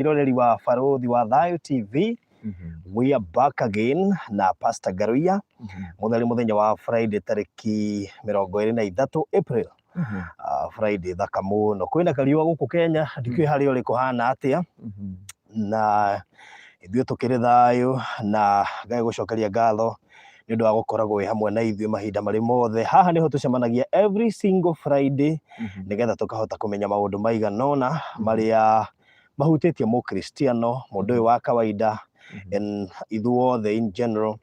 Mwĩroreri wa Barũthi wa Thayũ TV, we are back again na Pastor Ngaruiya. Mũtheri mũthenya wa Friday tarĩki 23 April. Friday thaka mũno. Kwĩna kariũa gũkũ Kenya, ndikĩũĩ harĩa ũrĩ kũhana atĩa. Na ithuĩ tũkĩrĩ thayũ na Ngai gũcokeria ngatho nĩ ũndũ wa gũkoragwo wĩ hamwe na ithuĩ mahinda marĩ mothe. Haha nĩho tũcemanagia every single Friday nĩgetha tũkahota kũmenya maũndũ maigana ũna marĩa mahutĩtie mũkristiano, mũndũ ũyũ wa kawaida, and ithuothe in general,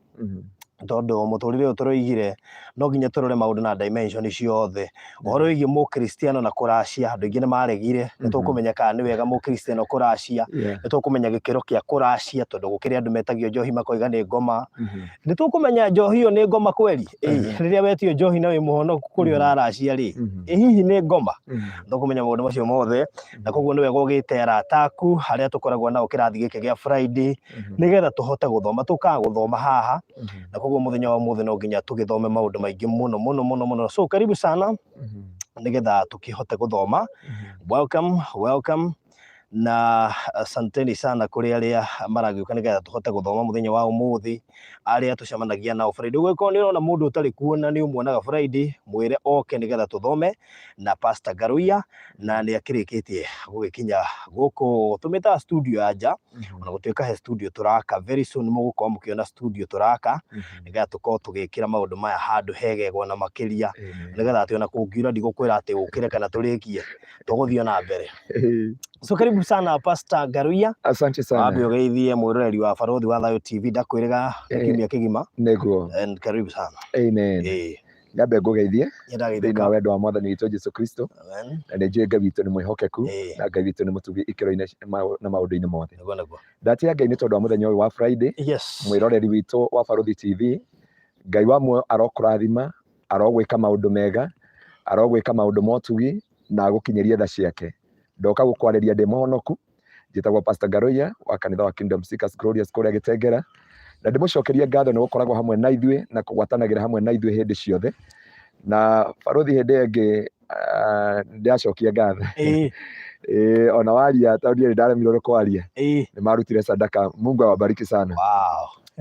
tondũ mũtũrĩre ũyũ tũroigire no nginya tũrore maũndũ na dimension ciothe. Ũhoro wĩgiĩ mũkristiano na kũracia, andũ aingĩ nĩ maregire. Nĩ tũkũmenya kana nĩ wega mũkristiano kũracia, nĩ tũkũmenya gĩkĩro kĩa kũracia, tondũ gũkĩrĩ andũ metagio njohi makoiga nĩ ngoma. Nĩ tũkũmenya njohi ĩyo nĩ ngoma kweri? Ĩ, rĩrĩa wetio njohi na wĩ mũhonoku kũrĩa ũraracia rĩ, ĩ hihi nĩ ngoma? Tũkũmenya maũndũ macio mothe, na koguo nĩ wega ũgĩte arata aku arĩa tũkoragwo nao kĩrathi gĩkĩ gĩa Friday, nĩgetha tũhote gũthoma. Tũkaga gũthoma haha, na koguo mũthenya wa ũmũthĩ no nginya tũgĩthome maũndũ maingĩ mũno mũno mũno mũno. So karibu sana nĩgetha tũkĩhote gũthoma. Welcome, welcome na asanteni sana kũrĩ arĩa maragĩũka nĩgetha tũhote gũthoma mũthenya wa ũmũthĩ, arĩa tũcemanagia nao Friday. Ũgĩkorwo nĩ ũrona mũndũ ũtarĩ kuona nĩ ũmuonaga Friday, mwĩre oke nĩgetha tũthome na Pastor Ngaruiya, na nĩ akĩrĩkĩtie gũgĩkinya gũkũ tũmĩtaga studio ya nja, ona gũtuĩka he studio tũraka very soon, mũgũkorwo mũkĩona studio tũraka nĩgetha tũkorwo tũgĩkĩra maũndũ maya handũ hegega ona makĩria, nĩgetha atĩ ona kũngiura ndigũkwĩra atĩ ũkĩre kana tũrĩkie, tũgũthiĩ ona mbere. So karibu sana, Pastor Ngaruiya. Asante sana. Wambe ũgeithie mwĩroreri wa Barũthi wa Thayũ TV, ndakwĩrĩga kiumia kĩgima. Nĩguo. And karibu sana. Amen. Nyambe ngũgeithie thĩinĩ wa wendo wa Mwathani witũ Jesu Kristo. Amen. Na nĩ njũĩ Ngai witũ nĩ mwĩhokeku na Ngai witũ nĩ mũtugi ikĩro-inĩ na maũndũ-inĩ mothe. Nĩguo nĩguo. Ndatĩĩa Ngai nĩ tondũ wa mũthenya ũyũ wa Friday. Mwĩroreri witũ wa Barũthi TV, Ngai wa muoyo arokũrathima, arogwĩka maũndũ mega, arogwĩka maũndũ ma ũtugi na agũkinyĩrie tha ciake. Ndoka gũkwarĩria ndĩ mũhonoku. Njĩtagwo Pastor Ngaruiya wa kanitha wa Kingdom Seekers Glorious kũrĩa Gĩtengera, na ndĩmũcokerie ngatho nĩ gũkoragwo hamwe na ithuĩ na kũgwatanagĩra hamwe na ithuĩ hĩndĩ ciothe. Na barũthi, hĩndĩ ĩyo ĩngĩ ndĩracokia ngatho. Ĩĩ, ona waria tondũ niĩ nĩndaremirwo nĩ kwaria. Nĩ marutire sadaka. Mungu awabariki sana.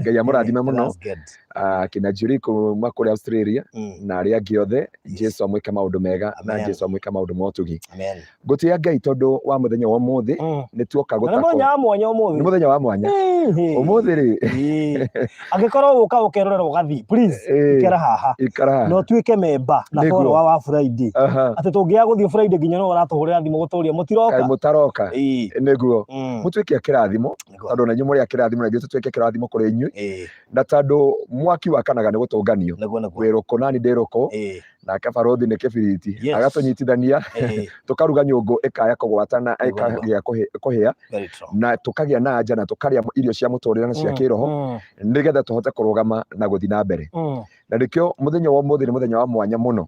Ngai amũrathime mũno. That's good. Kina Julie kuma kũrĩa Australia na arĩa angĩ othe. Jesu amwĩke maũndũ mega na Amen. Jesu amwĩke maũndũ ma ũtugi. Amen. Ngũtĩĩa Ngai tondũ wa mũthenya wa ũmũthĩ. Nĩ tuoka Na nĩ gũtakwo. mũthenya wa mwanya Nĩ ũmũthĩ. mũthenya wa mwanya ũmũthĩ rĩ. Angĩkorwo ũka ũkerorera ũgathiĩ, please, ikara haha. Ikara haha. Na ũtuĩke memba na follower wa Friday. Atĩ tũngĩaga gũthiĩ Friday nginya no ũratũhũrĩra thimũ gũtũria mũtiroka. Kaĩ mũtaroka? Nĩguo. Mũtuĩke a kĩrathimo, tondũ na inyuĩ mũrĩ a kĩrathimo na ithuĩ tũtuĩke kĩrathimo kũrĩ inyuĩ. Na tondũ mwaki wakanaga nĩ gũtũnganio. Nĩguo nĩguo. Wĩ rũkũ nani ndĩ rũkũ. Nake barũthi nĩ kĩbiriti. Agatũnyitithania, tũkaruga nyũngũ ĩkaya kũgwatana, ĩkagĩa kũhĩa. Very true. Na tũkagĩa na anja na tũkarĩa irio cia mũtũrĩre na cia kĩroho nĩgetha tũhote kũrũgama na gũthiĩ na mbere. Na nĩkĩo mũthenya wa ũmũthĩ nĩ mũthenya wa mwanya mũno.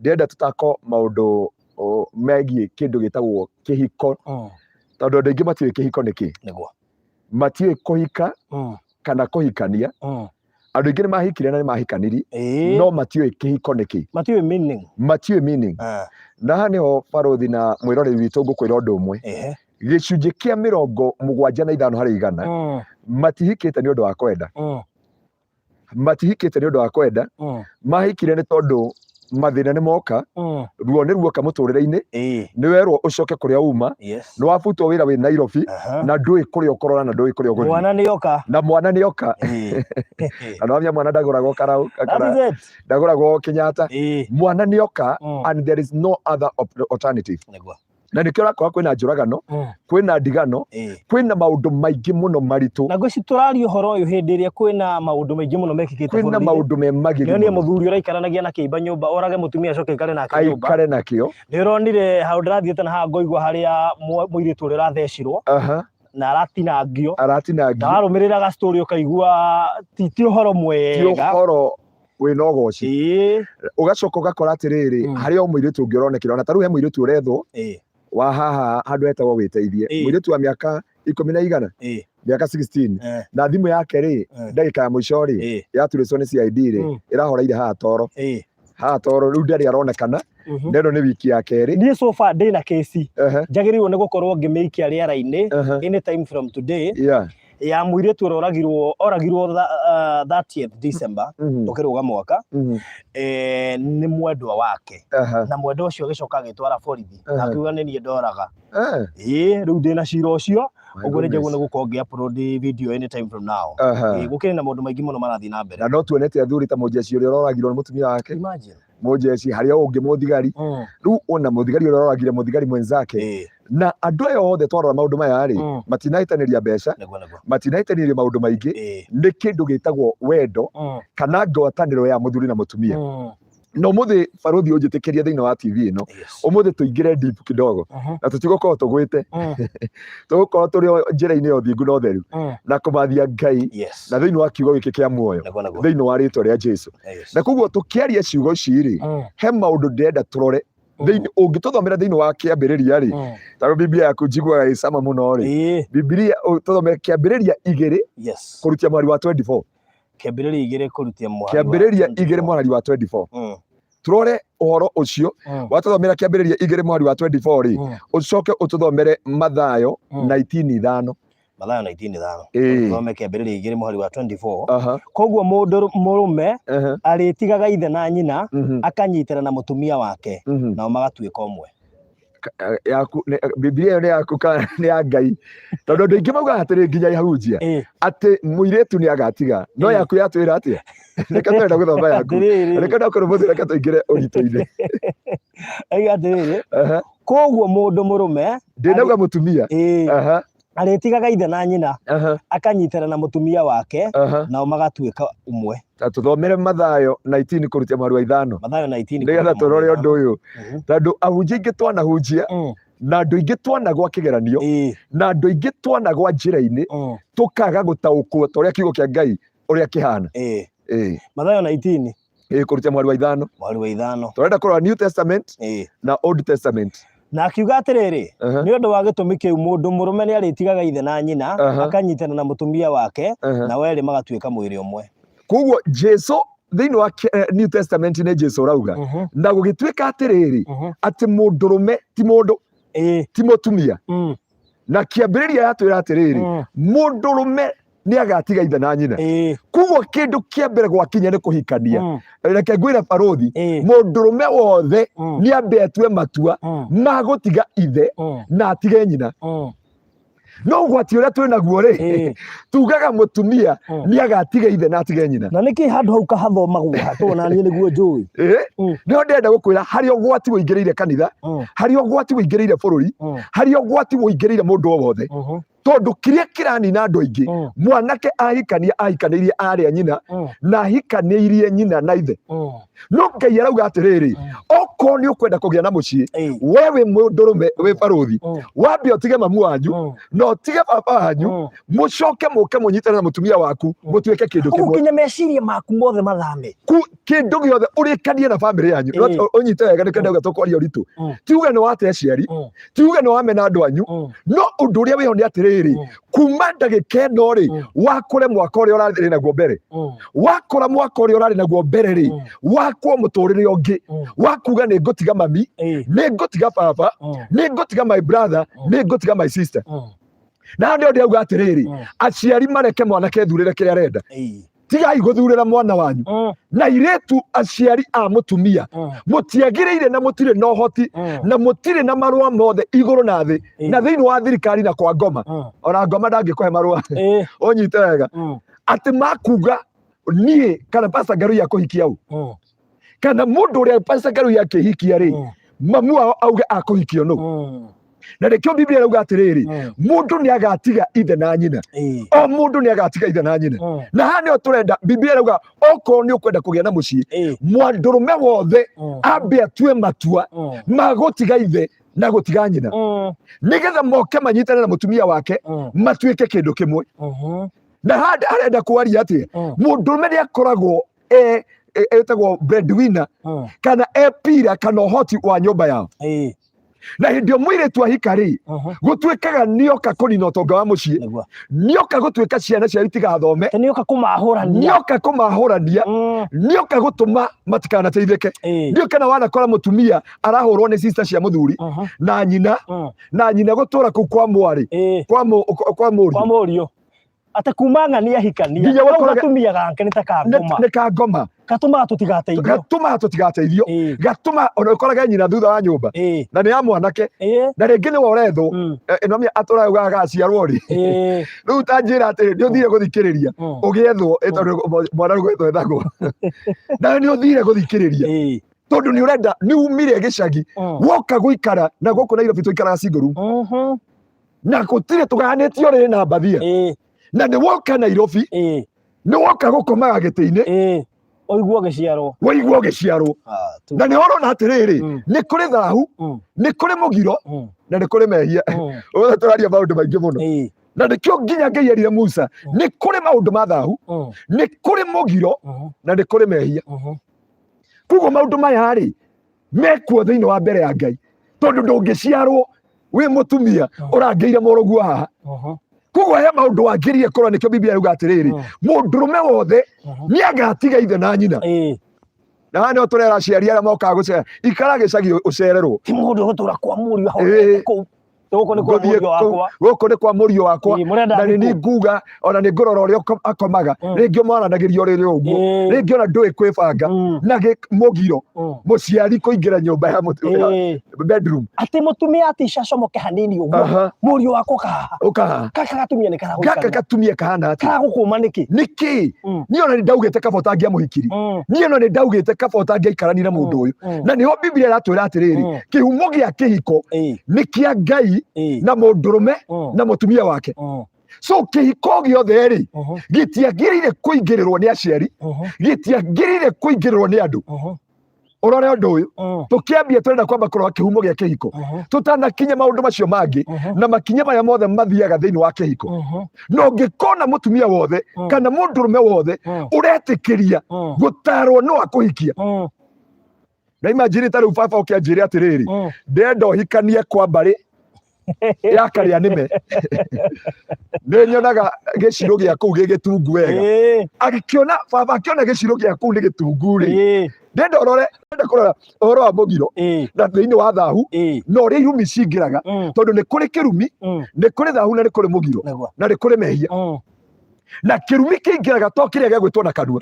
Ndĩrenda tũtako maũndũ megiĩ kĩndũ gĩtagwo kĩhiko, tondũ andũ aingĩ matiũĩ kĩhiko nĩ kĩ. Matiũĩ kũhika kana kũhikania. Andũ aingĩ nĩ mahikire na nĩ mahikaniri, no matiũĩ kĩhiko nĩ kĩ. Matiũĩ meaning. Matiũĩ meaning. Na haha nĩho barũthi na mwĩroreri witũ ngũkwĩra ũndũ ũmwe. Gĩcunjĩ kĩa 75% matihikĩte nĩ ũndũ wa kwenda. Matihikĩte nĩ ũndũ wa kwenda. Mahikire nĩ tondũ mathĩna nĩ moka, ruo nĩ ruoka mũtũrĩre-inĩ, nĩ werwo ũcoke kũrĩa uma, nĩ wabutwo wĩra wĩ Nairobi, na ndũĩ kũrĩa ũkũrora na ndũĩ kũrĩa ũgũthiĩ. Mwana nĩ oka. Na mwana nĩ oka. Na nĩwamenya mwana ndagũragwo karau, That is it. Ndagũragwo Kenyatta. Mwana nĩ oka and there is no other alternative. Nĩguo. Na nĩkĩo ũrakora kwĩna njũragano, kwĩna ndigano, kwĩna maũndũ maingĩ mũno maritũ. Na ngwĩci tũraria ũhoro ũyũ hĩndĩ ĩrĩa kwĩna maũndũ maingĩ mũno mekĩkĩte Kwĩna bũrũri-inĩ. maũndũ me magigi Nĩonire mũno. mũthuri ũraikaranagia na kĩimba nyũmba, orage mũtumia acoke aikare nake nyũmba. Aikare nakĩo. Nĩ ũronire hau ndĩrathiĩte na haha ngoigua harĩa mũirĩtu ũrĩa ũrathecirwo na aratinangio. Aratinangio. Na warũmĩrĩra ga story ũkaigua ti ũhoro Ti mwega. ũhoro wĩna ũgoci. Ũgacoka ũgakora atĩrĩrĩ, harĩ o mũirĩtu ũngĩ ũronekire, ona ta rĩu he mũirĩtu ũrethwo wa haha handũ hetagwo Wĩteithie. Mũirĩtu wa mĩaka ikũmi na igana, mĩaka 16, na thimũ yake rĩ, ndagĩka ya mũico rĩ, yaturĩcwo nĩ CID rĩ, ĩrahoreire haha toro. Haha toro, rĩu ndarĩ aronekana. Na ĩno nĩ wiki ya kerĩ. Niĩ so far ndĩna kesi njagĩrĩirwo nĩ gũkorwo ngĩmĩikia rĩera-inĩ anytime from today, ya mũirĩtu ũrĩa oragirwo 30th December, tũkĩrũga mwaka, nĩ mwendwa wake, na mwendwa ũcio agĩcoka agĩtwara borithi na akiuga nĩ niĩ ndoraga. Ĩĩ, rĩu ndĩna cira ũcio. My Ũguo nĩ njagĩrĩirwo goodness. nĩ gũkorwo ngĩ upload video anytime from now. Ĩĩ, gũkĩrĩ na maũndũ maingĩ mũno marathiĩ na mbere. Na no tuonete athuri ta mũjeshi ũrĩa ũroragirwo nĩ mũtumia wake. Imagine. Mũjeshi harĩa ũngĩ mũthigari, rĩu ona mũthigari ũrĩa ũroragire mũthigari mwenzake. Na andũ aya othe twarora maũndũ maya rĩ, matinahĩtanĩria mbeca, Nĩguo nĩguo. matinahĩtanĩria maũndũ maingĩ. Nĩ kĩndũ gĩtagwo wendo kana ngwatanĩro ya mũthuri na mũtumia. Na ũmũthĩ barũthi ũnjĩtĩkĩrie thĩinĩ wa TV ĩno, ũmũthĩ tũingĩre deep kidogo, na tũtigũkorwo tũgwĩte, tũgũkorwo tũrĩ o njĩra-inĩ ya ũthingu na ũtheru na kũmathia Ngai na thĩinĩ wa kiugo gĩkĩ kĩa muoyo, Nĩguo nĩguo. thĩinĩ wa rĩtwa rĩa Jesu. Na koguo tũkĩaria ciugo ici rĩ, he maũndũ ndĩrenda tũrore thĩinĩ. Ũngĩtũthomera thĩinĩ wa Kĩambĩrĩria rĩ, tondũ Biblia yaku njiguaga ĩcama mũno rĩ, Biblia tũthomere Kĩambĩrĩria 2 kũrutia mweri wa 24. Kĩambĩrĩria 2 kũrutia mũhari wa Kĩambĩrĩria 24. 2 mũhari wa 24. Tũrore ũhoro ũcio. Watũthomera Kĩambĩrĩria 2 mũhari wa 24 rĩ, ũcoke ũtũthomere Mathayo 19:5. Mathayo 19:5. Ĩĩ. Thome Kĩambĩrĩria 2 mũhari wa 24. Koguo mũndũ mũrũme arĩtigaga ithe na nyina, akanyitĩra na mũtumia wake, nao magatuĩka ũmwe. Yaku Biblia ĩyo nĩ yaku kana nĩ ya Ngai? Tondũ andũ aingĩ maugaga atĩrĩ, nginya ihunjia, atĩ mũirĩtu nĩ agatiga, no yaku yatwĩra atĩa? Reke tũrenda gũthoma yaku. Atĩrĩrĩ. Reke ndakorwo mũthĩ, reke tũingĩre ũritũ-inĩ. Aiga atĩrĩrĩ, koguo mũndũ mũrũme Ndĩnauga mũtumia. Arĩtigaga ithe na nyina, akanyitĩra na mũtumia wake, nao magatuĩka ũmwe. Ta tũthomere Mathayo 19 kũrutia mũhari wa 5. Mathayo 19 nĩgetha kũrutia tũrore mũhari ũndũ wa ũyũ, tondũ ahunjia aingĩ twanahunjia, na andũ aingĩ twanagwa kĩgeranio, na andũ aingĩ twanagwa njĩra-inĩ, tũkaga gũtaũkwo ta ũrĩa kiugo kĩa Ngai ũrĩa kĩhana. Mathayo 19. Ĩĩ, kũrutia mũhari wa 5. Mũhari wa 5. Tũrenda kũrora New Testament na Old Testament. Na akiuga atĩrĩrĩ, nĩ ũndũ wa gĩtũmi kĩu mũndũ mũrũme nĩ arĩtigaga ithe na nyina, akanyitana na mũtumia wake, nao erĩ magatuĩka mwĩrĩ ũmwe. Koguo Jesu thĩinĩ wa New Testament nĩ Jesu ũrauga, na gũgĩtuĩka atĩrĩrĩ, atĩ mũndũrũme ti mũndũ, ti mũtumia. Na Kĩambĩrĩria yatwĩra atĩrĩrĩ, mũndũrũme nĩ agatiga ithe na nyina. Koguo kĩndũ kĩa mbere gwakinya nĩ kũhikania, reke ngwĩre barũthi, mũndũrũme wothe nĩ ambe atue matua ma gũtiga ithe na atige nyina. No ũgwati ũrĩa twĩ naguo rĩ, tugaga mũtumia nĩ agatiga ithe na atige nyina. Na nĩkĩ handũ hau kahathomagwo hatũ na niĩ nĩguo njũĩ? Nĩho ndĩrenda gũkwĩra, harĩ ũgwati ũingĩrĩire kanitha, harĩ ũgwati ũingĩrĩire bũrũri, harĩ ũgwati ũingĩrĩire mũndũ o wothe, tondũ kĩrĩa kĩranina andũ aingĩ, mwanake ahikania ahikanĩirie arĩa nyina na ahikanĩirie nyina na ithe. No Ngai arauga atĩrĩrĩ, okorwo nĩ ũkwenda kũgĩa na mũciĩ, we wĩ mũndũrũme, wĩ barũthi, wambe ũtige mamu wanyu na ũtige baba wanyu, mũcoke mũke mũnyitane na mũtumia waku, mũtuĩke kĩndũ Ũguo kĩmwe. Nginya meciria maku mothe mathame. Kĩndũ gĩothe ũrĩkanie na bamĩrĩ yanyu. No ũnyite wega, nĩkĩo ndauga tũkwaria ũritũ. Tiuge nĩ wate aciari, tiuge nĩ wamena andũ anyu, no ũndũ ũrĩa wĩho nĩ atĩrĩrĩ, kuma ndagĩka ĩno rĩ, wakũre mwaka ũrĩa ũrarĩ naguo mbere, wakũra mwaka ũrĩa ũrarĩ naguo mbere rĩ, wakwo mũtũrĩre ũngĩ, wakuga nĩ ngũtiga mami, nĩ ngũtiga baba, nĩ ngũtiga my brother, nĩ ngũtiga my sister. Na hau nĩho ndĩrauga atĩrĩrĩ, aciari mareke mwanake ethurĩre kĩrĩa arenda. Tigai gũthurĩra mwana wanyu. Na irĩtu, aciari a mũtumia, mũtiagĩrĩire na mũtirĩ na ũhoti na mũtirĩ na marũa mothe igũrũ na thĩ na thĩinĩ wa thirikari na kwa ngoma. Ona ngoma ndangĩkũhe marũa, ũnyite wega, atĩ makuga niĩ kana Pastor Ngarui akũhikia u, kana mũndũ ũrĩa Pastor Ngarui akĩhikia rĩ, mamu wao auge akũhikio nũ. Na nĩkĩo Biblia ĩrauga atĩrĩrĩ, mũndũ nĩ agatiga ithe na nyina. O mũndũ nĩ agatiga ithe na nyina. Na haha nĩho tũrenda, Biblia ĩrauga okorwo nĩ ũkwenda kũgĩa na mũciĩ, mwandũrũme wothe ambe atue matua ma gũtiga ithe na gũtiga nyina, nĩgetha moke manyitane na mũtumia wake, matuĩke kĩndũ kĩmwe. Na haha arenda kwaria atĩ mũndũrũme nĩ akoragwo etagwo breadwinner kana e pira kana ũhoti wa nyũmba yao. Na hĩndĩ ĩyo mũirĩtu ahika rĩ, gũtuĩkaga nĩoka kũnina ũtonga wa mũciĩ, Nĩguo. Nĩoka gũtuĩka ciana ciao itigathome, Nĩoka kũmahũrania. Nĩoka kũmahũrania, nĩoka gũtũma matikanateithĩke. Ndiũĩ kana wanakora mũtumia arahũrwo nĩ sister cia mũthuri na nyina, na nyina gũtũra kũu kwa mwarĩ, kwa mũriũ. Kwa mũriũ, atĩ kuma ng'ania ahikania Nginya kau gatumia gake nĩ ta kangoma. Nĩ kangoma. Gatũmaga tũtigateithio. Gatũmaga tũtigateithio. Gatũma ona ũkorage nyina thutha wa nyũmba na nĩ ya mwanake, na rĩngĩ nĩwe ũrethwo. Ĩno atũraga ugaga agaciarwo rĩ. Rĩu ta njĩra atĩrĩ, nĩ ũthire gũthikĩrĩria ũgĩethwo, tondũ mwana nĩ gwethwo ethagwo, nawe nĩ ũthire gũthikĩrĩria tondũ nĩ ũrenda, nĩ umire gĩcagi, woka gũikara na gũkũ Nairobi tũikaraga single room na gũtirĩ tũgayanĩtio rĩ na mbathia, na nĩ woka Nairobi, nĩ woka gũkomaga gĩtĩ-inĩ. Ũiguo gĩciarwo. Waigua ũgĩciarwo. Ah, Na nĩ ũrona atĩrĩrĩ, nĩ kũrĩ thahu, nĩ kũrĩ mũgiro, na nĩ kũrĩ mehia. Ũguo tũraria maũndũ maingĩ mũno, na nĩkĩo nginya Ngai erire Musa, nĩ kũrĩ maũndũ ma thahu, nĩ kũrĩ mũgiro, na nĩ kũrĩ mehia. Koguo maũndũ maya rĩ mekuo thĩinĩ wa mbere ya Ngai, tondũ ndũngĩciarwo wĩ mũtumia ũrangĩire mũrũguo haha. Koguo he maũndũ wangĩrie kũrora, nĩkĩo Biblia yuga atĩrĩrĩ, mũndũrũme wothe nĩ agatiga ithe na nyina. Na haha nĩho tũrera aciari arĩa mokaga gũcera, ikara gĩcagi ũcererwo. Ti mũndũ ũgũtũra kwa mũriũ ahorete kũu. Gũkũ nĩ kwa Ngũthiĩ mũriũ wakwa. Gũkũ nĩ kwa mũriũ wakwa. Mũrenda Na nĩ thikũ. nguga ona nĩ ngũrora ũrĩa akomaga. Rĩngĩ mwaranagĩria ũrĩrĩ ũguo, rĩngĩ ona ndũĩ kwĩbanga. Na mũgiro mũciari kũingĩra nyũmba ya bedroom. Atĩ mũtumia atica acomoke hanini ũguo, mũriũ wakwa kahaha. Ũkahaha. Gaka gatumia nĩ gaka karagũikania. Gatumia kahana atĩa? Karagũkũma nĩkĩ? Nĩkĩ? Niĩ ona nĩ ndaugĩte kaba ũtangĩamũhikiri. Niĩ ona nĩ ndaugĩte kaba ũtangĩaikarani na mũndũ ũyũ. Na nĩho Biblia ĩratwĩra atĩrĩrĩ, kĩhumo gĩa kĩhiko nĩ kĩa Ngai na mũndũrũme na mũtumia wake. So kĩhiko gĩothe rĩ, gĩtiagĩrĩire kũingĩrĩrwo nĩ aciari, gĩtiagĩrĩire kũingĩrĩrwo nĩ andũ. Ũrore ũndũ ũyũ, tũkĩambia tũrenda kwamba kũrora kĩhumo gĩa kĩhiko tũtanakinya maũndũ macio mangĩ na makinya marĩa mothe mathiaga thĩinĩ wa kĩhiko. Na ũngĩkona mũtumia wothe kana mũndũrũme wothe ũretĩkĩria gũtarwo no akũhikia, na imagine ta rĩu baba ũke anjĩre atĩrĩrĩ, ndĩrenda ũhikanie kwa mbarĩ ya karĩa nĩme, nĩ nyonaga gĩcirũ gĩa kũu gĩ gĩtungu wega. Agĩkĩona baba, akĩona gĩcirũ gĩa kũu nĩ gĩtungu rĩ, ndĩrenda ũrore, ndĩrenda kũrora ũhoro wa mũgiro na thĩinĩ wa thahu na ũrĩa irumi cingĩraga, tondũ nĩ kũrĩ kĩrumi, nĩ kũrĩ thahu, na nĩ kũrĩ mũgiro, na nĩ kũrĩ mehia. Na kĩrumi kĩingĩraga to kĩrĩa gĩa gwĩtwo na kanua.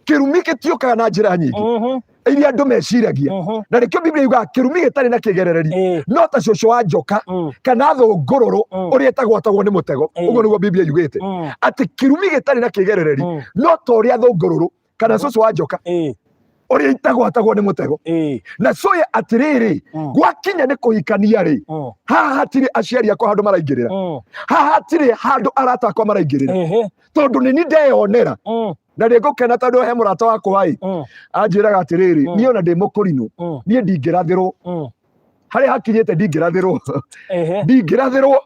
Kĩrumi gĩtiũkaga na njĩra nyingĩ iria andũ meciragia. Na nĩkĩo Biblia yugaga kĩrumi gĩtarĩ na kĩgerereri no ta cũcũ wa njoka kana thũngũrũrũ ũrĩa ĩtagwatagwo nĩ mũtego. Ũguo nĩguo Biblia yugĩte, atĩ kĩrumi gĩtarĩ na kĩgerereri no ta ũrĩa thũngũrũrũ kana cũcũ wa njoka ũrĩa itagwatagwo nĩ mũtego. Na coya atĩrĩrĩ, gwakinya nĩ kũhikania rĩ, haha hatirĩ aciari akwa handũ maraingĩrĩra, haha hatirĩ handũ arata akwa maraingĩrĩra, tondũ nĩ ni ndeyonera. Na nĩ ngũkena tondũ he mũrata wakwa ĩ anjĩraga atĩrĩrĩ, niĩ ona ndĩ mũkũrinũ, niĩ ndingĩrathĩrwo harĩa hakinyĩte, ndingĩrathĩrwo, ndingĩrathĩrwo,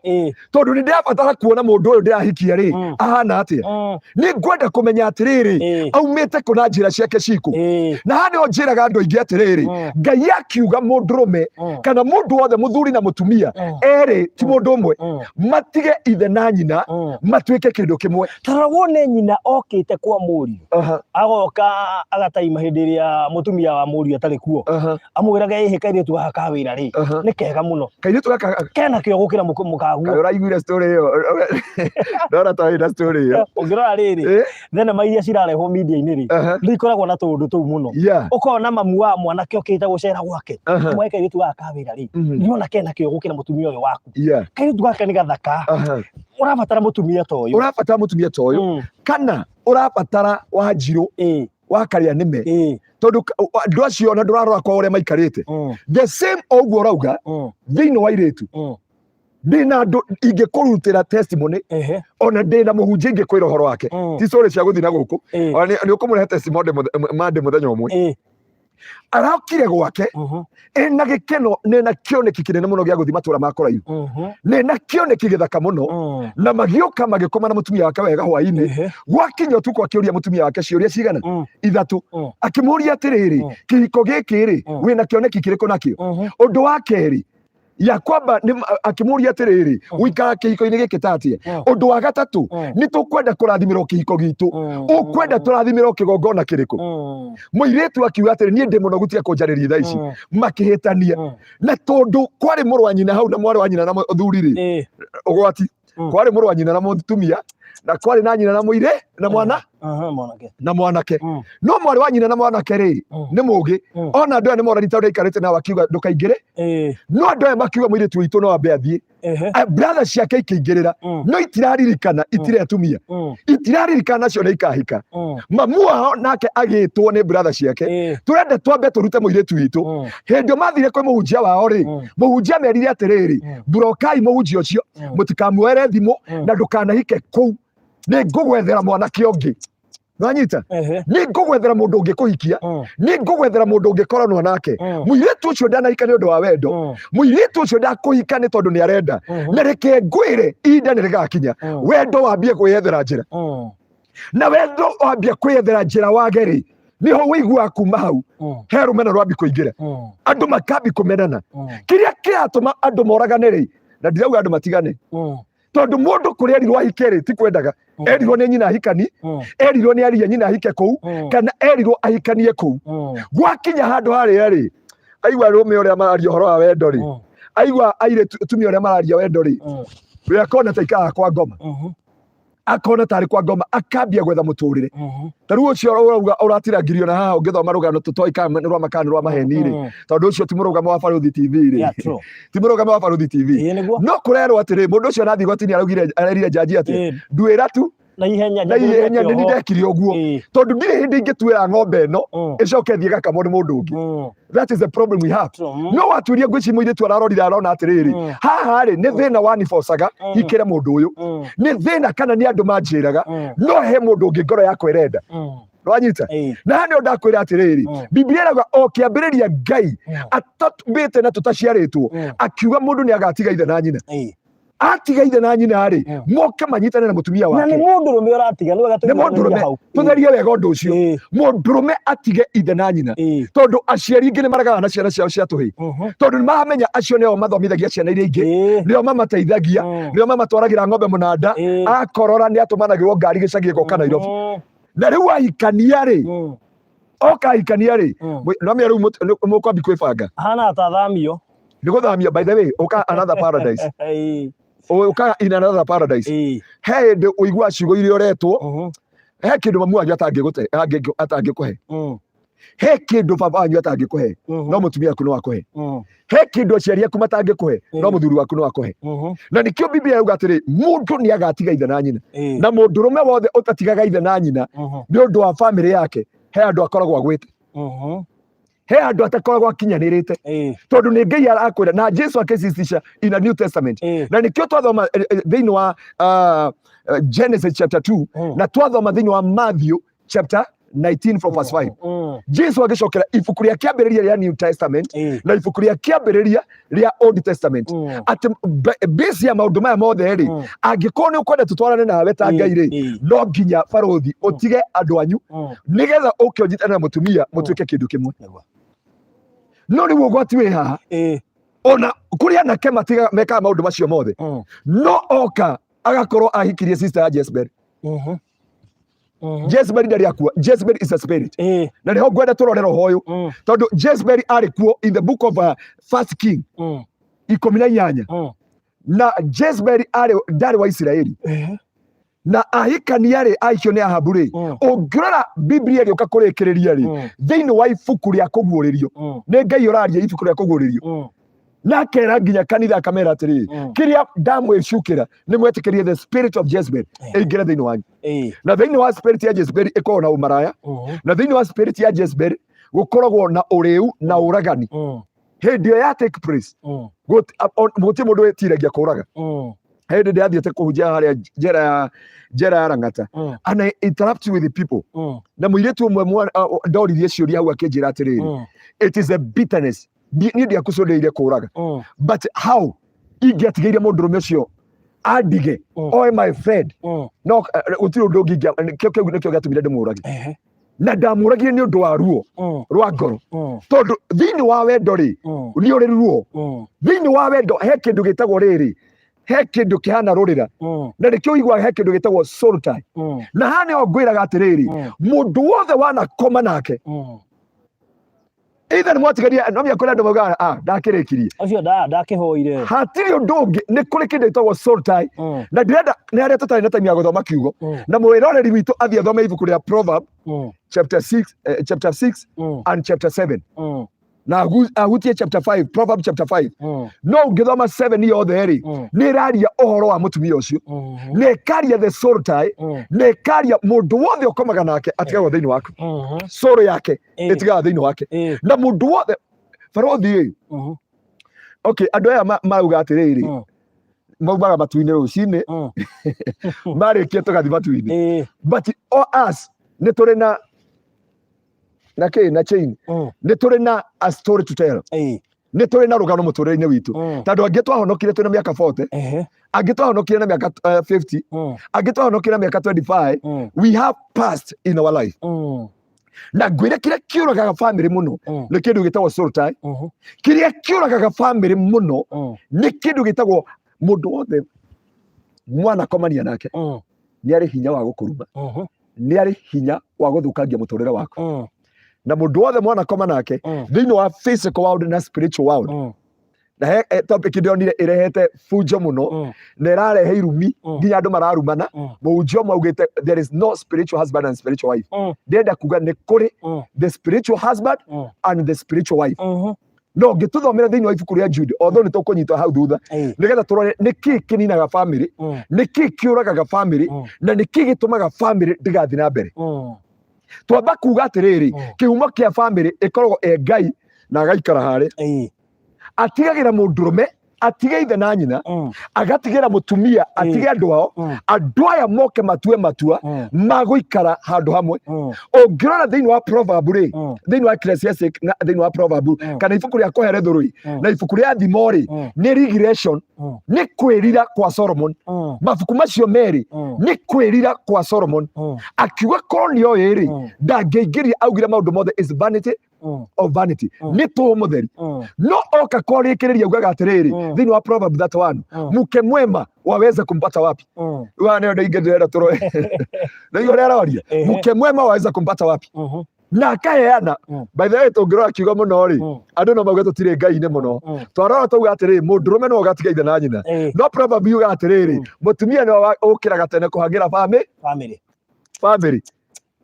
tondũ nĩ ndĩrabatara kuona mũndũ ũyũ ndĩrahikia rĩ ahana atĩa. Nĩ ngwenda kũmenya atĩrĩrĩ, aumĩte kũ na njĩra ciake cikũ. Na haha nĩho njĩraga andũ aingĩ atĩrĩrĩ, Ngai akiuga mũndũrũme kana mũndũ wothe, mũthuri na mũtumia, erĩ ti mũndũ ũmwe, matige ithe na nyina matuĩke kĩndũ kĩmwe. Tarora wone nyina okĩte kwa mũriũ, agoka agataima hĩndĩ ĩrĩa mũtumia wa mũriũ atarĩ kuo, amwĩraga, ĩhĩ, kairĩtu gaka ka wĩra rĩ, nĩ kega mũno. Kairĩtu gaka kena kĩo gũkĩra mũkaguo. Kaĩ ũraiguire story ĩyo? Ndona ta wĩna story ĩyo. Ũngĩrora rĩrĩ, thenema iria cirarehwo media-inĩ rĩ, nĩ ikoragwo na tũũndũ tũu mũno. Ũkona mamu wa mwanake okĩte gũcera gwake, mwae kairĩtu gaka ka wĩra rĩ, ndĩrona kena kĩo gũkĩra mũtumia ũyũ waku. Kairĩtu gaka nĩ gathaka. Ũrabatara mũtumia ta ũyũ. Ũrabatara mũtumia ta ũyũ, kana ũrabatara Wanjirũ wa karĩa nĩme, tondũ andũ acio ona ndũrarora kwa ũrĩa maikarĩte, the same o ũguo ũrauga thĩinĩ wa airĩtu. Ndĩna andũ ingĩkũrutĩra testimony, ona ndĩna mũhunjia ingĩkwĩra ũhoro wake. Ti story cia gũthiĩ na gũkũ. Ona nĩ ũkũmũrehe testimony mande mũthenya ũmwe. Arokire gwake ĩna gĩkeno na ĩna kĩoneki kĩnene mũno gĩa gũthiĩ matũra ma kũraihu, na ĩna kĩoneki gĩthaka mũno. Na magĩũka magĩkoma na mũtumia wake wega hwainĩ. Gwakinya ũtukũ, akĩũria mũtumia wake ciũria cigana? Ithatũ. Akĩmũria atĩrĩrĩ, kĩhiko gĩkĩ rĩ, wĩna kĩoneki kĩrĩkũ nakĩo? Ũndũ wa kerĩ, Ya kwamba nĩ akĩmũria atĩrĩrĩ, ũikara kĩhiko-inĩ gĩkĩ ta atĩa? Ũndũ wa gatatũ, nĩ tũkwenda kũrathimĩrwo kĩhiko gitũ, ũkwenda tũrathimĩrwo kĩgongona kĩrĩkũ? Mũirĩtu akiuga atĩrĩ, niĩ ndĩ mũnogu, tiga kũnjarĩria thaa ici. Makĩhĩtania, na tondũ kwarĩ mũrũ wa nyina hau na mwarĩ wa nyina na mũthuri rĩ, ũgwati. Kwarĩ mũrũ wa nyina na mũtumia, na kwarĩ na nyina na mũirĩ na mwana Aha, mwanake. Na mwanake. No mwarĩ wa nyina na mwanake rĩ, nĩ mũgĩ. Ona andũ aya nĩ morani tondũ aikarĩte nao, akiuga ndũkaingĩre. No andũ aya makiuga mũirĩtu witũ no ambe athiĩ. Brother ciake ikĩingĩrĩra, no itiraririkana itirĩ atumia, itiraririkana nacio nĩ ikahika. Mamu wao nake agĩtwo nĩ brother ciake, tũrenda twambe tũrute mũirĩtu witũ. Hĩndĩ ĩyo mathire kwĩ mũhunjia wao rĩ, mũhunjia merire atĩrĩrĩ, burokai mũhunjia ũcio, mũtikamuoere thimũ, na ndũkanahike kũu, nĩ ngũgwethera mwanake ũngĩ. Nwanyita? Ehe. Nĩ ngũgwethera mũndũ ũngĩ kũhikia, nĩ ngũgwethera mũndũ ũngĩkoranwo nake. Mũirĩtu ũcio ndanahika nĩ ũndũ wa wendo. Mũirĩtu ũcio ndakũhika nĩ tondũ nĩ arenda. Na reke ngwĩre, ihinda nĩ rĩgakinya wendo wambie kwĩyethera njĩra. Na wendo wambia kwĩyethera njĩra wage rĩ, nĩho wĩiguaga kuma hau he rũmena rwambi kũingĩra, andũ makambi kũmenana. Kĩrĩa kĩratũma andũ moragane rĩ, na ndirauga andũ matigane, tondũ mũndũ kũrĩa erirwo ahike rĩ, ti kwendaga. Erirwo nĩ nyina ahikani, erirwo nĩ aria nyina ahike kũu, kana erirwo ahikanie kũu. Gwakinya handũ harĩa rĩ, aigua arũme ũrĩa mararia ũhoro wa wendo rĩ, aigua airĩtu atumia ũrĩa mararia wendo rĩ, we akona ta ikaraga kwa ngoma, akona tarĩ kwa ngoma, akambia gwetha mũtũrĩre. Ta rĩu ũcio ũrauga ũratirangirio na haha ũngĩthoma rũgano tũtoĩ kana nĩ rwa ma kana nĩ rwa maheni rĩ, tondũ ũcio ti mũrũgamo wa Barũthi TV rĩ. Yeah, true. Ti mũrũgamo wa Barũthi TV. Ĩĩ, nĩguo. No kũrerwo atĩrĩ, mũndũ ũcio arathiĩ igoti-inĩ araugire, arerire jaji atĩ nduĩra tu na ihenya na ihenya nĩ ndekire ũguo, tondũ ndirĩ hĩndĩ ingĩtuĩra ng'ombe ĩno ĩcoke ĩthiĩ ĩgakamwo nĩ mũndũ ũngĩ. That is the problem we have. True. No watuĩria ngwĩci mũirĩtu ararorire arona atĩrĩrĩ, haha rĩ, nĩ thĩna wanibocaga hikĩre mũndũ ũyũ, nĩ thĩna kana nĩ andũ manjĩraga, no he mũndũ ũngĩ ngoro yakwa ĩrenda. Wanyita? Na haha nĩho ndakwĩra atĩrĩrĩ, Biblia ĩrauga o kĩambĩrĩria Ngai atatũmbĩte na tũtaciarĩtwo, akiuga mũndũ nĩ agatiga ithe na nyina. Atiga ithe na nyina rĩ, moke manyitane na mũtumia Na nĩ wake. mũndũrũme ũratiga, nĩ wega Nĩ mũndũrũme. Hau. Tũtherie wega ũndũ ũcio. Mũndũrũme atige ithe na nyina, tondũ aciari ingĩ nĩ mareganaga na ciana ciao cia tũhĩ, tondũ nĩ maramenya acio nĩo mathomithagia ciana iria ingĩ, nĩo mamateithagia, nĩo mamatwaragĩra ng'ombe mũnanda. Akorora nĩ atũmanagĩrwo ngari gĩcagi ĩgoka Nairobi. Na rĩu ahikania rĩ, oka ahikania rĩ, no mĩa rĩu mũkwambi kwĩbanga. Hana atathamio. Nĩ gũthamio. By the way, ũka another paradise. Ũkaga in another paradise. He hĩndĩ ũiguaga ciugo iria ũretwo. He kĩndũ mamu wanyu atangĩkũhe, he kĩndũ baba wanyu atangĩkũhe, no mũtumia waku no akũhe. He kĩndũ aciari aku matangĩkũhe, no mũthuri waku no akũhe. Na nĩkĩo Biblia yauga atĩrĩ, mũndũ nĩ agatiga ithe na nyina. Na mũndũrũme wothe ũtatigaga ithe na nyina nĩ ũndũ wa famĩlĩ yake, he andũ akoragwo agwĩte, he andũ atakoragwo akinyanĩrĩte, tondũ nĩ Ngai arakwĩra na Jesu akĩsistisha in a New Testament. Na nĩkĩo twathoma thĩinĩ wa Genesis chapter 2, na twathoma thĩinĩ wa Matthew chapter 19 from verse 5, Jesu agĩcokera ibuku rĩa kĩambĩrĩria rĩa New Testament na ibuku rĩa kĩambĩrĩria rĩa Old Testament, atĩ base ya maũndũ maya mothe rĩ, angĩkorwo nĩ ũkwenda tũtwarane nawe ta Ngai rĩ, no nginya barũthi ũtige andũ anyu, nĩgetha ũke ũnyitane na mũtumia mũtuĩke kĩndũ kĩmwe. Nĩguo. No rĩu ũgwati wĩ haha, ona kũrĩ anake matigaga mekaga maũndũ macio mothe, no oka agakorwo ahikirie sister ya Jezebel. Jezebel ndarĩ akua. Jezebel is a spirit. Na nĩho ngwenda tũrore roho ũyũ, tondũ Jezebel arĩ kuo in the book of First King 18. Na Jezebel arĩ ndarĩ wa Isiraeli, na ahikania rĩ, ahikio nĩ Ahabu rĩ. Ũngĩrora Biblia ĩgĩũka kũrĩkĩrĩria rĩ, thĩinĩ wa ibuku rĩa kũguũrĩrio, nĩ Ngai ũraria ibuku rĩa kũguũrĩrio, na akera nginya kanitha akamera atĩrĩrĩ, kĩrĩa ndamwĩcukĩra nĩ mwetĩkĩrie the spirit of Jezebel ĩingĩre thĩinĩ wanyu. Na thĩinĩ wa spirit ya Jezebel ĩkoragwo na ũmaraya, na thĩinĩ wa spirit ya Jezebel gũkoragwo na ũrĩu na ũragani. Hĩndĩ ĩyo ya take place, gũtirĩ mũndũ wĩtiragia kũraga. Hĩndĩ ndĩrathiĩte kũhunjia harĩa njera ya Lang'ata, and I interact with the people, na mũirĩtu ũmwe ndoririe ciũria hau akĩnjĩra atĩrĩrĩ, it is a bitterness. Niĩ ndiakucũndĩire kũraga, but how ingĩatigĩire mũndũrũme ũcio andige, oe my friend, no gũtirĩ ũndũ ũngĩ kĩu nĩkĩo gĩatũmire ndĩmũrage. Na ndamũragire nĩ ũndũ wa ruo rwa ngoro, tondũ thĩinĩ wa wendo rĩ, nĩ ũrĩ ruo. Thĩinĩ wa wendo he kĩndũ gĩtagwo rĩrĩ, he kĩndũ kĩhana rũrĩra, na nĩkĩo ũiguaga he kĩndũ gĩtagwo soul tie. Na haha nĩho ngwĩraga atĩrĩrĩ, mũndũ wothe wanakoma nake, either nĩ mwatigaria, no mĩa kũrĩ andũ maugaga, "Ah, ndakĩrĩkirie." Ũcio ndakĩhũire. Hatirĩ ũndũ ũngĩ, nĩ kũrĩ kĩndũ gĩtagwo soul tie. Na ndĩrenda nĩ harĩa tũtarĩ na time ya gũthoma kiugo, na mwĩroreri witũ athiĩ athome ibuku rĩa Proverb chapter 6, chapter 6 and chapter 7, na ahutie chapter 5, Proverb chapter 5. No ũngĩthoma 7 yothe rĩ, nĩ ĩraria ũhoro wa mũtumia ũcio, nĩ ĩkaria the soul tie, nĩ ĩkaria mũndũ wothe ũkomaga nake atigagwo thĩinĩ waku, soul yake ĩtigaga thĩinĩ wake. Na mũndũ wothe, barothi ĩ, okay, andũ aya mauga atĩrĩrĩ, maumaga matu-inĩ rũcinĩ, marĩkia tũgathiĩ matu-inĩ, but all us nĩ tũrĩ na kĩ na chain, nĩ tũrĩ na a story to tell, nĩ tũrĩ na rũgano mũtũrĩre-inĩ witũ, tondũ angĩ twahonokire twĩna mĩaka 40, angĩ twahonokire na mĩaka 50, angĩ twahonokire na mĩaka 25. We have past in our life. Na ngwĩre kĩrĩa kĩũragaga family mũno nĩ kĩndũ gĩtagwo soul tie. Kĩrĩa kĩũragaga family mũno nĩ kĩndũ gĩtagwo mũndũ wothe mwanakomania nake nĩ arĩ hinya wa gũkũruma, nĩ arĩ hinya wa gũthũkangia mũtũrĩre waku. Na mũndũ wothe mwanakoma nake thĩinĩ wa physical world na spiritual world, na he topic ndĩronire ĩrehete bunjo mũno, na ĩrarehe irumi, nginya andũ mararumana. Mũhunjia ũmwe augĩte, "There is no spiritual husband and spiritual wife." Ndĩrenda kuga nĩ kũrĩ the spiritual husband and the spiritual wife. No ngĩtũthomera thĩinĩ wa ibuku rĩa Jude, although nĩ tũkũnyitwo hau thutha, nĩgetha tũrore nĩ kĩĩ kĩninaga family, nĩ kĩĩ kĩũragaga family, na nĩ kĩĩ gĩtũmaga family ndĩgathiĩ na mbere. Twamba kuga atĩrĩrĩ, kĩhumo kĩa family ĩkoragwo e Ngai, na agaikara harĩa, atigagĩra mũndũrũme atige ithe na nyina, agatigĩra mũtumia atige andũ ao, andũ aya moke matue matua ma gũikara handũ hamwe. Ũngĩrora thĩinĩ wa Proverb rĩ, thĩinĩ wa Ecclesiastic na thĩinĩ wa Proverb, kana ibuku rĩa Kohelethu rĩ, na ibuku rĩa Thimo rĩ, nĩ regression, nĩ kwĩrira kwa Solomon. Mabuku macio merĩ nĩ kwĩrira kwa Solomon, akiuga korwo nĩ oĩ rĩ, ndangĩingĩria. Augire maũndũ mothe is vanity of vanity, nĩ tũhũ mũtheri. No oka kwarĩkĩrĩria augaga atĩrĩrĩ, thĩinĩ wa Proverb 31, "Mke mwema waweza kumpata wapi?" Wa nĩyo ndingĩ ndĩrenda tũroe nĩguo ũrĩa aroria, "Mke mwema waweza kumpata wapi?" Na akaheana. By the way, tũngĩrora kiugo mũno rĩ, andũ no mauge tũtirĩ Ngai-inĩ mũno. Twarora tauga atĩrĩrĩ, mũndũrũme no ũgatiga ithe na nyina. No Proverb yuga atĩrĩrĩ, mũtumia nĩwe ũkĩraga tene kũhangĩra family. Family. Family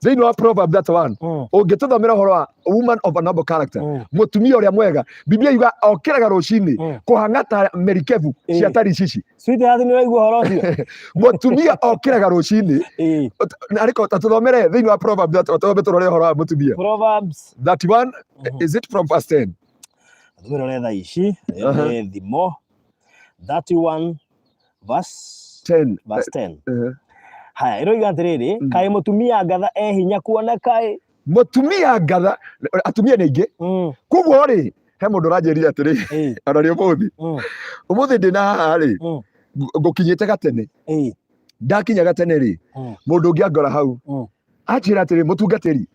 thĩinĩ wa Proverb 31, ũngĩtũthomera ũhoro wa woman of a noble character, mũtumia ũrĩa mwega, Biblia yuga okĩraga rũcinĩ kũhang'a ta merikebu cia Tarishishi. Sweetheart, nĩ ũraigua ũhoro ũcio? Mũtumia okĩraga rũcinĩ. Ariko tatũthomere thĩinĩ wa Proverb 31, tũthome tũrore ũhoro wa mũtumia. Proverbs 31. Is it from verse 10? Tũmĩrore thaa ici. Nĩ Thimo 31 verse 10. Verse 10. Haya, ĩroiga atĩrĩrĩ, kaĩ mũtumia ngatha e hinya kuoneka ĩ. Mũtumia ngatha, atumia nĩ aingĩ. Koguo rĩ, he mũndũ ũranjĩrire atĩrĩ, ona nĩ ũmũthĩ, ũmũthĩ ndĩ na haha rĩ, ngũkinyĩte gatene. Ndakinya gatene rĩ, mũndũ ũngĩ angora hau, anjĩra atĩrĩ, "Mũtungatĩri,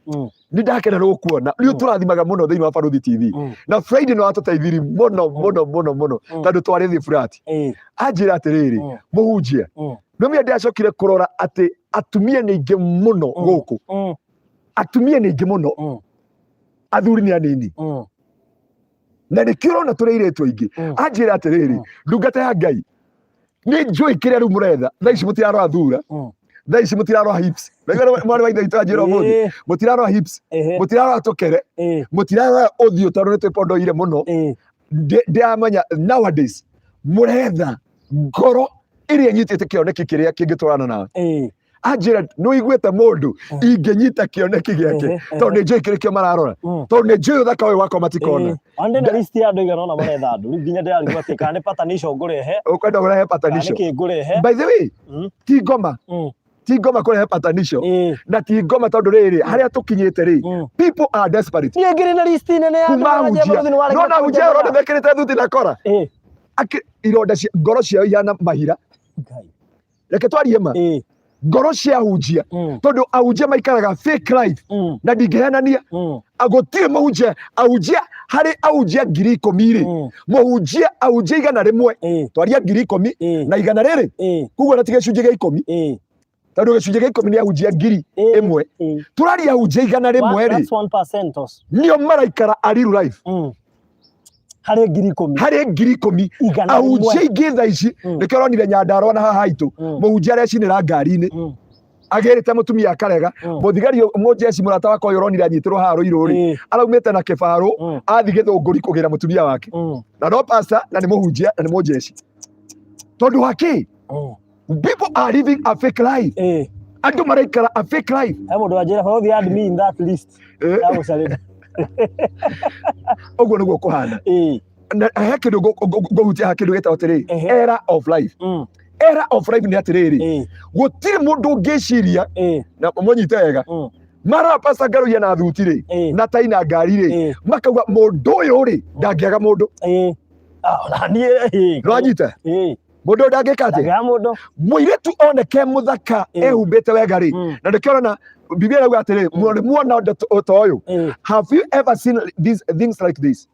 nĩ ndakena nĩ gũkuona, nĩ ũtũrathimaga mũno thĩinĩ wa Barũthi TV, na Friday nĩ watũteithirie mũno mũno mũno mũno, tondũ twarĩ thĩ flat." Anjĩra atĩrĩrĩ, "Mũhunjia, no mĩa ndĩracokire kũrora atĩ atumia nĩ aingĩ mũno gũkũ, atumia nĩ aingĩ mũno, athuri nĩ anini, na nĩkĩo ũrona tũrĩ airĩtu aingĩ." Anjĩra atĩrĩrĩ, "Ndungata ya Ngai, nĩ njũĩ kĩrĩa rĩu mũretha thaa ici, mũtirarora thura, thaa ici mũtirarora hips." Naigua mwarĩ wa ithe witũ anjĩra ũmũthĩ, "Mũtirarora hips, mũtirarora tũkere, mũtirarora ũthiũ, tondũ nĩ twĩpondoire mũno. Ndĩramenya nowadays mũretha ngoro ĩrĩa ĩnyitĩte kĩoneki kĩrĩa kĩngĩtwarana nawe." Anjĩra, "Nĩ ũiguĩte mũndũ ingĩnyita kĩoneki gĩake, tondũ nĩ njũĩ kĩrĩkĩo mararora, tondũ nĩ njũĩ ũthaka ũyũ wakwa matikona." Ona ndĩna list ya andũ aigana ũna maretha andũ rĩu, nginya ndĩrarigwo atĩ kana nĩ patanisho ngũrehe, Ũkwenda kũrehe kana patanisho? nĩ kĩ ngũrehe. By the way, ti ngoma, ti ngoma kũrehe patanisho, na ti ngoma, tondũ rĩrĩ, harĩa tũkinyĩte rĩ, people are desperate. Niĩ ngĩrĩ na list nene ya andũ Kuma maranjia, hunjia barũthi nĩ warega no na hunjia kũnjethera. ũrona mekĩrĩte thuti na kora. Ironda cia ngoro ciao ihana mahira. Ngai. Reke twarie ma. Ngoro cia ahunjia, tondũ ahunjia maikaraga fake life, na ndingĩhenania, gũtirĩ mũhunjia, ahunjia, harĩ ahunjia 10,000 rĩ, mũhunjia, ahunjia 100, twaria 10,000 na 100, koguo na ti gĩcunjĩ gĩa 10, tondũ gĩcunjĩ gĩa 10 nĩ ahunjia ngiri ĩmwe. Tũraria ahunjia 100 rĩ, That's 1% also. Nĩo maraikara a real life. Harĩ 10,000. Harĩ 10,000. 100. Ahunjia aingĩ thaa ici, nĩkĩo ũronire Nyandarua na haha haitũ, mũhunjia arecinĩra ngari-inĩ, agĩrĩte mũtumia akarega. Mũthigari mũjeci mũrata wakwa ũyũ ũronire anyitĩrwo haha Rũirũ rĩ, araumĩte na kĩbarũ, athiĩ Gĩthũngũri kũgĩra mũtumia wake, na no pastor na nĩ mũhunjia na nĩ mũjeci. Tondũ wa kĩ? People are living a fake life. Andũ maraikara a fake life. He mũndũ wanjĩra, "Barothi, add me in that list." Ya gũcarĩria. Ũguo nĩguo kũhana. Na he kĩndũ ngũhutia haha, kĩndũ gĩtagwo atĩrĩ, era of life. Era of life nĩ atĩrĩrĩ, gũtirĩ mũndũ ũngĩciria, na mũnyite wega, mara Pastor Ngaruiya na thuti rĩ, na tai na ngari rĩ, makauga mũndũ ũyũ rĩ ndangĩaga mũndũ. Ah, ona niĩ. Nĩwanyita? Mũndũ ũyũ ndangĩka atĩa? Ndangĩaga mũndũ. Mũirĩtu oneke mũthaka, ehumbĩte wega rĩ, na nĩkĩo ũrona Biblia ĩrauga atĩrĩ, "Mũrĩ muona ũndũ ta ũyũ?" Have you ever seen these things like this?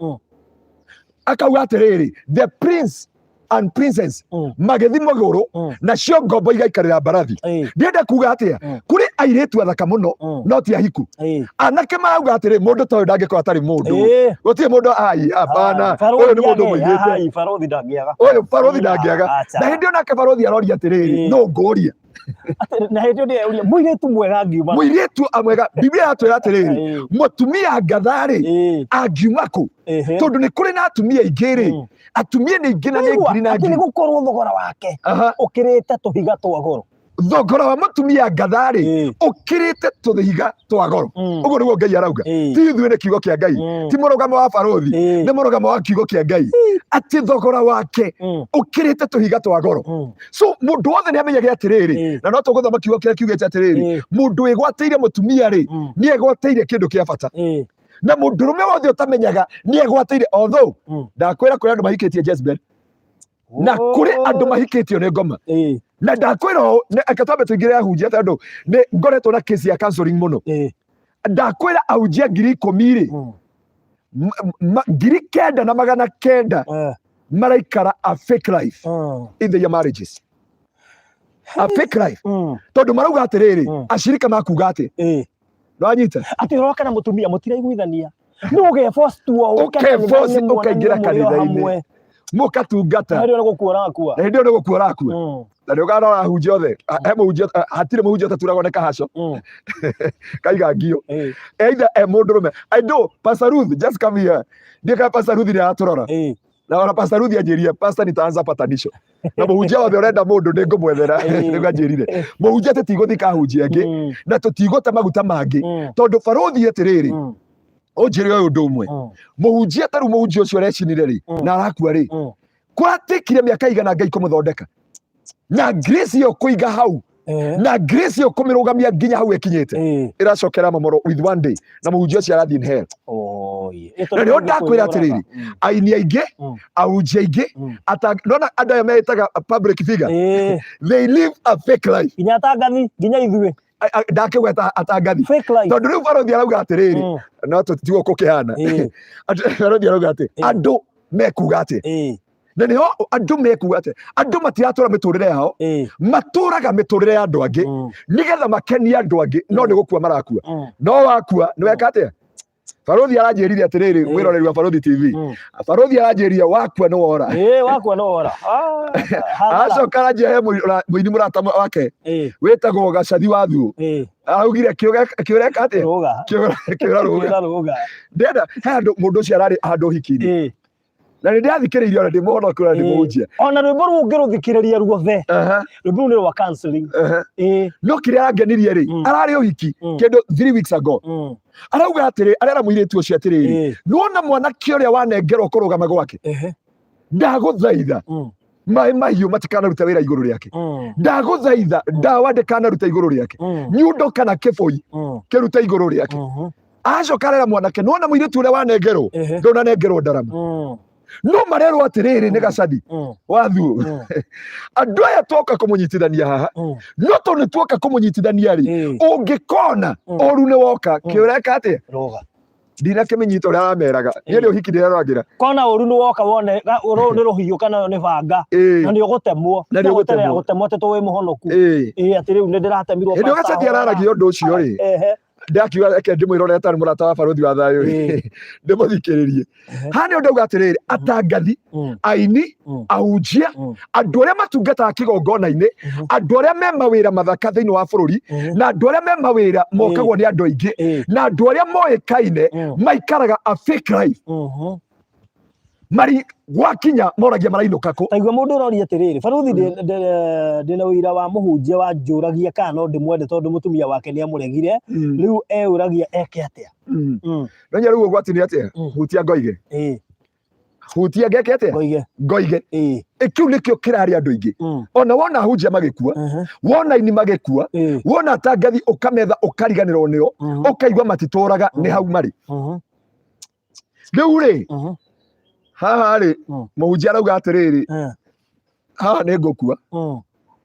Akauga atĩrĩrĩ, the prince and princess magĩthi magũrũ, nacio ngombo igaikarĩra mbarathi. Ndĩrenda kuga atĩa? Kũrĩ airĩtu athaka mũno, no ti ahiku. Anake marauga atĩrĩ, mũndũ ta ũyũ ndangĩkorwo atarĩ mũndũ. Gũtirĩ mũndũ ai, hapana, ũyũ nĩ mũndũ mũigĩte. Ai, barothi ndangĩaga. Ũyũ barothi ndangĩaga. Acha. Na hĩndĩ ĩyo nake barothi aroria atĩrĩrĩ, no ngũria. Na hĩndĩ ĩyo ndĩrauria mũirĩtu mwega angiuma. Mũirĩtu amwega, Biblia yatwĩra atĩrĩrĩ, mũtumia ngatha-rĩ, angiuma kũ? Tondũ nĩ kũrĩ na atumia aingĩ rĩ, atumia nĩ aingĩ na nĩ ngiri na Atĩ nĩ ngiri. gũkorwo thogora wake ũkĩrĩte tũhiga twa goro. Thogora wa mũtumia ngatha-rĩ, ũkĩrĩte tũhiga twa goro. Ũguo nĩguo Ngai arauga. Ti ithuĩ, nĩ kiugo kĩa Ngai. Ti mũrũgamo wa barothi, nĩ mũrũgamo wa kiugo kĩa Ngai, atĩ thogora wake ũkĩrĩte tũhiga twa goro. So mũndũ wothe nĩ amenyage atĩrĩrĩ, na no tũgũthoma kiugo kĩrĩa kiugĩte atĩrĩrĩ, mũndũ wĩgwatĩire mũtumia rĩ, nĩ egwatĩire kĩndũ kĩa bata, na mũndũrũme wothe ũtamenyaga nĩ egwatĩire, although ndakwĩra kũrĩ andũ mahikĩtie Jezebel, na kũrĩ andũ mahikĩtio nĩ ngoma. Na ndakwĩra ũũ, reke twambe tũingĩre ahunjia, tondũ nĩ ngoretwo na case ya counseling mũno. Ndakwĩra ahunjia 10,000 rĩ, 9,900 maraikara a fake life in their marriages, a fake life, tondũ marauga atĩrĩrĩ, acirika makuga atĩ nĩwanyita. Atĩ ũroka na mũtumia mũtiraiguithania, nĩ ũgeforce tu o ũke Ũkeforce kanitha-inĩ ũkaingĩra muonanie mũrĩ o kanitha-inĩ. hamwe. Mũkatungata. Na hĩndĩ ĩyo nĩ gũkua ũrakua. Na hĩndĩ ĩyo nĩ gũkua ũrakua. Na nĩ ũkarora ahunjia othe, he mũhunjia, hatirĩ mũhunjia ũtaturagwo nĩ kahaco kaiga ngio, either e mũndũrũme. I know Pastor Ruth, just come here. Ndiĩ kana Pastor Ruth nĩ aratũrora. Na ona Pastor Ruth anjĩrire, "Pastor, nitaanza patanisho na mũhunjia wothe ũrenda mũndũ nĩ ngũmwethera." Nĩguo anjĩrire, mũhunjia, tũtigũthiĩ kahunjia angĩ, na tũtigũte maguta mangĩ, tondũ barothi atĩrĩrĩ, ũnjĩre ũyũ ũndũ ũmwe, mũhunjia ta rĩu mũhunjia ũcio arecinire rĩ, na arakua rĩ, kũratĩkire mĩaka igana Ngai kũmũthondeka na grace ĩyo kũiga hau, na grace ĩyo kũmĩrũgamia nginya hau ĩkinyĩte, ĩracokera momoro with one day, na mũhunjia ũcio arathiĩ in hell. Na nĩho ndakwĩra atĩrĩrĩ, aini aingĩ, ahunjia aingĩ, nona andũ aya meĩtaga public figure, they live a fake life. Nginya atangathi, nginya ithuĩ. Ndakĩgweta atangathi. Fake life. Tondũ rĩu barothi arauga atĩrĩrĩ, no tũtiguo kũkĩhana. Barothi arauga atĩ andũ mekuga atĩ, na nĩho andũ mekuga atĩ andũ matiratũra mĩtũrĩre yao, matũraga mĩtũrĩre ya andũ angĩ, nĩgetha makenie andũ angĩ, no nĩ gũkua marakua. No wakua nĩ weka atĩa? Barothi aranjĩrire atĩrĩrĩ, mwĩroreri wa Barothi TV, barothi aranjĩrire wakua nĩ wora. Wakua no wora. Ah, hathara. Acoka aranjĩra he mũini mũrata wake wĩtagwo Gacathi wa Thuũ, araugire kĩũreka atĩa? Rũga. Kĩũra rũga. Kĩũra rũga. Ndĩrenda he handũ mũndũ ũcio ararĩ handũ ũhiki-inĩ, na nĩ ndĩrathikĩrĩirie, ona ndĩ mũhonoku na ndĩ mũhunjia. Ona rwĩmbo rũu ũngĩrũthikĩrĩria ruothe, rwĩmbo rũu nĩ rwa counseling. No kĩrĩa arangenirie rĩ, ararĩ ũhiki kĩndũ 3 weeks ago, arauga atĩrĩ, arera mũirĩtu ũcio atĩrĩrĩ, nĩwona mwanake ũrĩa wanengerwo kũrũgama gwake, ndagũthaitha, maĩ mahiũ matikanaruta wĩra igũrũ rĩake, ndagũthaitha, ndawa ndĩkanaruta igũrũ rĩake, nyundo kana kĩbũi kĩrute igũrũ rĩake. Acoka arera mwanake, nĩwona mũirĩtu ũrĩa wanengerwo, ndũnanengerwo ndarama. No marerwo atĩrĩrĩ nĩ gacathi wathuo, andũ aya twoka kũmũnyitithania haha, no tondũ nĩ tuoka kũmũnyitithania rĩ, ũngĩkona ũru nĩ woka, kĩũreka atĩa? Rũga. Ndinakĩmenyita ũrĩa arameraga, niĩ nĩ ũhiki ndĩreroragĩra. Kona ũru nĩ woka, wone rũrũ nĩ rũhiũ kana nĩ banga, na nĩ ũgũtemwo. Na nĩ ũgũtemwo. Gũtemwo atĩ tũ wĩ mũhonoku. Ĩĩ, atĩ rĩu nĩ ndĩratemirwo. Hĩndĩ ĩyo pastor gacathi hoera. araragia ũndũ ũcio rĩ, ndakiuga reke ndĩmwĩrore atarĩ mũrata wa barũthi wa thayũ rĩ, ndĩmũthikĩrĩrie. Haha nĩ ndauga atĩrĩrĩ, atangathi, aini, ahunjia, andũ arĩa matungataga kĩgongona-inĩ, andũ arĩa me mawĩra mathaka thĩinĩ wa bũrũri, na andũ arĩa me mawĩra mokagwo nĩ andũ aingĩ, na andũ arĩa moĩkaine, maikaraga a fake life, mari gwakinya moragia marainũka kũ. Taigua mũndũ ũroria atĩrĩrĩ, barũthi, ndĩna ũira wa mũhunjia wanjũragia kana no ndĩmwende tondũ mũtumia wake nĩ amũregire, rĩu eũragia eke atĩa. No nya rĩu ũgwati nĩ atĩa? Hutia ngoige. Hutia ngeke atĩa? Ngoige. Ngoige. Ĩ, kĩu nĩkĩo kĩrarĩa andũ aingĩ. Ona wona ahunjia magĩkua, wona aini magĩkua, wona atangathi ũkametha ũkariganĩrwo nĩo, ũkaigua matitũraga, nĩ hau marĩ. Rĩu rĩ, haha rĩ, mũhunjia arauga atĩrĩrĩ, haha nĩ ngũkua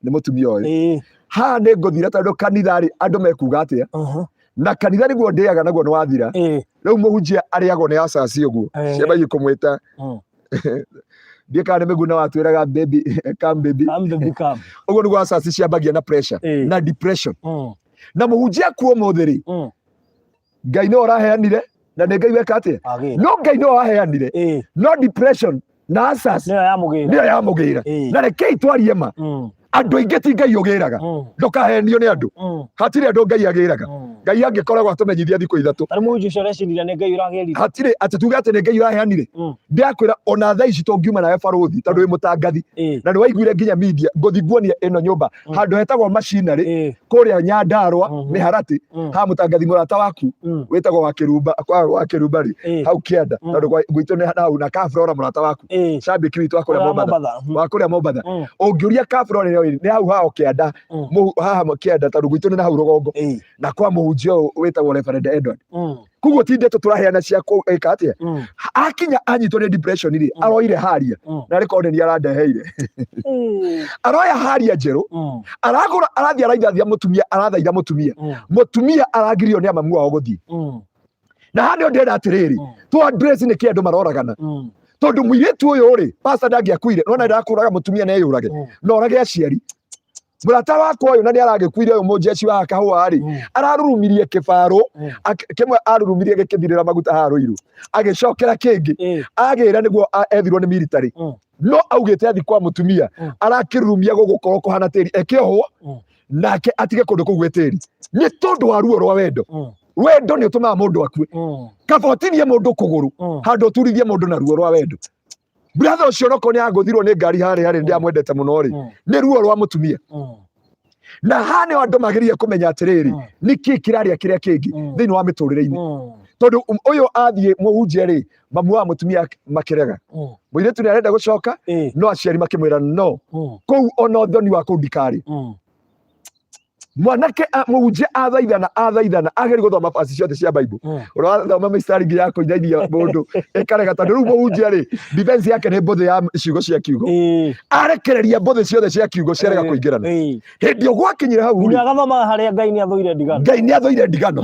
nĩ mũtumia ũyũ, haha nĩ ngũthira tondũ kanitha rĩ, andũ mekuga atĩa, na kanitha nĩguo ndĩaga naguo nĩ wathira. Rĩu mũhunjia arĩagwo nĩ acaci ũguo, ciambagie kũmwĩta, ndiĩ kana nĩ mĩguna watwĩraga, "Baby come, baby." Come, baby, come. Ũguo nĩguo acaci ciambagia na pressure na depression. Na mũhunjia akuo ũmũthĩ rĩ, Ngai nĩwe ũraheanire na nĩ Ngai weka atĩa? Agĩra. No Ngai nĩwe waheanire, no depression na asas nĩyo yamũgĩra. Nĩyo yamũgĩra. Na rekei twarie ma, andũ aingĩ ti Ngai ũgĩraga. Ndũkahenio nĩ andũ. Hatirĩ andũ Ngai agĩraga. Ngai angĩkoragwo atũmenyithia thikũ 3. Tarĩ mũhunjia ũcio ũreciria nĩ Ngai ũragĩrire. Hatirĩ atĩ tuge atĩ nĩ Ngai ũraheanire. Ndĩrakwĩra ona thaa ici tũngiuma nawe barũthi, tondũ wĩ mũtangathi na nĩ waiguire nginya media, ngũthi nguonie ĩno nyũmba handũ hetagwo machinery kũrĩa Nyandarua, mĩharatĩ, ha mũtangathi mũrata waku wĩtagwo wa Kĩrumba, kwa wa Kĩrumba rĩ, hau kĩanda, tondũ gwitũ nĩ hau, na Kafrora mũrata waku, cambĩki witũ wa kũrĩa Ũrĩa Mombatha. Mombatha. Wa kũrĩa Mombatha. Ũngĩũria Kafrora nĩ hau hao kĩanda, haha kĩanda, tondũ gwitũ nĩ na hau rũgongo, na kwa mũhunjia ũyũ wĩtagwo Reverend Edward. Koguo ti ndeto tũraheana cia gwĩka atĩa. Akinya anyitwo nĩ depression rĩ, aroire haria, na arĩ korwo nĩ niĩ arandeheire, aroya haria njerũ, aragũra, arathiĩ araithathia mũtumia, arathaitha mũtumia. Mũtumia aragirio nĩ amamu wao gũthiĩ. Na haha nĩho ndĩrenda atĩrĩrĩ, tũ address nĩkĩ andũ maroragana, tondũ mũirĩtu ũyũ rĩ, pastor ndangĩakuire, nona ndakũraga mũtumia na eyũrage, na orage aciari. Mũrata wakwa ũyũ na nĩ aragĩkuire, ũyũ mũnjeci wa kahũa rĩ, ararurumirie kĩbarũ kĩmwe, arurumirie gĩkĩthirĩra maguta haha Rũirũ, agĩcokera kĩngĩ, agĩra nĩguo ethirwo nĩ military, no augĩte athi kwa mũtumia, arakĩrurumia gũgũkorwo kũhana tĩri, ekĩohwo nake atige kũndũ kũu gwĩ tĩri, nĩ tondũ wa ruo rwa wendo. Wendo nĩ ũtũmaga mũndũ akue. Kaba ũtinie mũndũ kũgũrũ handũ ũturithie mũndũ na ruo rwa wendo. Brother ũcio onokorwo nĩ agũthirwo nĩ ngari harĩa harĩ, ndĩamwendete mũno rĩ, nĩ ruo rwa mũtumia. Na haha nĩho andũ magĩrĩire kũmenya atĩrĩrĩ, nĩkĩ kĩrarĩa kĩrĩa kĩngĩ thĩinĩ wa mĩtũrĩre-inĩ, tondũ ũyũ athiĩ mũhunjia rĩ, mamu wa mũtumia makĩrega. Mũirĩtu nĩ arenda gũcoka, no aciari makĩmwĩra no kũu ona ũthoni wa kũu ndikarĩ. Mwanake mũhunjia athaithana athaithana, ageri gũthoma pasi ciothe cia Bible, ũrĩa wathoma mĩstari nginya ya kũinainia mũndũ ĩkarega, tondũ rĩu mũhunjia rĩ, defense yake nĩ mbũthĩ ya ciugo cia kiugo. Arekereria mbũthĩ ciothe cia kiugo, ciarega kũingĩrana. Hĩndĩ ĩyo gwakinyire hau rĩ, nginya agathomaga harĩa Ngai nĩ athũire ndigano. Ngai nĩ athũire ndigano.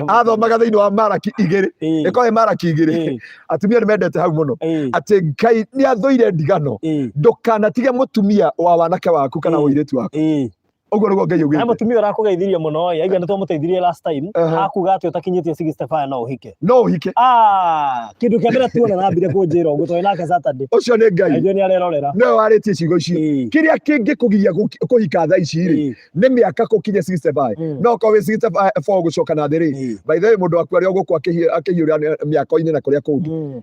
Athomaga thĩinĩ wa Maraki 2. Ĩkorwo ĩ Maraki 2. Atumia nĩ mendete hau mũno, atĩ Ngai nĩ athũire ndigano, ndũkanatige mũtumia wa wanake waku kana ũirĩtu waku. Ũguo nĩguo Ngai Na augĩte. Mũtumia ũrakũgeithirie mũno ĩ, aiga nĩ twamũteithirie last time. Akuga atĩ ũtakinyĩtie 65 no ũhike. No ũhike. Ah, kĩndũ kĩa mbere tuona nambire kũnjĩra ũguo twarĩ nake Saturday. Ũcio nĩ Ngai. Aigua nĩ arerorera. Nĩwe warĩtie ciugo icio. Kĩrĩa kĩngĩkũgiria kũhika thaa ici rĩ, nĩ mĩaka gũkinya 65. No korwo wĩ 64 gũcoka na thĩ rĩ, by the way, mũndũ waku arĩ o gũkũ akĩhiũra mĩako-inĩ na kũrĩa kũngĩ.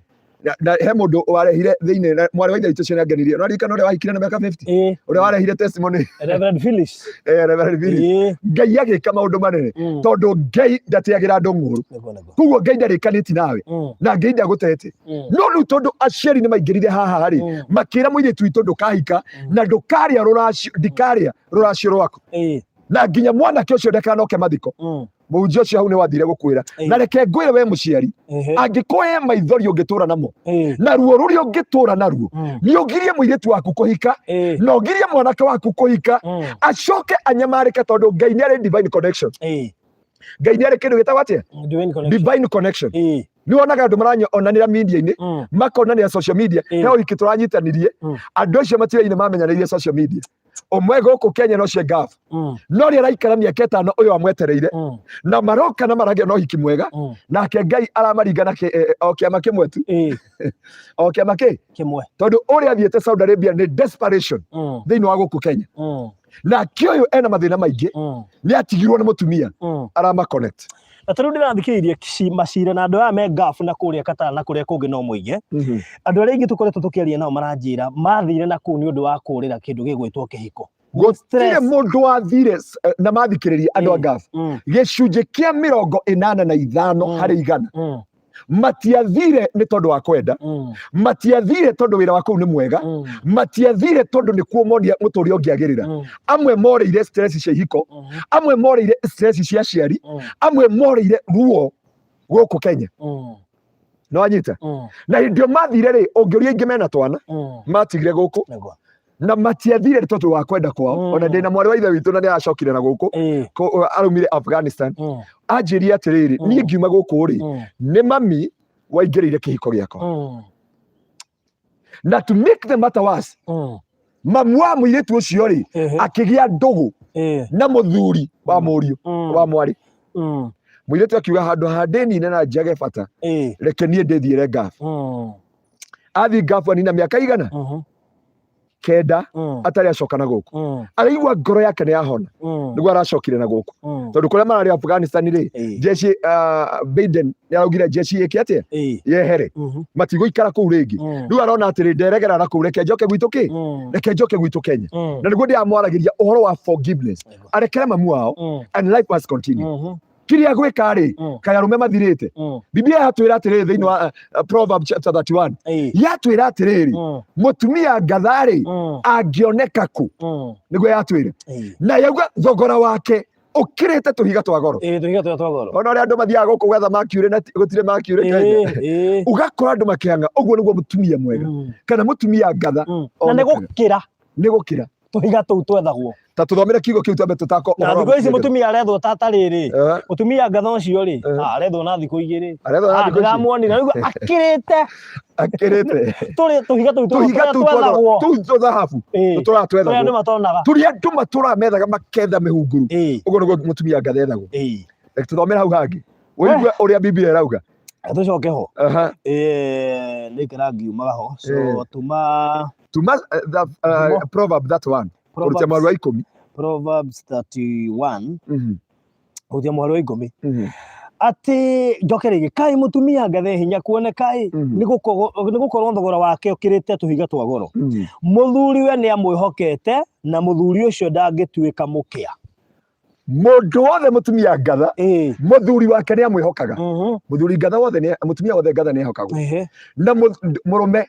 Na he mũndũ warehire thĩinĩ na mwarĩ wa ithe witũ ũcio nĩangenirie. No ririkana ũrĩa wahikire na mĩaka 50, ũrĩa warehire testimony? Reverend Phyllis. Eh, Reverend Phyllis. Ngai agĩka maũndũ manene, tondũ Ngai ndateagĩra andũ ng'ũrũ. Nĩguo nĩguo. Koguo Ngai ndarĩkanĩti nawe, na Ngai ndagũtete. No rĩu tondũ aciari nĩ maingĩrire haha rĩ, makĩra mũirĩtu witũ, ndũkahika na ndũkarĩa rũracio, ndikarĩa rũracio rwaku. Na nginya mwanake ũcio ndakanoke mathiko. Mũhunjia ũcio hau nĩ wathire gũkwĩra. Na reke ngwĩre we mũciari, angĩkorwo he maithori ũngĩtũra namo na ruo rũrĩa ũngĩtũra naruo, nĩ ũgirie mũirĩtu waku kũhika na ũgirie mwanake waku kũhika, acoke anyamarĩke, tondũ Ngai nĩ arĩ divine connection. Ngai nĩ arĩ kĩndũ gĩtagwo atĩa? Divine connection. Divine connection. Nĩ wonaga andũ maranonanĩra media-inĩ, makonanĩra social media. He ũhiki tũranyitanirie, andũ acio matiraine mamenyanĩire social media, ũmwe gũkũ Kenya na ũcio Gulf, no rĩ araikara mĩaka 5 ũyũ amwetereire, na maroka na maragĩa na ũhiki mwega. Nake Ngai aramaringa na o kĩama kĩmwe tu. O kĩama kĩ kĩmwe. Tondũ ũrĩa athiĩte Saudi Arabia nĩ desperation thĩinĩ wa gũkũ Kenya, nake ũyũ ena mathĩna maingĩ, nĩ atigirwo nĩ mũtumia, arama connect. Na tarĩu ndĩrathikĩrĩirie macira na andũ aya me Gulf na kũrĩa Qatar na kũrĩa kũngĩ, no moige andũ arĩa aingĩ tũkoretwo tũkĩaria nao maranjĩra mathire na kũu nĩ ũndũ wa kũrĩra kĩndũ gĩgwĩtwo kĩhiko. Gũtirĩ Stress. mũndũ wathire na mathikĩrĩria andũ a Gulf, gĩcunjĩ kĩa 85 harĩ igana matiathire nĩ tondũ wa kwenda, matiathire tondũ wĩra wa kũu nĩ mwega, matiathire tondũ nĩ kuo monia mũtũrĩre ũngĩagĩrĩra. Amwe morĩire stress cia ihiko, amwe morĩire stress cia aciari, amwe morĩire ruo gũkũ Kenya. No anyita na hĩndĩ ĩyo mathire rĩ, ũngĩũria aingĩ mena twana matigire gũkũ na matiathire nĩ tondũ wa kwenda kwao. Ona ndĩna mwarĩ wa ithe witũ na nĩ aracokire na gũkũ, araumire Afghanistan, anjĩrie atĩrĩrĩ, niĩ ngiuma gũkũ rĩ, nĩ mami waingĩrĩire kĩhiko gĩakwa. Na to make the matter worse, mamu wa mũirĩtu ũcio rĩ, akĩgĩa ndũgũ na mũthuri wa mũriũ wa mwarĩ. Mũirĩtu akiuga, handũ ha ndĩnine na njage bata, reke niĩ ndĩthiĩre Gulf. Athiĩ Gulf anina mĩaka igana 9 atarĩ acoka na gũkũ. Araigua ngoro yake nĩ yahona, nĩguo aracokire na gũkũ, tondũ kũrĩa mararĩ Afghanistan rĩ, jeshi, Biden nĩ araugire jeshi ĩke atĩa? Yehere, matigũikara kũu rĩngĩ. Rĩu arona atĩrĩ, nderegera na kũu, reke njoke gwitũ kĩ, reke njoke gwitũ Kenya. Na nĩguo ndĩramwaragĩria ũhoro wa forgiveness, arekere mamu wao and life must continue. Kĩrĩa gwĩka rĩ, kaĩ arũme mathirĩte? Biblia yatwĩra atĩrĩrĩ thĩinĩ wa Proverbs chapter 31, yatwĩra atĩrĩrĩ, mũtumia ngatha rĩ, angĩoneka kũ? Nĩguo yatwĩra. Na yauga thogora wake ũkĩrĩte tũhiga twa goro. Ĩĩ, tũhiga tũrĩa twa goro. Ona ũrĩa andũ mathiaga gũkũ gwetha mercury na gũtirĩ mercury Kenya, ũgakora andũ makĩhang'a ũguo nĩguo mũtumia mwega kana mũtumia ngatha Na nĩ onekaga. Gũkĩra Nĩ gũkĩra tũhiga tũu twethagwo. Ta tũthomere kiugo kĩu twambe tũtako Na ũhoro wa thikũ ici mũtumia. Mũtumia arethwo ta tarĩrĩ, mũtumia ngatha ũcio rĩ, arethwo na thikũ 2. Arethwo na thikũ ici? Ndĩramuonire rĩu akĩrĩte Akĩrĩte tũrĩ tũhiga tũu tũhiga tũrĩa tũu twa goro, twethagwo. tũu twa thahabu, tũtũraga Tũrĩa andũ twethagwo, matonaga. tũrĩa andũ matũraga methaga maketha mĩhunguru. Ũguo nĩguo mũtumia ngatha ethagwo. Reke tũthomere hau hangĩ ũigue ũrĩa Biblia ĩrauga. Tũcoke ho. Nĩ ikara ngiumaga ho, so tuma Tuma the, proverb that one kũrutia mweri wa 10. Proverbs 31 kũrutia mũhari wa 10, atĩ njoke rĩngĩ, kaĩ mũtumia ngathe hinya kuoneka ĩ, nĩ gũkorwo thogora wake ũkĩrĩte tũhiga twa goro. Mũthuri we nĩ amwĩhokete, na mũthuri ũcio ndangĩtuĩka mũkĩa. Mũndũ wothe mũtumia ngatha, mũthuri wake nĩ amwĩhokaga. Mũthuri ngatha wothe mũtumia wothe ngatha nĩ ehokagwo na mũrũme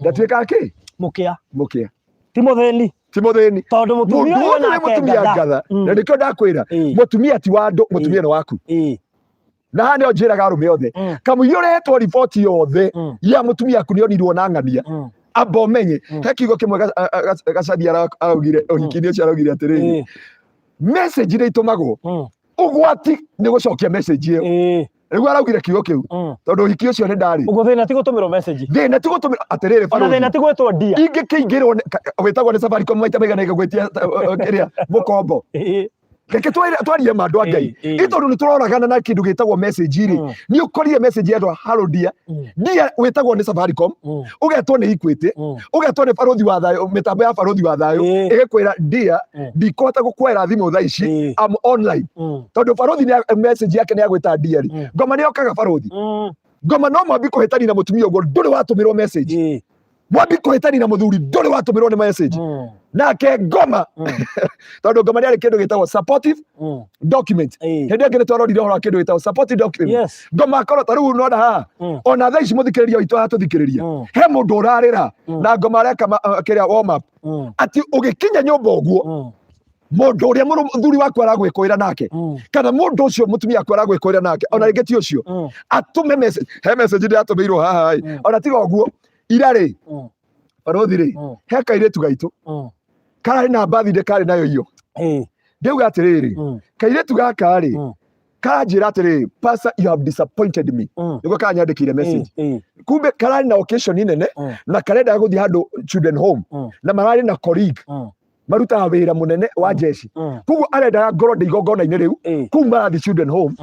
ndatuĩkaga kĩ? Mũkĩa. Mũkĩa. Ti mũthĩni. Ti mũthĩni. Tondũ mũtumia Mũndũ ũyũ wothe wĩ nake mũtumia ngatha. ngatha, na nĩkĩo ndakwĩra, mũtumia ti wa andũ, mũtumia nĩ waku. Na haha nĩho njĩraga arũme othe, kamũira ũrehetwo riboti yothe ya mũtumia aku nĩonirwo na ng'ania, amba ũmenye. He kiugo kĩmwe Gacathi araugire ũhiki-inĩ ũcio, araugire atĩrĩrĩ, message nĩ itũmagwo, ũgwati nĩ gũcokia message ĩyo. Nĩguo araugire kiugo kĩu, tondũ ũhiki ũcio nĩ ndarĩ Ũguo thĩna ti gũtũmĩrwo message. Thĩna ti gũtũmĩra atĩrĩrĩ, Ona barũthi. thĩna ti gwĩtwo ndia. Ingĩkĩingĩrwo wĩtagwo nĩ Safaricom maita maigana ĩgagwĩtia kĩrĩa mũkombo. Reke twarie ma, andũ a Ngai. Ĩ tondũ nĩ tũroragana na kĩndũ gĩtagwo message rĩ, nĩ ũkorire message ya andũ a hello dear. Dear wĩtagwo nĩ Safaricom, ũgetwo nĩ Equity, ũgetwo nĩ Barũthi wa Thayũ, mĩtambo ya Barũthi wa Thayũ, ĩgĩkwĩra, "Dear, ndikũhota gũkuoera thimũ thaa ici, I'm online," tondũ barũthi message yake nĩ agwĩta dear rĩ. Ngoma nĩ yokaga, barũthi. Ngoma no mwambi kũhĩtania na mũtumia ũguo, ndũrĩ watũmĩrwo message. Mwambi kũhĩtania na mũthuri, ndũrĩ watũmĩrwo nĩ message. Nake ngoma, tondũ ngoma nĩ arĩ kĩndũ gĩtagwo supportive document. Hĩndĩ ĩngĩ nĩ twarorire ũhoro wa kĩndũ gĩtagwo supportive document. Ngoma akorwo ta rĩu nona haha, ona thaa ici mũthikĩrĩria witũ aratũthikĩrĩria, he mũndũ ũrarĩra na ngoma areka kĩrĩa warm up, atĩ ũgĩkinya nyũmba ũguo. Mũndũ ũrĩa mũthuri waku aragwĩkũĩra nake, kana mũndũ ũcio mũtumia waku aragwĩkũĩra nake, ona rĩngĩ ti ũcio, atũme message. He message ndĩratũmĩirwo haha ĩ. Ona tiga ũguo, ira rĩ, barothi rĩ, he kairĩtu gaitũ kararĩ na birthday, karĩ nayo iyo. Ndĩuga atĩrĩrĩ, kairĩtu gaka rĩ, karanjĩra atĩrĩrĩ, "Pastor, you have disappointed me." Nĩguo karanyandĩkĩire message. Kumbe kararĩ na occasion nene na karendaga gũthiĩ handũ children home, na mararĩ na colleague marutaga wĩra mũnene wa jeshi. Koguo arendaga ngorwo ndĩ igongona-inĩ rĩu kũu marathiĩ children home.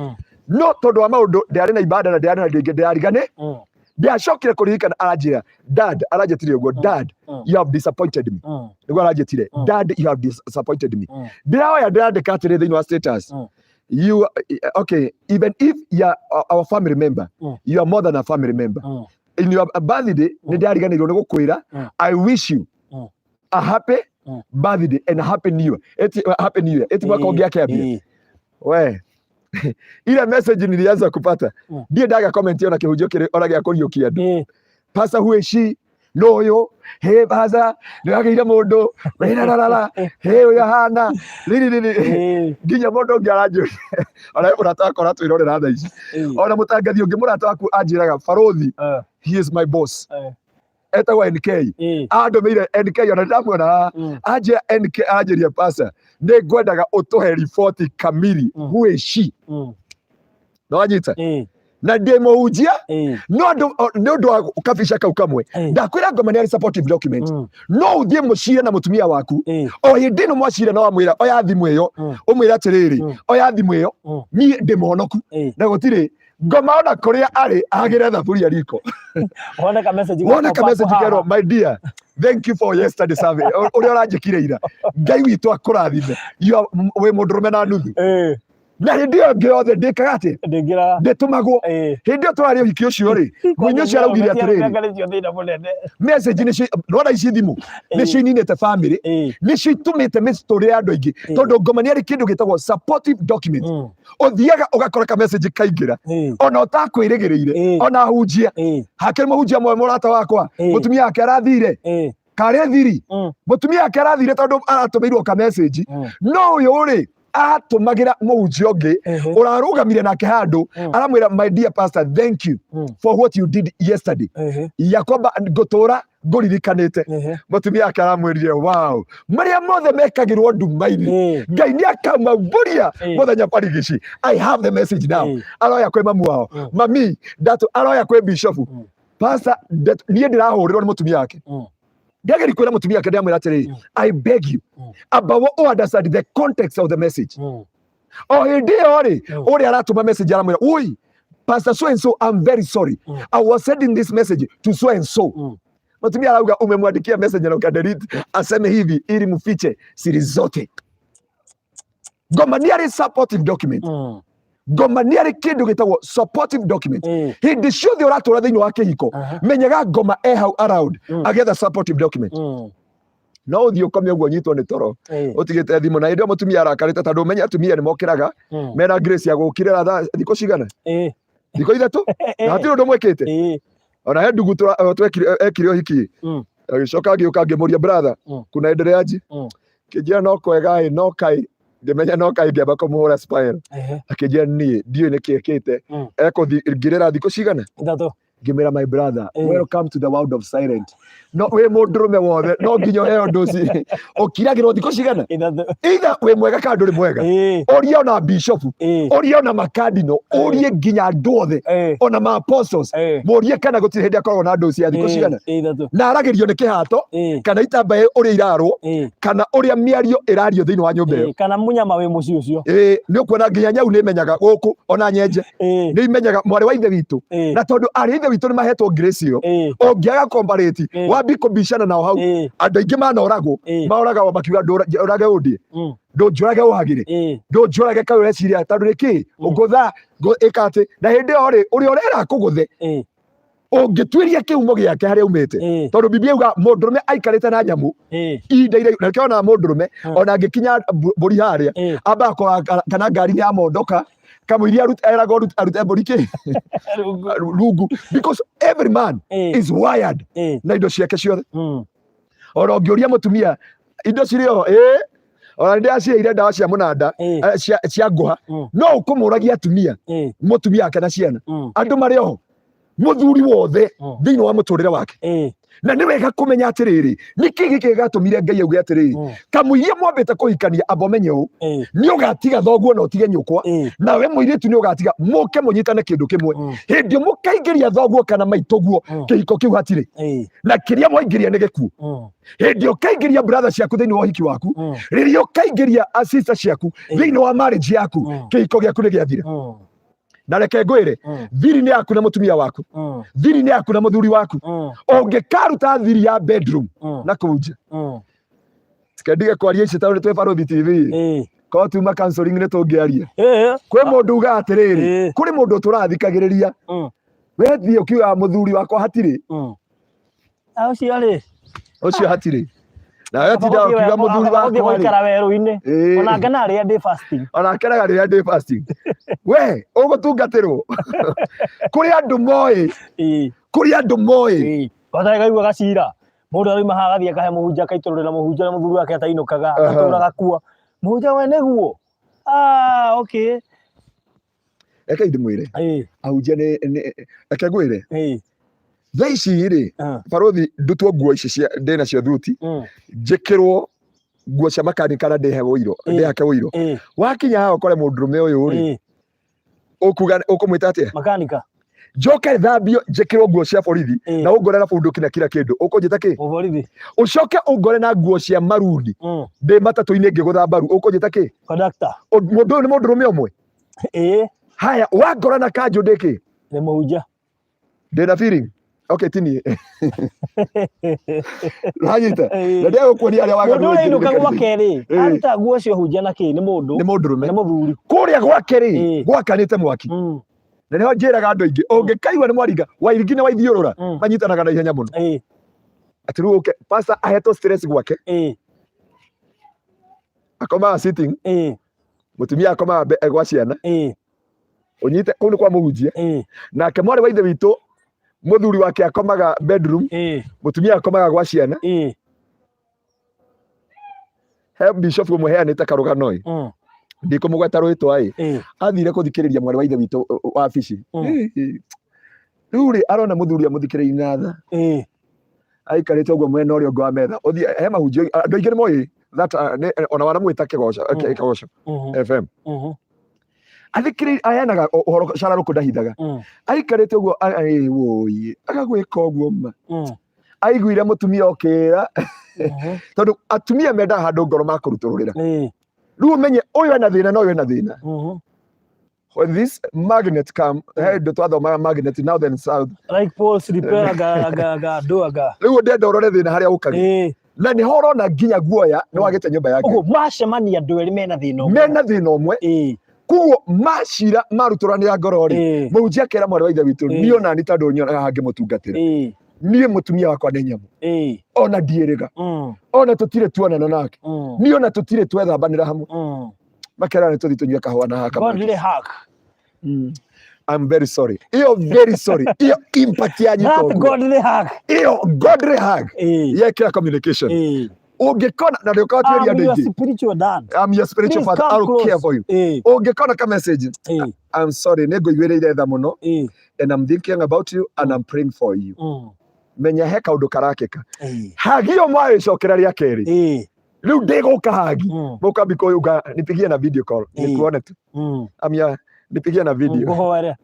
No tondũ wa maũndũ, ndĩarĩ na ibada na ndĩarĩ na ndĩngĩ, ndĩrarigane, ndĩacokire kũririkana. Aranjĩra, "Dad," aranjĩtire ũguo, "Dad, you have disappointed me." Nĩguo aranjĩtire. "Dad, you have disappointed me." Ndĩraoya, ndĩrandĩka atĩrĩ thĩinĩ wa status, "You, okay, even if you are our family member, you are more than a family member. In your birthday, nĩ ndariganĩirwo nĩ gũkwĩra, I wish you a happy birthday and a happy new year." Eti happy new year, eti mwaka ũngĩ akĩambia. We, ile message nilianza kupata, ndiĩ ndaga comment ona kĩhunjio kĩrĩ ona gĩa kũriũkia andũ. "Pastor, who is she?" No ũyũ, "Hey pastor, nĩ wagĩire mũndũ wĩrararara, hey ũyũ ahana riri riri." Nginya mũndũ ũngĩ aranjũria, ona he mũrata wakwa ũratwĩrorera thaa ici, ona mũtangathi ũngĩ mũrata waku anjĩraga, "Barothi, he is my boss." Etagwo NK. Andũmĩire NK, ona ndamuona haha. Anjĩra NK, anjĩria, "Pastor, nĩ ngwendaga ũtũhe riboti kamili. Who is she?" No wanyita? Na ndĩ mũhunjia, no andũ nĩ ũndũ wa kabica kau kamwe. Ndakwĩra ngoma nĩ arĩ supportive document. No ũthiĩ mũcire na mũtumia waku, o hĩndĩ ĩno mwacira, no wamwĩra oya thimũ ĩyo, ũmwĩre atĩrĩrĩ, "Oya thimũ ĩyo, niĩ ndĩ mũhonoku." Na gũtirĩ ngoma ona kũrĩa arĩ agĩre thaburia riko. Wone ka message. Wona ka message kerwo, "My dear, thank you for yesterday survey ũrĩa ũranjĩkire ira. Ngai witũ akũrathime. You are wĩ mũndũrũme na nuthu." Na hĩndĩ ĩyo ĩngĩ yothe ndĩkaga atĩ Ndĩngĩra. ndĩtũmagwo. Hĩndĩ ĩyo tũrarĩ ũhiki ũcio rĩ, mũini ũcio araugire atĩrĩrĩ, Nĩcio thĩna mũnene. Message nĩcio nona ici thimũ nĩcio ininĩte family, nĩcio itũmĩte mĩtũrĩre ya andũ aingĩ, tondũ ngoma nĩ arĩ kĩndũ gĩtagwo supportive document. Ũthiaga ũgakora ka message kaingĩra ona ũtakwĩrĩgĩrĩire. Ona hunjia hakĩrĩ mũhunjia mwe mũrata wakwa, mũtumia wake arathire karĩ thiri. Mũtumia wake arathire tondũ aratũmĩirwo ka message. No ũyũ rĩ, atũmagĩra mũhunjia ũngĩ ũrarũgamire nake handũ, aramwĩra, "My dear pastor, thank you for what you did yesterday," ya kwamba ngũtũra ngũririkanĩte. Mũtumia wake aramwĩrire, "Wow, marĩa mothe mekagĩrwo nduma-inĩ, Ngai nĩ akamaumbũria mũthenya barigici." I have the message now. Aroya kwĩ mamu wao, mami ndatu, aroya kwĩ bishofu, pastor niĩ ndĩrahũrĩrwo nĩ mũtumia wake. Ndageri kwĩra mũtumia wake, ndĩramwĩra atĩrĩrĩ, "I beg you, amba wo understand the context of the message." O hĩndĩ ĩyo rĩ, ũrĩa aratũma message aramwĩra, "Ui, pastor so and so, I'm very sorry. I was sending this message to so and so." Mũtumia arauga, "Umemwandikia message na ukadelete aseme hivi ili mfiche siri zote." Ngoma nĩ arĩ supportive document. Ngoma nĩ arĩ kĩndũ gĩtagwo supportive document. Hĩndĩ ciothe ũratũra thĩinĩ wa kĩhiko, menyaga ngoma e hau around agĩetha supportive document. No ũthiĩ ũkome ũguo nyitwo nĩ toro ũtigĩte thimũ, na hĩndĩ ĩyo mũtumia arakarĩte, tondũ ũmenye atumia nĩ mokĩraga mena grace ya gũkĩrĩra thaa thikũ cigana, thikũ 3, na hatirĩ ũndũ mwĩkĩte. Ona he ndugu twekire ũhiki, agĩcoka agĩũka, ngĩmũria, "Brother, kunaendeleaje?" Kĩnjĩra, "No kwega ĩ." No kai ngĩmenya, no kai ngĩamba kũmũhũra spile. Akĩnjĩra, "Niĩ ndiũĩ nĩkĩ ĩkĩte." Ekũthi ngĩrĩra thikũ cigana? 3. Ngĩmwĩra, "My brother, welcome to the world of silent. No wĩ mũndũrũme wothe no nginya ũheo ũndũ ũcio ũkiragĩrwo thikũ cigana." 3. Either wĩ mwega kana ndũrĩ mwega. Ũrie ona bishofu, ũrie ona makadino, ũrie nginya andũ othe, ona ma apostles, mũrie kana gũtirĩ hĩndĩ akoragwo na andũ cia thikũ cigana. 3. Na aragĩrio nĩ kĩhato, kana itambaya ũrĩa irarwo, kana ũrĩa mĩario ĩrario thĩinĩ wa nyũmba ĩyo. Kana munyama wĩ mũciĩ ũcio. Ĩĩ, nĩ ũkuona nginya nyau nĩ imenyaga gũkũ, ona nyenje nĩ imenyaga mwarĩ wa ithe witũ. Na tondũ arĩ ithe witũ nĩ mahetwo grace ĩyo, ũngĩaga kombarĩti, wambi kũbicana nao hau. Andũ aingĩ manoragwo, maoragagwo makiuga, "Ndũrage ũndie, ndũnjũrage ũhagĩre, ndũnjũrage kaĩ ũreciria tondũ nĩkĩ ngũtha ĩka atĩ." Na hĩndĩ ĩyo rĩ, ũrĩa ũrera kũgũthe, ũngĩtuĩria kĩhumo gĩake harĩa aumĩte, tondũ Biblia yuga mũndũrũme aikarĩte na nyamũ ihinda iraihu, na nĩkĩo onaga mũndũrũme ona angĩkinya mbũri harĩa, ambaga kũrora kana ngari nĩ yamondoka kamũiria eragwo arute mbũri kĩ Rungu. Rungu, because every man is wired na indo ciake ciothe. Ona ũngĩũria mũtumia indo cirĩ o ĩĩ, Ona nĩ ndĩraciheire ndawa cia mũnanda, cia ngũha. No ũkũmũragia atumia, mũtumia wake na ciana, andũ marĩ oho, mũthuri wothe thĩinĩ wa mũtũrĩre wake. Na nĩ wega kũmenya atĩrĩrĩ, nĩkĩ gĩkĩ gĩgatũmire Ngai auge atĩrĩrĩ, kamũiria mwambĩte kũhikania, amba ũmenye ũũ, nĩ ũgatiga thoguo na ũtige nyũkwa, nawe mũirĩtu nĩ ũgatiga, mũke mũnyitane kĩndũ kĩmwe. Hĩndĩ ĩyo mũkaingĩria thoguo kana maitũguo, kĩhiko kĩu hatirĩ, na kĩrĩa mwaingĩria nĩ gĩkuũ. Hĩndĩ ĩyo ũkaingĩria brother ciaku thĩinĩ wa ũhiki waku, rĩrĩa ũkaingĩria sister ciaku thĩinĩ wa marriage yaku, kĩhiko gĩaku nĩ gĩathira. Na reke ngwĩre, thiri nĩ yaku na mũtumia waku, thiri nĩ yaku na mũthuri waku. Ũngĩkaruta thiri ya bedroom na kũu nja, tikendige kwaria ici tondũ nĩ twĩ Barũthi TV. Korwo tuma counseling nĩ tũngĩaria. Kwĩ mũndũ ugaga atĩrĩrĩ, kũrĩ mũndũ tũrathikagĩrĩria, we thiĩ ũkiugaga mũthuri wakwa hatirĩ. Ũcio rĩ, Ũcio hatirĩ, nawe tinda ũkiuga mũthuri gũthiĩ wakwa rĩ. Gũikara werũ-inĩ. Ona ngena rĩrĩa ndĩ fasting. Ona akenaga rĩrĩa ndĩ fasting. We ũgũtungatĩrwo kũrĩ andũ moĩ, kũrĩ andũ moĩ. Kwanja kaigua gacira, mũndũ arauma haha agathiĩ akahe mũhunjia, akaitũrũrĩra mũhunjia ũrĩa mũthuri wake atainũkaga, agatũra gakua mũhunjia we nĩguo. Ah, okay. Reke ndĩmwĩre, ahunjia reke ngwĩre, thaa ici rĩ, barũthi, ndutwo nguo ici cia ndĩ nacio thuti, njĩkĩrwo nguo cia makanika na ndĩhe ũiro, ndĩhake ũiro. Wakinya haha ũkore mũndũrũme ũyũ rĩ, ũkuga ũkũmwĩta atĩa? Makanika. Njoke thambio, njĩkĩrwo nguo cia borithi, na ũngore na bunduki na kila kĩndũ, ũkũnjĩta kĩ? Mũborithi. Ũcoke ũngore na nguo cia maruni ndĩ matatũ-inĩ ngĩgũtha mbaru, ũkũnjĩta kĩ? Conductor. Mũndũ ũyũ nĩ mũndũrũme ũmwe. Haya, wangora na kanjũ ndĩ kĩ? Nĩ mũhunjia. Ndĩ na feeling, okay, tini ranyita na ndĩgũkuonia arĩa waganu. Mũndũ ũrĩa inũka aingĩrire gwake rĩ, aruta nguo cio hunjia na kĩ? Nĩ mũndũ. Nĩ mũndũrũme. Nĩ mũthuri. Kũrĩa gwake rĩ, gwakanĩte mwaki. Na nĩho njĩraga andũ aingĩ, ũngĩkaigua nĩ mwaringa wairigi na waithiũrũra, manyitanaga na ihenya mũno. Atĩ rĩu ũke pastor ahetwo stress gwake, akomaga sitting, mũtumia akomaga gwa ciana. Ũnyite kũu nĩ kwa mũhunjia. Nake mwarĩ wa ithe witũ, mũthuri wake akomaga bedroom, mũtumia akomaga gwa ciana. He bishop ũmwe heanĩte karũgano ĩ, ndikũmũgweta rwĩtwa ĩ, athire kũthikĩrĩria mwarĩ wa ithe witũ wabici. Rĩu rĩ, arona mũthuri amũthikĩrĩirie na tha, aikarĩte ũguo mwena ũrĩa ũngĩ wa metha. Ũthiĩ he mahunjio, andũ aingĩ nĩ moĩ that, ona wanamwĩta Kĩgoco, Kĩgoco FM. Athikĩrĩirie, aheanaga ũhoro cararũkũ, ndahithaga. Aikarĩte ũguo, wũi, agagwĩka ũguo ma. Aiguire mũtumia okĩra, tondũ atumia mendaga handũ ngoro makũrutũrũrĩra. Rĩu ũmenye ũyũ ena thĩna na ũyũ ena thĩna. When this magnet come, he ndũ twathomaga magnet, north and south. Like poles repair, aga aga aga andũ aga. Rĩu ndenda ũrore thĩna harĩa ũkagĩ, na nĩho ũrona nginya guoya nĩ wagĩte nyũmba ya Ngai. Ũguo macemania andũ erĩ mena thĩna ũmwe. Mena thĩna ũmwe. Koguo macira marutũranĩra ngoro rĩ, mũhunjia akera mwarĩ wa ithe witũ, niĩ ona ni tondũ nyonaga hangĩmũtungatĩra, niĩ mũtumia wakwa nĩ nyamũ, ona ndiĩrĩga, ona tũtirĩ tuonana nake, niĩ ona tũtirĩ twethambanĩra hamwe. Makera nĩ tũthiĩ tũnyue kahũa na haka. Godly hack. I'm very sorry. Iyo very sorry. Iyo impact ya nyita That ũguo. godly hack. Iyo godly hug. Yekĩra communication. Ũngĩkona na ndũkaga twĩria I'm andũ your aingĩ. spiritual dad. I'm your spiritual Please father. come I'll care close. for you. Ũngĩkona ka message. I'm sorry, nĩ ngũiguĩrĩire tha mũno and I'm thinking about you and I'm praying for you. Menya he kaũndũ karakĩka. Hagi ĩyo mwagĩcokera rĩa kerĩ. Rĩu ndĩgũka hagi. Mũkambi kũyũnga nipigie na video call. Nikuone tu. Amia nipigie na video. Ngũhoere.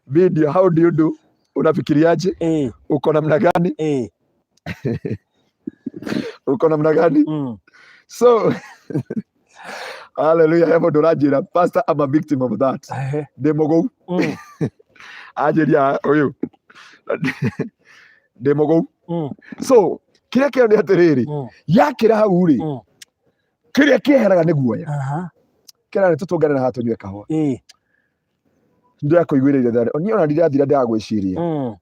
Video, how do you do? Unafikiriaje? Uko namna gani? Uko namna gani? So hallelujah, he mũndũ ũranjĩra, "Pastor, I'm a victim of that." Ndĩ mũgũu. Anjĩria ũyũ ndĩ mũgũu. So kĩrĩa kĩo nĩ atĩrĩrĩ, yakĩra hau rĩ, kĩrĩa kĩeheraga nĩ guoya. Kĩra nĩ tũtũngane na haha tũnyue kahũa. Ndĩrakũiguĩrĩire tha, niĩ ona ndirathira ndĩragwĩciria.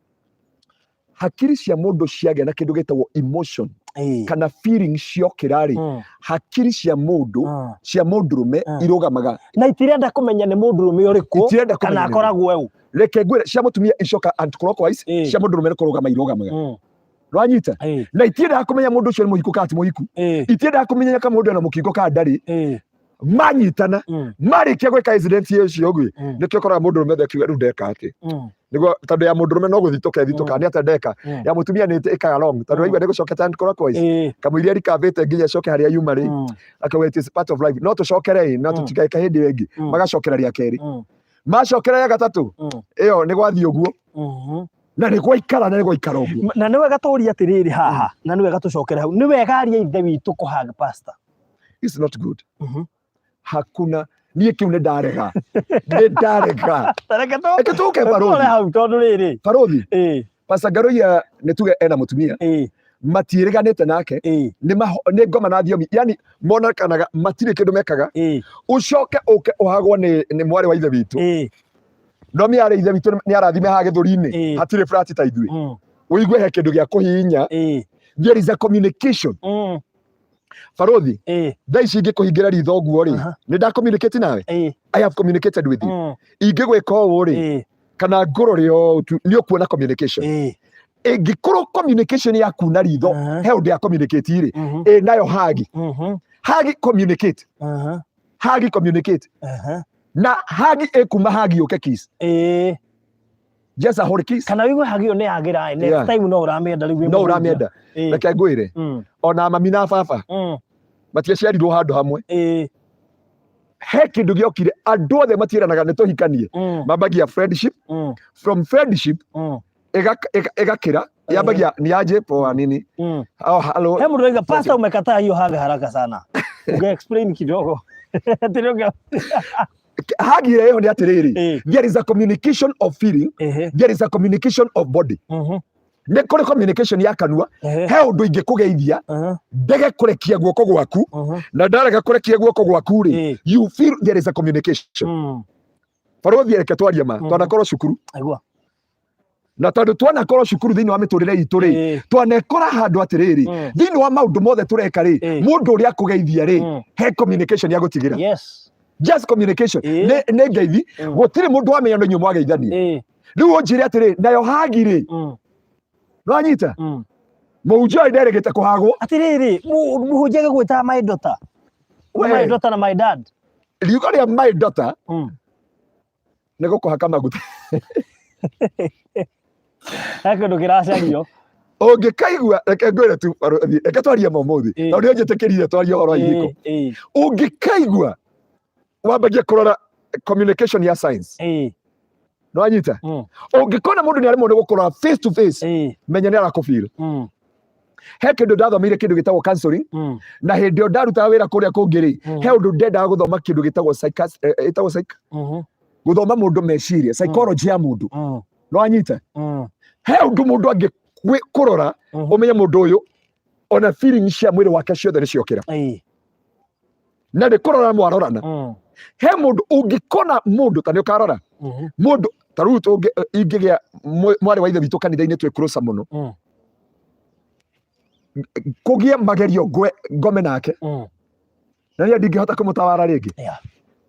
Hakiri cia mũndũ ciagĩa na kĩndũ gĩtagwo emotion kana feeling ciokĩra rĩ, hakiri cia mũndũ, cia mũndũrũme, irũgamaga. Na itirenda kũmenya nĩ mũndũrũme ũrĩkũ Itirenda kũmenya kana nĩ akoragwo eu. Reke ngwĩre, cia mũtumia icoka anti-clockwise, cia mũndũrũme nĩ kũrũgama irũgamaga. Rwanyita na itiendaga kũmenya mũndũ ũcio nĩ mũhiku kana ti mũhiku, itiendaga kũmenya kana mũndũ ena mũkingo kana ndarĩ. Manyitana, marĩkia gwĩka incident ũcio ũguo, nĩkĩo ũkoraga mũndũ ũrũme akiuga rĩu ndeka atĩ nĩguo, tondũ ya mũndũ ũrũme no gũthitũka ĩthitũka, nĩ atĩa ndeka. Ya mũtumia nĩ ĩkaga long, tondũ waigua nĩ gũcoka turn clockwise, kamũiria rikambĩte nginya ĩcoke harĩa yuma rĩ, akauga it is part of life, no tũcokere ĩ, no tũtigaika hĩndĩ ĩyo ĩngĩ. Magacokera rĩa kerĩ, macokera rĩa gatatũ, ĩyo nĩ gwathiĩ ũguo na nĩ gwaikara na nĩ gwaikara ũguo. Na nĩ wega tũrie atĩrĩrĩ haha, na nĩ wega tũcokere hau, nĩ wega aria ithe witũ kũhag pastor? It's not good. Hakuna, niĩ kĩu nĩ ndarega, nĩ ndarega. Reke Reke tũke tũre barothi. Hau tondũ rĩrĩ, Barothi, Pastor Ngaruiya nĩ tuge ena mũtumia, matiĩrĩganĩte nake, nĩ ngoma na thiomi, yani monekanaga matirĩ kĩndũ mekaga. Ũcoke ũke ũhagwo nĩ mwarĩ wa ithe witũ, no mĩarĩ ithe witũ nĩ arathime haha gĩthũri-inĩ, hatirĩ flat ta ithuĩ, ũigue he kĩndũ gĩa kũhihinya. There is a communication, barothi. Thaa ici ingĩkũhingĩra ritho ũguo rĩ, nĩ nda communicate nawe. I have communicated with you. Ingĩgwĩka ũũ rĩ, kana ngũrore ũũ tu, nĩ ũkuona communication. Ĩngĩkorwo communication ya kuna ritho, he ũndũ ya communicate rĩ, ĩ nayo hagi, hagi communicate, hagi communicate, na hagi ĩkuma hagi yũke kiss, just a whole kiss. Kana wĩigue hagi ĩyo nĩ yagĩra ĩ, next time no ũramĩenda rĩu wĩ No mũhunjia. ũramĩenda. Reke ngwĩre, ona mami na baba matiaciarirwo handũ hamwe. He kĩndũ gĩokire, andũ othe matiĩranaga nĩ tũhikanie. Mambagia friendship, from friendship ĩgakĩra, yambagia ni aje, poa, nini, oh, hello. He mũndũ oiga, "Pastor, umekataa hiyo hug haraka sana, unge explain kidogo." Atĩrĩ Hagi ĩrĩa ĩho nĩ atĩrĩrĩ, there is a communication of feeling, there is a communication of body. Nĩ kũrĩ communication ya kanua. He ũndũ ingĩkũgeithia, ndege kũrekia guoko gwaku, na ndarega kũrekia guoko gwaku rĩ, you feel there is a communication. Barothi, reke twarie ma. Twanakorwo cukuru, Aigua. Na tondũ twanakorwo cukuru thĩinĩ wa mĩtũrĩre itũ rĩ, twanekora handũ atĩrĩrĩ, thĩinĩ wa maũndũ mothe tũreka rĩ, mũndũ ũrĩa akũgeithia rĩ, he communication ya gũtigĩra. Just communication. Nĩ ngeithi. Gũtirĩ mũndũ wamenya nĩ inyuĩ mwageithania. Rĩu ũnjĩre atĩrĩ, nayo hagi rĩ, nĩwanyita? Mũhunjia ũyũ nderĩgĩte kũhagwo. Atĩrĩrĩ, mũhunjia agĩgwĩtaga my daughter, We. my daughter na my dad. Riugo rĩa my daughter nĩ gũkũhaka maguta. He kĩndũ kĩracario. Ũngĩkaigua, reke ngwĩre tu barothi, reke twarie ma ũmũthĩ, tondũ nĩ ũnjĩtĩkĩrire twarie ũhoro wa ihiko. Ũngĩkaigua wambagie kũrora communication ya science. Nĩwanyita? Ũngĩkona mũndũ nĩ aremwo nĩ gũkũrora face to face, menya nĩ arakũfeel. He kĩndũ ndathomeire, kĩndũ gĩtagwo counseling, na hĩndĩ ĩyo ndarutaga wĩra kũrĩa kũngĩ rĩ, he ũndũ ndendaga gũthoma, kĩndũ gĩtagwo ĩtagwo psych, gũthoma mũndũ meciria, psychology ya mũndũ. Nĩwanyita? He ũndũ mũndũ angĩ kũrora, ũmenye mũndũ ũyũ ona feeling cia mwĩrĩ wake ciothe nĩ ciokĩra, na nĩ kũrora mwarorana. He mũndũ ũngĩkona mũndũ ta nĩ ũkarora mũndũ ta rĩu ingĩgĩa mwarĩ wa ithe witũ kanitha-inĩ twĩ closer mũno, kũgĩe magerio ngwe ngome nake, na niĩ ndingĩhota kũmũtawara rĩngĩ,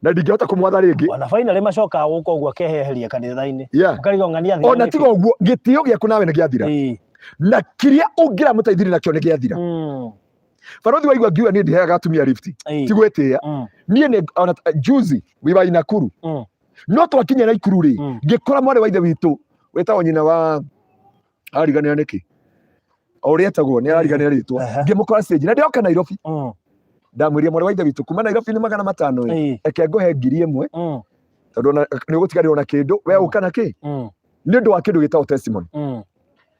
na ndingĩhota kũmwatha rĩngĩ. Ona finally macokaga gũka ũguo akeheheria kanitha-inĩ. Ũkarigwo ng'ania athira Ona nĩkĩ? Tiga ũguo, gĩtĩo gĩaku nawe nĩ gĩathira, na kĩrĩa ũngĩramũteithirie nakĩo nĩ gĩathira. Barothi, waigua ngiuga niĩ ndiheaga atumia lift, ti gwĩtĩĩa. Niĩ nĩ ona juzi we were in Nakuru, no twakinya Naikuru rĩ, ngĩkora mwarĩ wa ithe witũ wĩtagwo nyina wa ariganĩra nĩkĩ o ũrĩa etagwo, nĩ arariganĩra rĩtwa. Ngĩmũkora stage na ndĩroka Nairobi. Ndamwĩrire, "Mwarĩ wa ithe witũ, kuma Nairobi nĩ 500 ĩ, reke ngũhe 1000, tondũ ona nĩ ũgũtigarĩrwo na kĩndũ we ũka na kĩ nĩ ũndũ wa kĩndũ gĩtagwo testimony."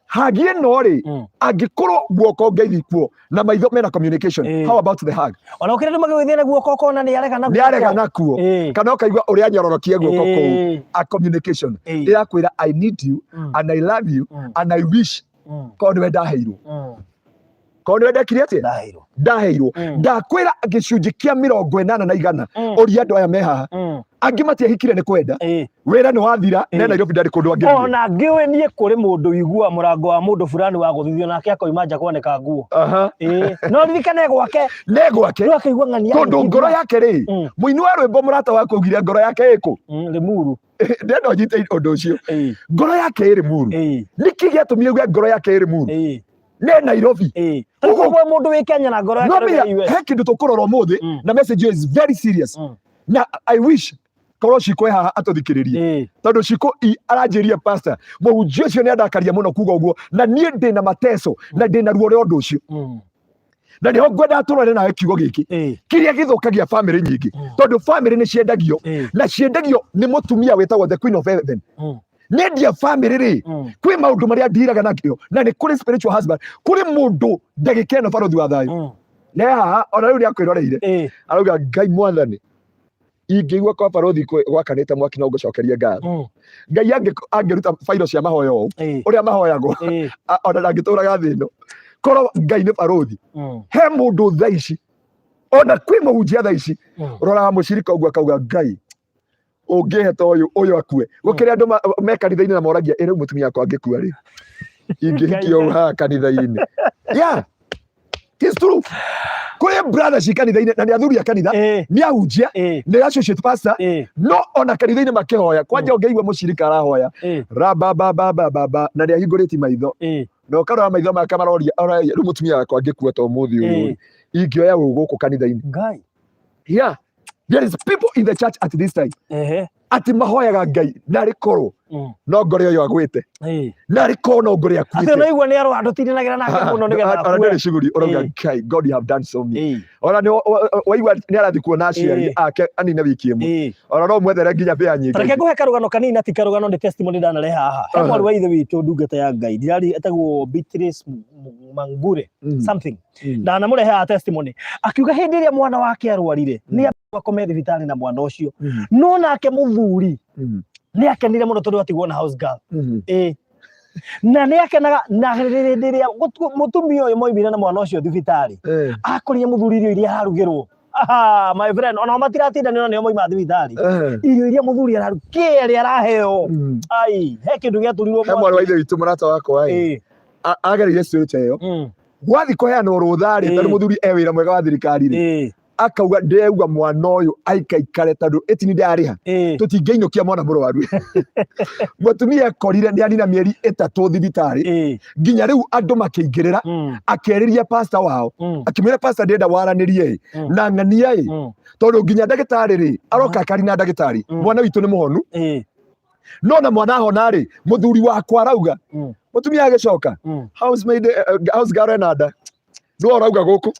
Hagi ĩno rĩ, angĩkorwo guoko ngeithi kuo na maitho mena communication, how about the hug? Ona ũkĩrĩ andũ magĩgũithia na guoko ũkona nĩ arega na Nĩ arega nakuo, kana ũkaigua ũrĩa nyororokie guoko kũu, a communication ĩrakwĩra, "I need you and I love you and I wish korwo nĩwe ndaheirwo, korwo nĩwe ndekire atĩa." Ndaheirwo. Ndaheirwo. Ndakwĩra gĩcunjĩ kĩa 80 na igana, ũria andũ aya me haha, angĩ matiahikire nĩ kwenda, wĩra nĩ wathira, ne Nairobi ndarĩ kũndũ angĩthiĩ. Ona ngĩũĩ niĩ kũrĩ mũndũ wiguaga mũrango wa mũndũ fulani wa gũthithio nake akoima nja kwanĩka nguo. No ririkane gwake. Ne gwake. Rĩu akaigua ng'ania tondũ agĩthithia. Ngoro yake rĩ, mũini wa rwĩmbo mũrata waku augire ngoro yake ĩkũ? Limuru. Ndenda ũnyite ũndũ ũcio. Ngoro yake ĩrĩ muru. Nĩkĩ gĩatũmire uge ngoro yake ĩrĩ muru? Nĩ Nairobi. Ũguo mũndũ wĩ Kenya na ngoro No yake menya rĩ US. he kĩndũ tũkũrora ũmũthĩ, na message ĩyo is very serious, na I wish korwo Ciko e haha atũthikĩrĩrie, tondũ Ciko aranjĩria, "Pastor, mũhunjia ũcio nĩ andakaria mũno kuga ũguo, na niĩ ndĩna mateso na ndĩna ruo rwa ũndũ ũcio." Na nĩho ngwendaga tũrore nawe kiugo gĩkĩ kĩrĩa gĩthũkagia famĩlĩ nyingĩ, tondũ famĩlĩ nĩ ciendagio, na ciendagio nĩ mũtumia wĩtagwo the Queen of Heaven. Nendia famĩlĩ rĩ, kwĩ maũndũ marĩa ndiraga nakĩo, na nĩ kũrĩ spiritual husband, kũrĩ mũndũ ndagĩka ĩno, barothi wa thayũ, nĩ haha ona rĩu nĩ akwĩroreire, arauga, "Ngai Mwathani, ingĩigua kwa barothi gwakanĩte mwaki, no ngũcokerie ngatho." Ngai angĩruta bairo cia mahoya ũũ ũrĩa mahoyagwo, ona ndangĩtũraga thĩ ĩno korwo Ngai nĩ barothi. He mũndũ thaa ici, ona kwĩ mũhunjia thaa ici roraga mũcirika ũguo akauga, "Ngai, ũngĩhe ta ũyũ, ũyũ akue." Gũkĩrĩ andũ me kanitha-inĩ na moragia, "Ĩ rĩu mũtumia wakwa angĩkua rĩ, ingĩhikia ũũ haha kanitha-inĩ?" Yeah, it's true. Kũrĩ brother ci kanitha-inĩ na nĩ athuri a kanitha, nĩ ahunjia, nĩ associate pastor, no ona kanitha-inĩ makĩhoya kwanja, ũngĩigua mũcirika arahoya rabababababa na nĩ ahingũrĩti maitho, na ũkarora maitho make maroria, aroria, "Rĩu mũtumia wakwa angĩkua ta ũmũthĩ ũyũ, ingĩoya ũũ gũkũ kanitha-inĩ?" Ngai. Yeah, there is people in the church at this time atĩ mahoyaga, "Ngai, narĩ korwo no ngore ũyũ agwĩte, narĩ korwo no ngore Atĩ akuĩte." ona igua nĩ arwa ndũtindanagĩra nake mũno nĩgetha Ona akue. ndĩrĩ cuguri ũrauga, "Ngai, God, you have done so me." Ona nĩ waigua nĩ arathiĩ kuona aciari ake anine wiki ĩmwe, ona no mwethere nginya mbĩa nyingĩ. Reke ngũhe karũgano kanini, na ti karũgano, nĩ testimony ndanarehe haha. He mwarĩ wa ithe witũ, ndungata ya Ngai, ndirari etagwo Beatrice Mangure something. Ndanamũrehe haha testimony akiuga hĩndĩ ĩrĩa mwana wake arwarire, nĩ akome thibitarĩ na mwana ũcio, no nake mũthuri nĩ akenire mũno tondũ atigwo na house girl. Ĩĩ, na nĩ akenaga, na hĩndĩ ĩrĩa mũtumia ũyũ moimire na mwana ũcio thibitarĩ, akorire mũthuri irio iria ararugĩrwo. Aha, my friend, ona matiratindanĩra, nĩo moima thibitarĩ, irio iria mũthuri araru kĩrĩa araheo, ai, he kĩndũ gĩatũrirwo. He mwarĩ wa ithe witũ, mũrata wakwa ĩ, agereire story ta ĩyo. Gwathi kũheanwo rũtha rĩ, tondũ mũthuri e wĩra mwega wa thirikari rĩ, akauga, "Ndĩrauga mwana ũyũ aikaikare, tondũ ĩtini ndarĩha, tũtingĩinũkia mwana mũrwaru." Mũtumia ekorire nĩ anina mĩeri 3 thibitarĩ, nginya rĩu andũ makĩingĩrĩra. Akĩarĩria pastor wao, akĩmwĩra, "Pastor, ndĩrenda waranĩrie ĩ na ng'ania ĩ, tondũ nginya ndagĩtarĩ rĩ aroka akari na ndagĩtarĩ, mwana witũ nĩ mũhonu, no na mwana ahona rĩ, mũthuri wakwa arauga." Mũtumia agĩcoka, housemaid, house girl ena nda, nĩwe ũrauga gũkũ.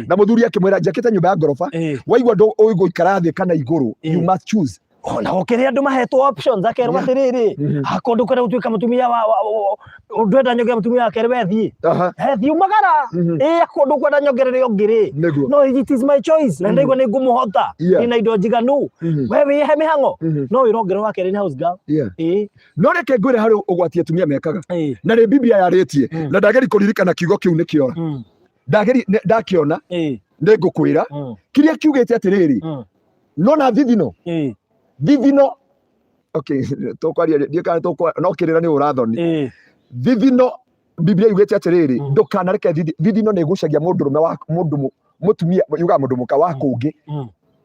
Na mũthuri akĩmwĩra, "Njakĩte nyũmba ya ngoroba, waigua ndũ ũgũikara thĩ kana igũrũ, you must choose." Ona gũkĩrĩ andũ mahetwo options, akerwo atĩrĩrĩ, akorwo ndũkwenda gũtuĩka mũtumia wa ndwenda nyongerere mũtumia wa kerĩ, we thiĩ. He thiĩ umagara. Ĩ akorwo ndũkwenda nyongerere ũngĩ rĩ, no it is my choice, na ndaigua nĩ ngũmũhota, ndĩna indo njiganu, we wĩhe mĩhang'o, no wĩrongerera wa kerĩ nĩ house girl. Ĩĩ. No reke ngwĩre harĩ ũgwati atumia mekaga, na nĩ Biblia yarĩtie, na ndageri kũririkana kiugo kĩu nĩ kĩora. Ndageri ndakĩona, nĩ ngũkwĩra kĩrĩa kiugĩte atĩrĩrĩ. No na thithino, thithino, okay, tũkwaria ndiĩ kana no kĩrĩra nĩ ũrathoni. Thithino, Biblia yugĩte atĩrĩrĩ, ndũkanareke thithino nĩ ĩgucagia mũndũrũme wa mũndũ mũtumia, yugaga mũndũ mũka wa kũngĩ.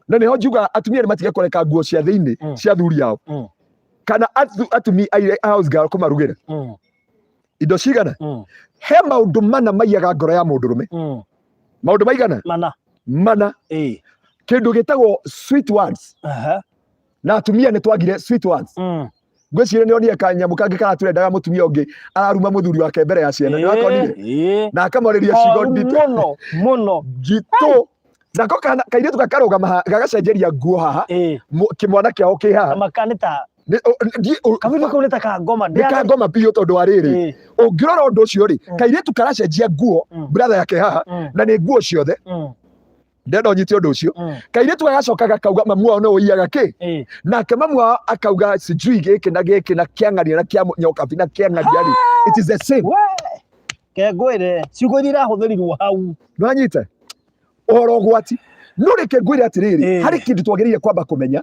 Na nĩho njugaga atumia nĩ matige kũreka nguo cia thĩinĩ cia athuri ao, kana atumi a house girl kũmarugĩra indo cigana. He maũndũ mana maiyaga ngoro ya mũndũrũme. Maũndũ maigana? Mana. Mana. Kĩndũ gĩtagwo sweet words. Na atumia nĩ twagire sweet words. Ngwĩciria nĩ onire kanyamũ kangĩ karaturendaga, mũtumia ũngĩ araruma mũthuri wake mbere ya ciana, nĩ wakonire? Ĩĩ. Na akamwarĩria ciugo Koru nditũ mũno mũno. Ngitũ nako kana kairĩtu gakarũgama gagacenjeria nguo haha, kĩmwana kĩao kĩ haha. Maka nĩ ta Nĩ kabuthi kau nĩ ta kangoma. Nĩ kangoma biũ, tondũ wa rĩrĩ, ũngĩrora ũndũ ũcio rĩ, kairĩtu karacenjia nguo, brother yake haha, na nĩ nguo ciothe. Ndenda ũnyite ũndũ ũcio. Kairĩtu gagacoka gakauga mamu wao nĩ ũiyaga kĩ, nake mamu wao akauga sijui gĩkĩ na gĩkĩ na kĩang'aria na kĩa nyokabi na kĩang'aria rĩ, it is the same. We kengwĩre ciugo iria irahũthĩrirwo hau. Nĩwanyita ũhoro ũgwati. No reke ngwĩre atĩrĩrĩ, harĩ kĩndũ twagĩrĩire kwamba kũmenya,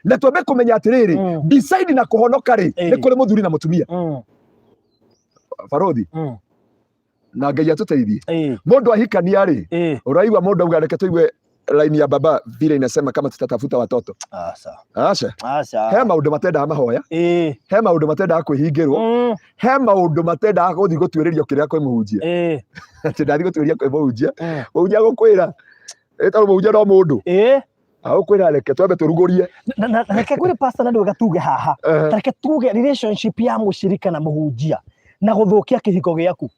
na twambe kũmenya atĩrĩrĩ, beside na kũhonoka rĩ, nĩ kũrĩ mũthuri na mũtumia, barothi, na Ngai atũteithie. Mũndũ ahikania rĩ, ũraigua mũndũ auga, reke tũigue. Line ya baba vile inasema kama tutatafuta watoto. Aca. Aca. Aca. He maũndũ matendaga mahoya. He maũndũ matendaga kwĩhingĩrwo. He maũndũ matendaga gũthiĩ gũtuĩrĩrio kĩrĩa kwĩ mũhunjia. Atĩ ndathiĩ gũtuĩria kwĩ mũhunjia. Mũhunjia agũkwĩra, ĩ tondũ mũhunjia no mũndũ. Agũkwĩra reke twambe tũrugũrie. Na reke ngwĩre, pastor, na ndwega tuge haha. Ta reke tuge relationship ya mũcirika na mũhunjia na gũthũkia kĩhiko gĩaku,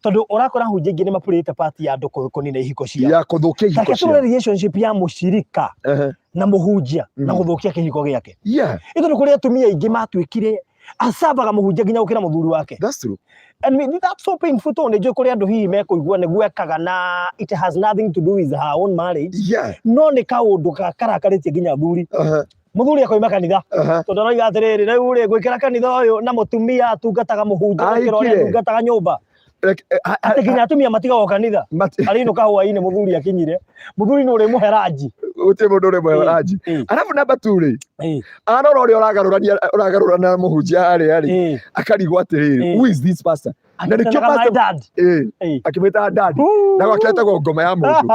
tondũ ũrakora hunjia ingĩ nĩ mapurĩte part ya andũ kũnina ihiko ciao. Ya kũthũkia Ta ihiko reke ciao. turore relationship ya mũcirika na mũhunjia na gũthũkia kĩhiko gĩake. Ĩ tondũ kũrĩ atumia aingĩ matuĩkire acambaga mũhunjia nginya gũkĩra mũthuri wake. That's true. And that's so painful, tondũ nĩ njũĩ kũrĩ andũ hihi mekũigua nĩ gwekaga na it has nothing to do with her own marriage, no nĩ kaũndũ karakarĩtie nginya athuri. Mũthuri akoima kanitha tondũ aroiga atĩrĩrĩ, rĩu rĩ, ngwĩkĩra kanitha ũyũ na mũtumia atungataga mũhunjia gũkĩra ũrĩa Ahikire. atungataga nyũmba. Atĩ nginya atumia matigagwo kanitha. Arĩinũka hwainĩ, mũthuri akinyire, mũthuri nĩ ũrĩmũhe ranji. Gũtirĩ mũndũ ũrĩmũhe ranji. Arabu namba tu rĩ, arora ũrĩa ũragarũrania, ũragarũrana na mũhunjia harĩa rĩ, akarigwo atĩrĩrĩ, who is this pastor? Na nĩkĩo Akĩtanaga my pastor dad. Akĩmwĩtaga dad na gwake etagwo ngoma ya mũndũ.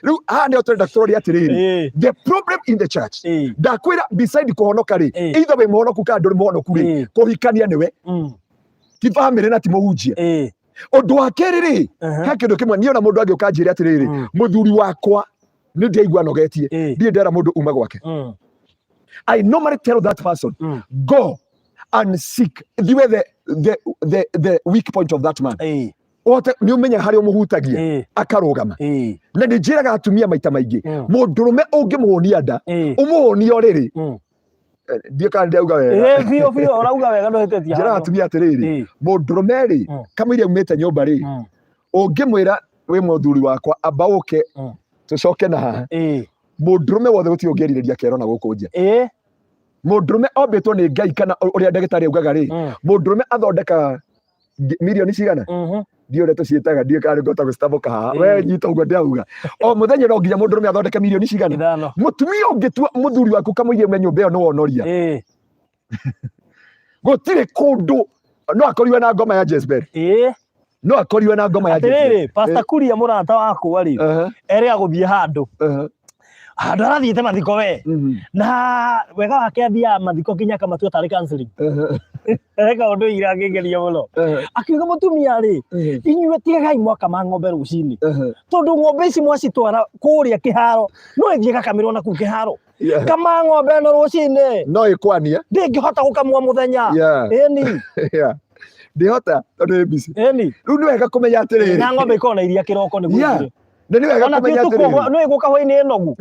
Rĩu haha nĩho tũrenda tũroria atĩrĩrĩ, the problem in the church, ndakwĩra, beside kũhonoka rĩ, either wĩ mũhonoku kana ndũrĩ mũhonoku rĩ, kũhikania nĩwe, ti famĩlĩ na ti mũhunjia. Ũndũ wa kerĩ rĩ, he kĩndũ kĩmwe niĩ ona mũndũ angĩũka anjĩre atĩrĩrĩ, mũthuri wakwa nĩ ndiaigua nogetie, ndirĩ ndera mũndũ uma gwake. I normally tell that person, go and seek thiwe the weak point of that man. Ũhote nĩ ũmenya harĩa ũmũhutagia, akarũgama. Na nĩ njĩraga atumia maita maingĩ, mũndũrũme ũngĩmũhũnia nda, ũmũhũnie o rĩrĩ. Ndiũ kana ndĩrauga wega. Biũ biũ, ũrauga wega, ndũhĩtĩtie Njĩraga handũ. atumia atĩrĩrĩ, mũndũrũme rĩ, kamũira aumĩte nyũmba rĩ, ũngĩmwĩra wĩ mũthuri wakwa, amba ũke tũcoke na haha, mũndũrũme wothe gũtirĩ ũngĩrirĩria kero na gũkũ nja. Mũndũrũme ombĩtwo nĩ Ngai, kana ũrĩa ndagĩtarĩ augaga rĩ, mũndũrũme athondekaga mirioni cigana? Ndiũ ũrĩa tũciĩtaga, ndiũ kana nĩngũhota gũcitamũka haha. We nyita ũguo ndĩrauga, o mũthenya no nginya mũndũrũme athondeke mirioni cigana? 5. Mũtumia ũngĩtua mũthuri waku kamũirie ume nyũmba ĩyo, nĩ wonoria. Gũtirĩ kũndũ no akorirwe na ngoma ya Jezebel. No akorirwe na ngoma ya Jezebel. Atĩrĩrĩ, Pastor Kuria, mũrata wakwa rĩ, erĩga gũthiĩ handũ, handũ arathiĩte mathiko we, na wega wake athiaga mathiko nginya akamatua tarĩ counseling. Eka ũndũ ira ngĩgeria mũno, akiuga mũtumia rĩ, inyuĩ tigagai mwakama ng'ombe rũcinĩ, tondũ ng'ombe ici mwacitwara kũrĩa kĩharo no ĩthiĩ ĩgakamĩrwo na kũu kĩharo. Kama ng'ombe ĩno rũcinĩ, no ĩkwania. Ndĩngĩhota gũkamwo mũthenya. Ĩni. Yeah. Ndĩhota tondũ ĩ busy. Rĩu nĩ wega kũmenya atĩrĩrĩ, Na ng'ombe ikoragwo na iria kĩroko nĩguo ĩthire. Na nĩ wega Ona ti kũmenya ũtukũ atĩrĩrĩ, ũguo, no ĩgũka hwainĩ ĩnogu.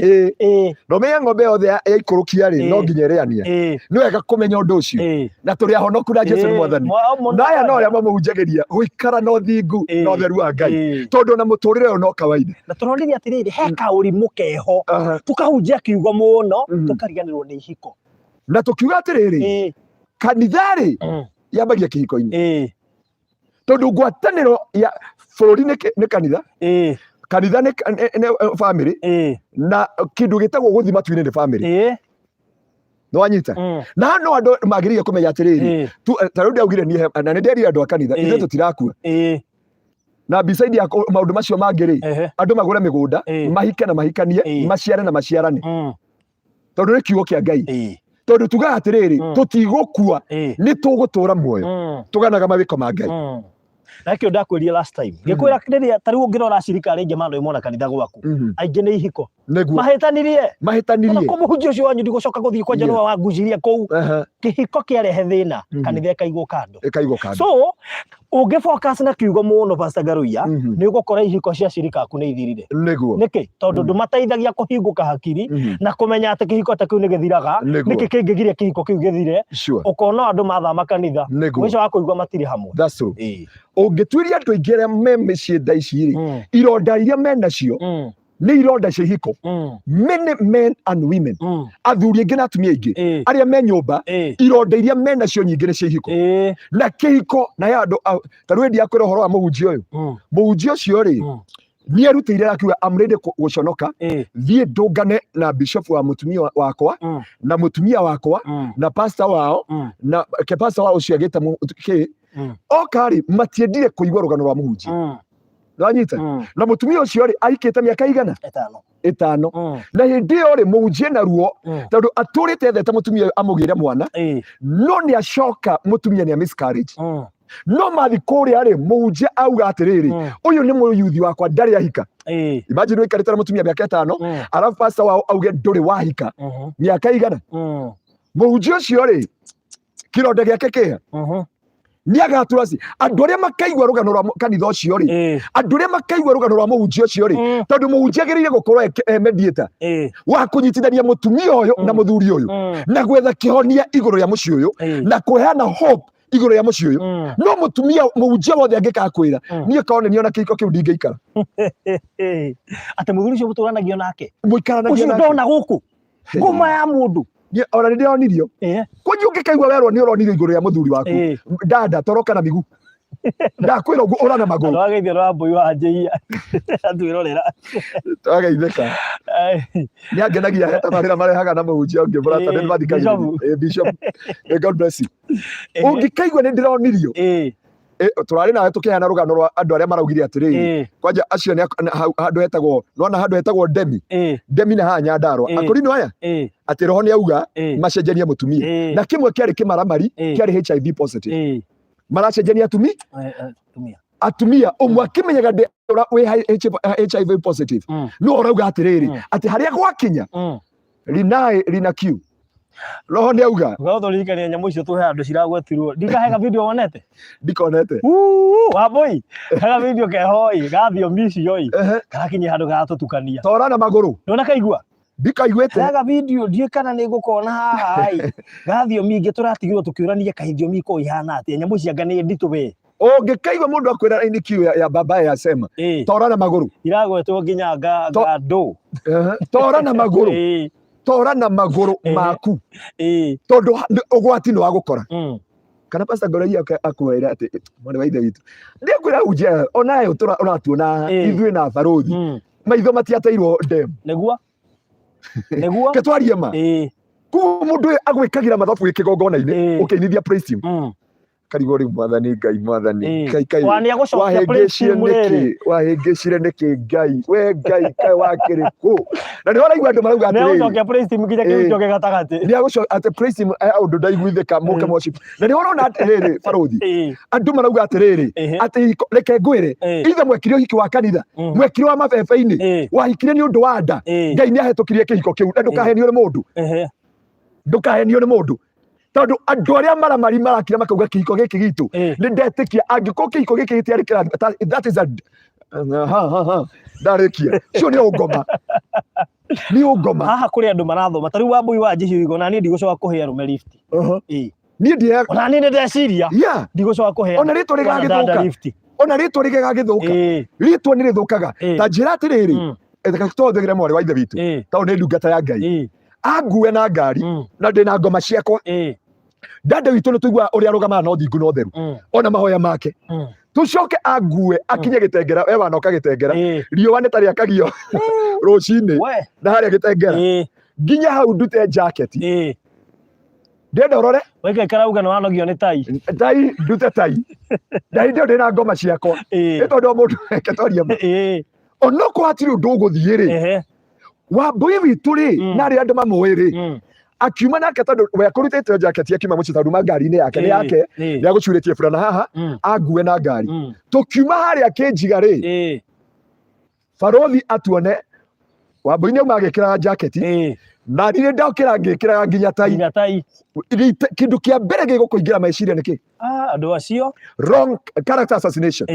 Na ũmenye ng'ombe yothe yaikũrũkia rĩ, no nginya ĩrĩanie. Nĩ wega kũmenya ũndũ ũcio, na tũrĩ ahonoku na Jesu nĩ mwathani. Na aya no arĩa mamũhunjagĩria gũikara na ũthingu na ũtheru wa Ngai, tondũ ona mũtũrĩre ũyũ no kawaida. Na tũronire atĩrĩrĩ, he kaũrimũ keho, tũkahunjia kiugo mũno, tũkariganĩrwo nĩ ihiko. Na tũkiuga atĩrĩrĩ, kanitha rĩ, yambagia kĩhiko-inĩ, tondũ ngwatanĩro ya bũrũri nĩ kanitha. Kanitha nĩ family, na kĩndũ gĩtagwo gũthiĩ matu-inĩ nĩ family. Nĩ wanyita? Na no andũ magĩrĩire kũmenya atĩrĩrĩ, ta rĩu ndaugire niĩ na nĩ nderire andũ a kanitha, ithuĩ tũtirakua, na beside ya maũndũ macio mangĩ rĩ, andũ magũre mĩgũnda, mahike na mahikanie, maciare na maciarane, tondũ nĩ kiugo kĩa Ngai. Tondũ tugaga atĩrĩrĩ, tũtigũkua, nĩ tũgũtũra muoyo, tũganaga mawĩko ma Ngai. Na kĩo ndakwĩrire last time, ngĩkwĩra rĩrĩa ta rĩu ũngĩrora acirika arĩa aingĩ manoimwo kanitha gwaku, aingĩ nĩ ihiko. Mahĩtanirie. Mahĩtanirie. Kũ mũhunjia ũcio wanyu ndigũcoka gũthiĩ kwanja, nĩwe wangucirie kũu. Kĩhiko kĩarehe thĩna, kanitha ĩkaigwo kando. Ĩkaigwo kando. So ũngĩ focus na kiugo mũno, Pastor Ngaruiya, nĩ ũgũkora ihiko cia cirika aku nĩ ithirire. Nĩkĩ? Tondũ ndũmateithagia kũhingũka hakiri na kũmenya atĩ kĩhiko ta kĩu nĩ gĩthiraga. Nĩkĩ kĩngĩgiria kĩhiko kĩu gĩthire? Ũkona andũ mathama kanitha, mũico wa kũigua matirĩ hamwe. That's true. Ũngĩtuĩria andũ aingĩ arĩa me mĩciĩ thaa ici rĩ, ironda iria menacio nĩ ironda cia ihiko. Many men and women, athuri aingĩ na atumia aingĩ arĩa me nyũmba, ironda iria menacio nyingĩ nĩ cia ihiko. Na kĩhiko na he andũ ta rĩu ĩndi akwĩra ũhoro wa mũhunjia ũyũ. Mũhunjia ũcio rĩ, nĩ erutĩire akiuga, I'm ready gũconoka, thiĩ ndũngane na bishop wa mũtumia wakwa na mũtumia wakwa na pastor wao, na ke pastor wao ũcio agĩta kĩ oka rĩ, matiendire kũigua rũgano rwa mũhunjia. Nĩwanyita? Na mũtumia ũcio rĩ, ahikĩte mĩaka igana? 5. 5. Na hĩndĩ ĩyo rĩ, mũhunjia na ruo, tondũ atũrĩte ethete mũtumia ũyũ amũgĩre mwana, no nĩ acoka mũtumia nĩ a miscarriage. No mathi kũrĩa rĩ, mũhunjia auga atĩrĩrĩ, ũyũ nĩ mũyuthi wakwa, ndarĩ ahika. Imagine ũikarĩte na mũtumia mĩaka 5, arabu pastor wao auge ndũrĩ wahika mĩaka igana. Mũhunjia ũcio rĩ, kĩronda gĩake kĩha nĩ agatura ci andũ arĩa makaigua rũgano rwa kanitha ũcio rĩ, andũ arĩa makaigua rũgano rwa mũhunjia ũcio rĩ, tondũ mũhunjia agĩrĩire gũkorwo e mediator wa kũnyitithania mũtumia ũyũ na mũthuri ũyũ, na gwetha kĩhonia igũrũ rĩa mũciĩ ũyũ, na kũheana hope igũrũ rĩa mũciĩ ũyũ. No mũtumia, mũhunjia wothe angĩkakwĩra, niĩ korwo nĩ niĩ ona kĩhiko kĩu ndingĩikara. Atĩ mũthuri ũcio mũtũranagio nake, mũikaranagia ũcio nake. ndona gũkũ ngoma ya mũndũ. Niĩ ona nĩ ndĩronirio. Kwanyu ũngĩkaigua werwo nĩ ũronirio igũrũ rĩa mũthuri waku, dada, toroka na miguu. Ndakwĩra ũguo, ũra na magũrũ. Andũ ageithio na mbũi wa njĩia atwĩrorera. Twageithĩka. Nĩ angenagia he tabarĩra marehaga na mũhunjia ũngĩ mũrata nĩ mathikagĩrĩria. Bishop. Bishop. God bless you. Ũngĩkaigua nĩ ndĩronirio, tũrarĩ nawe tũkĩheana rũgano rwa andũ arĩa maraugire atĩrĩrĩ, kwanja acio nĩ handũ hetagwo, nona handũ hetagwo Ndemi. Ndemi na haha Nyandarua. Akũrinũ aya atĩ roho nĩ auga macenjanie mũtumia, na kĩmwe kĩarĩ kĩmaramari, kĩarĩ HIV positive. Maracenjania atumi Atumia. Atumia ũmwe akĩmenyaga ndĩ wĩ HIV positive, no ũrauga atĩrĩrĩ, atĩ harĩa gwakinya rinaĩ rina kiu, roho nĩ auga. Ũgatũririkania nyamũ icio tũhe andũ ciragwetirwo ndikahega video wonete? Ndikonete. Wambũi hega video kehoi gathiomi icio ĩ karakinyia handũ garatũtukania. Tora na magũrũ. Ndona kaigua. Ndikaiguĩte. Hega video, ndiĩ kana nĩ ngũkona haha ĩ, gathiomi ingĩ tũratigirwo tũkĩũrania kaĩ thiomi ikoragwo ihana atĩa, nyamũ ici anga nĩ nditũ we. Ũngĩkaigua mũndũ akwĩra ini kiu ya baba ya sema, tora na magũrũ. Iragwetwo nginya nga ndũ. Tora na magũrũ. Tora na magũrũ maku, tondũ ũgwati nĩ wa gũkora. Kana Pastor Ngoraia akwĩra atĩ mwarĩ wa ithe witũ ndĩkwĩra hunjia onayo ũratuona ithuĩ na barũthi, maitho matiateirwo ndem. Nĩguo nĩguo. Ke twarie ma. Koguo mũndũ ũyũ agwĩkagĩra mathabu wĩ kĩgongona-inĩ, ũkĩinithia praise team, karigwo rĩu, Mwathani Ngai, Mwathani Ngai, kai Wa nĩ agũcokia praise wahĩngĩcire team rĩrĩ. nĩkĩ? Wahĩngĩcire nĩkĩ, Ngai? We Ngai, kai wakĩrĩ kũ? Na nĩ ũraigua andũ marauga Nĩ atĩrĩrĩ, agũcokia praise team nginya kĩhunjio gĩ gatagatĩ. Nĩ agũcokia atĩ praise team, ũndũ ndaiguithĩka mũke worship. Na nĩ ũrona atĩrĩrĩ, barũthi, andũ marauga atĩrĩrĩ, atĩ reke ngwĩre, ithe mwekire ũhiki wa kanitha, mwekire wa mabebe-inĩ, wahikire nĩ ũndũ wa nda. Ngai nĩ ahetũkirie kĩhiko kĩu, na ndũkahenio nĩ mũndũ. Ndũkahenio nĩ mũndũ, tondũ andũ arĩa maramari marakira makauga kĩhiko gĩkĩ gitũ, nĩ ndetĩkia angĩkorwo kĩhiko gĩkĩ gĩtiarĩ kĩrathimo, that is a ha ha ha, ndarĩkia cio nĩ ũngoma, nĩ ũngoma. Haha kũrĩ andũ marathoma ta rĩu Wambũi wa Njĩhiũ, ona niĩ ndigũcoka kũhe arũme lift. Niĩ ndiheaga. Ona niĩ nĩ ndeciria ndigũcoka kũhe Ona rĩtwa mwana dada rĩgagĩthũka. lift. Ona rĩtwa rĩgagĩthũka. Rĩtwa nĩ rĩthũkaga. Ta njĩra atĩrĩrĩ, reke tũhũthĩre mwarĩ wa ithe witũ, tondũ nĩ ndungata ya Ngai, angue na ngari, na ndĩna ngoma ciakwa. Dada witũ nĩ tũiguaga ũrĩa arũgamaga na ũthingu na ũtheru, ona mahoya make. Tucoke angue akinye Gĩtengera, we wanoka Gĩtengera, riũa nĩ ta rĩakagio rũcinĩ, We. na harĩa Gĩtengera nginya hau ndute jaketi, ndĩrenda ũrore. Waikaikara uga nĩ wanogio nĩ tai. Tai, ndute tai, na hĩndĩ ĩyo ndĩna ngoma ciakwa. Nĩ tondũ o mũndũ, reke twarie ma, onokorwo hatirĩ ũndũ ũgũthiĩ rĩ, Wambũi witũ rĩ, na arĩa andũ mamũĩ rĩ, akiuma nake tondũ we akũrutĩte jaketi, akiuma mũciĩ tondũ ma ngari-inĩ yake nĩ yake, nĩ agũcurĩtie burana haha, angue na ngari, tũkiuma harĩa kĩnjiga rĩ, barũthi atuone Wambũi nĩ auma agĩkĩraga jaketi, na niĩ ndokĩra ngĩkĩraga nginya tai. Nginya tai. Kĩndũ kĩa mbere gĩgũkũingĩra meciria nĩ kĩ? Ah, andũ acio. Wrong character assassination.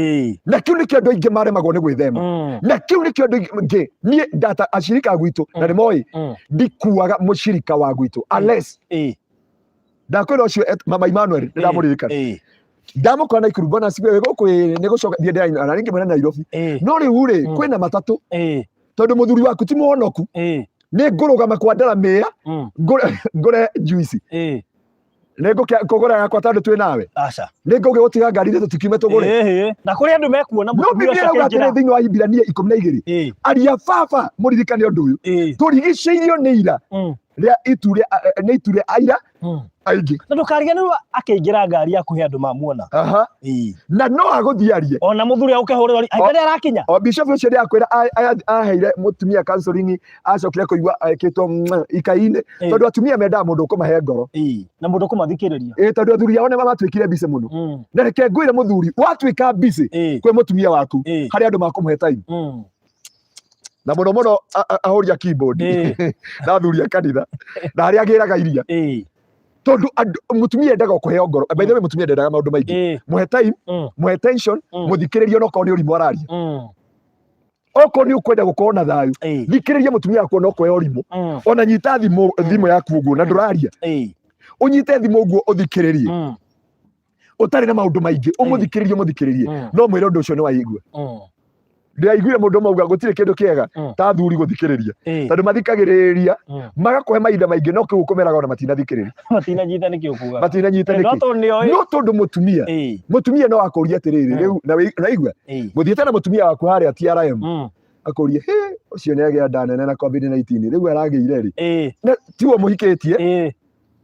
Na kĩu nĩkĩo andũ aingĩ maremagwo nĩ gwĩthema. Na kĩu nĩkĩo andũ aingĩ, niĩ ndata acirika a gwitũ na nĩ moĩ, ndikuaga mũcirika wa gwitũ unless ndakwĩra ũcio Mama Emmanuel nĩ ndamũririkana, ndamũkora Naikuru, mbona ciwe gũkũ ĩ, nĩ gũcoka thiĩ ndĩra na rĩngĩ mwena Nairobi. No rĩu rĩ, kwĩna matatũ, tondũ mũthuri waku ti mũhonoku, nĩ ngũrũgama kwa ndaramĩa, ngũre juice, nĩ ngũkũgũra yakwa tondũ twĩ nawe. Aca. Nĩ ngũgĩgũtiga ngari itũ tũkiume tũgũre. Na kũrĩ andũ mekuona No mũtumia Biblia ũcio ĩrauga atĩrĩ akĩingĩra. thĩinĩ wa Hibirania 12, aria baba mũririkane ũndũ ũyũ, tũrigicĩirio nĩ ira rĩa itu rĩa, nĩ itu rĩa aira. Aingĩ. Na ndũkariganĩrwo akĩingĩra ngari yaku he andũ mamuona. Aha. Na no agũthiĩ arie. Ona mũthuri agũkĩhũrĩra anga nĩ arakinya. O bishop ũcio nĩ akwĩra aheire mũtumia counseling, acokire kũigua ekĩtwo ikai-inĩ, tondũ atumia mendaga mũndũ ũkũmahe ngoro. Na mũndũ ũkũmathikĩrĩria. Ĩĩ, tondũ athuri ao nĩ matuĩkire busy mũno. Na reke ngwĩre, mũthuri watuĩka busy kwĩ mũtumia waku, harĩ andũ makũmũhe time, na mũno mũno ahũri a keyboard na athuri a kanitha na arĩa agĩraga iria, tondũ mũtumia endaga kũheo ngoro. By the way, mũtumia ndendaga maũndũ maingĩ. Mũhe time, mũhe tension, mũthikĩrĩrie, onokorwo nĩ ũrimũ araria. Okorwo nĩ ũkwenda gũkorwo na thayũ, thikĩrĩria mũtumia waku onokorwo e ũrimũ. Ona nyita thimũ, thimũ yaku ũguo na ndũraria, ũnyite thimũ ũguo ũthikĩrĩrie, ũtarĩ na maũndũ maingĩ, ũmũthikĩrĩrie, ũmũthikĩrĩrie, no mwĩre ũndũ ũcio nĩ waigua. Ndĩraiguire mũndũ mauga gũtirĩ kĩndũ kĩega ta athuri gũthikĩrĩria, tondũ mathikagĩrĩria, magakũhe mahinda maingĩ, no kĩu ũkũmeraga ona matinathikĩrĩria. Matinanyita nĩkĩ ũkugaga. Matinanyita No nĩkĩ. tondũ nĩoĩ. No tondũ mũtumia, mũtumia no akũrie atĩrĩrĩ, rĩu na naigua mũthiĩte na mũtumia waku harĩa TRM, akũrie, "Hĩ, ũcio nĩ agĩa nda nene na COVID-19, rĩu aragĩire rĩ?" Na tiwe mũhikĩtie,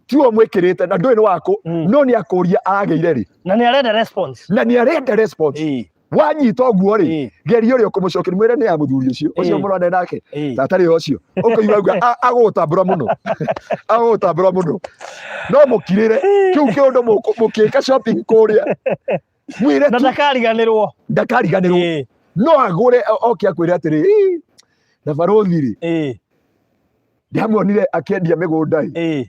tiwe mwĩkĩrĩte na ndũĩ nĩ wakũ, no nĩ akũria aragĩire rĩ. Na nĩ arenda response. Na nĩ arenda response. Wanyita ũguo rĩ, geria ũrĩa ũkũmũcokeria, mwĩre nĩ ya mũthuri ũcio ũcio mũrane nake, tatarĩ ũcio ũkũigua auga agũgũtambũra mũno, agũgũtambũra mũno, no mũkirĩre kĩu kĩũndũ mũkĩka shopping kũrĩa, mwĩre Na tu. ndakariganĩrwo. Ndakariganĩrwo. No agũre oke akwĩre atĩrĩ, "Ĩ, na barũthi rĩ, ndiamuonire akĩendia mĩgũnda ĩ,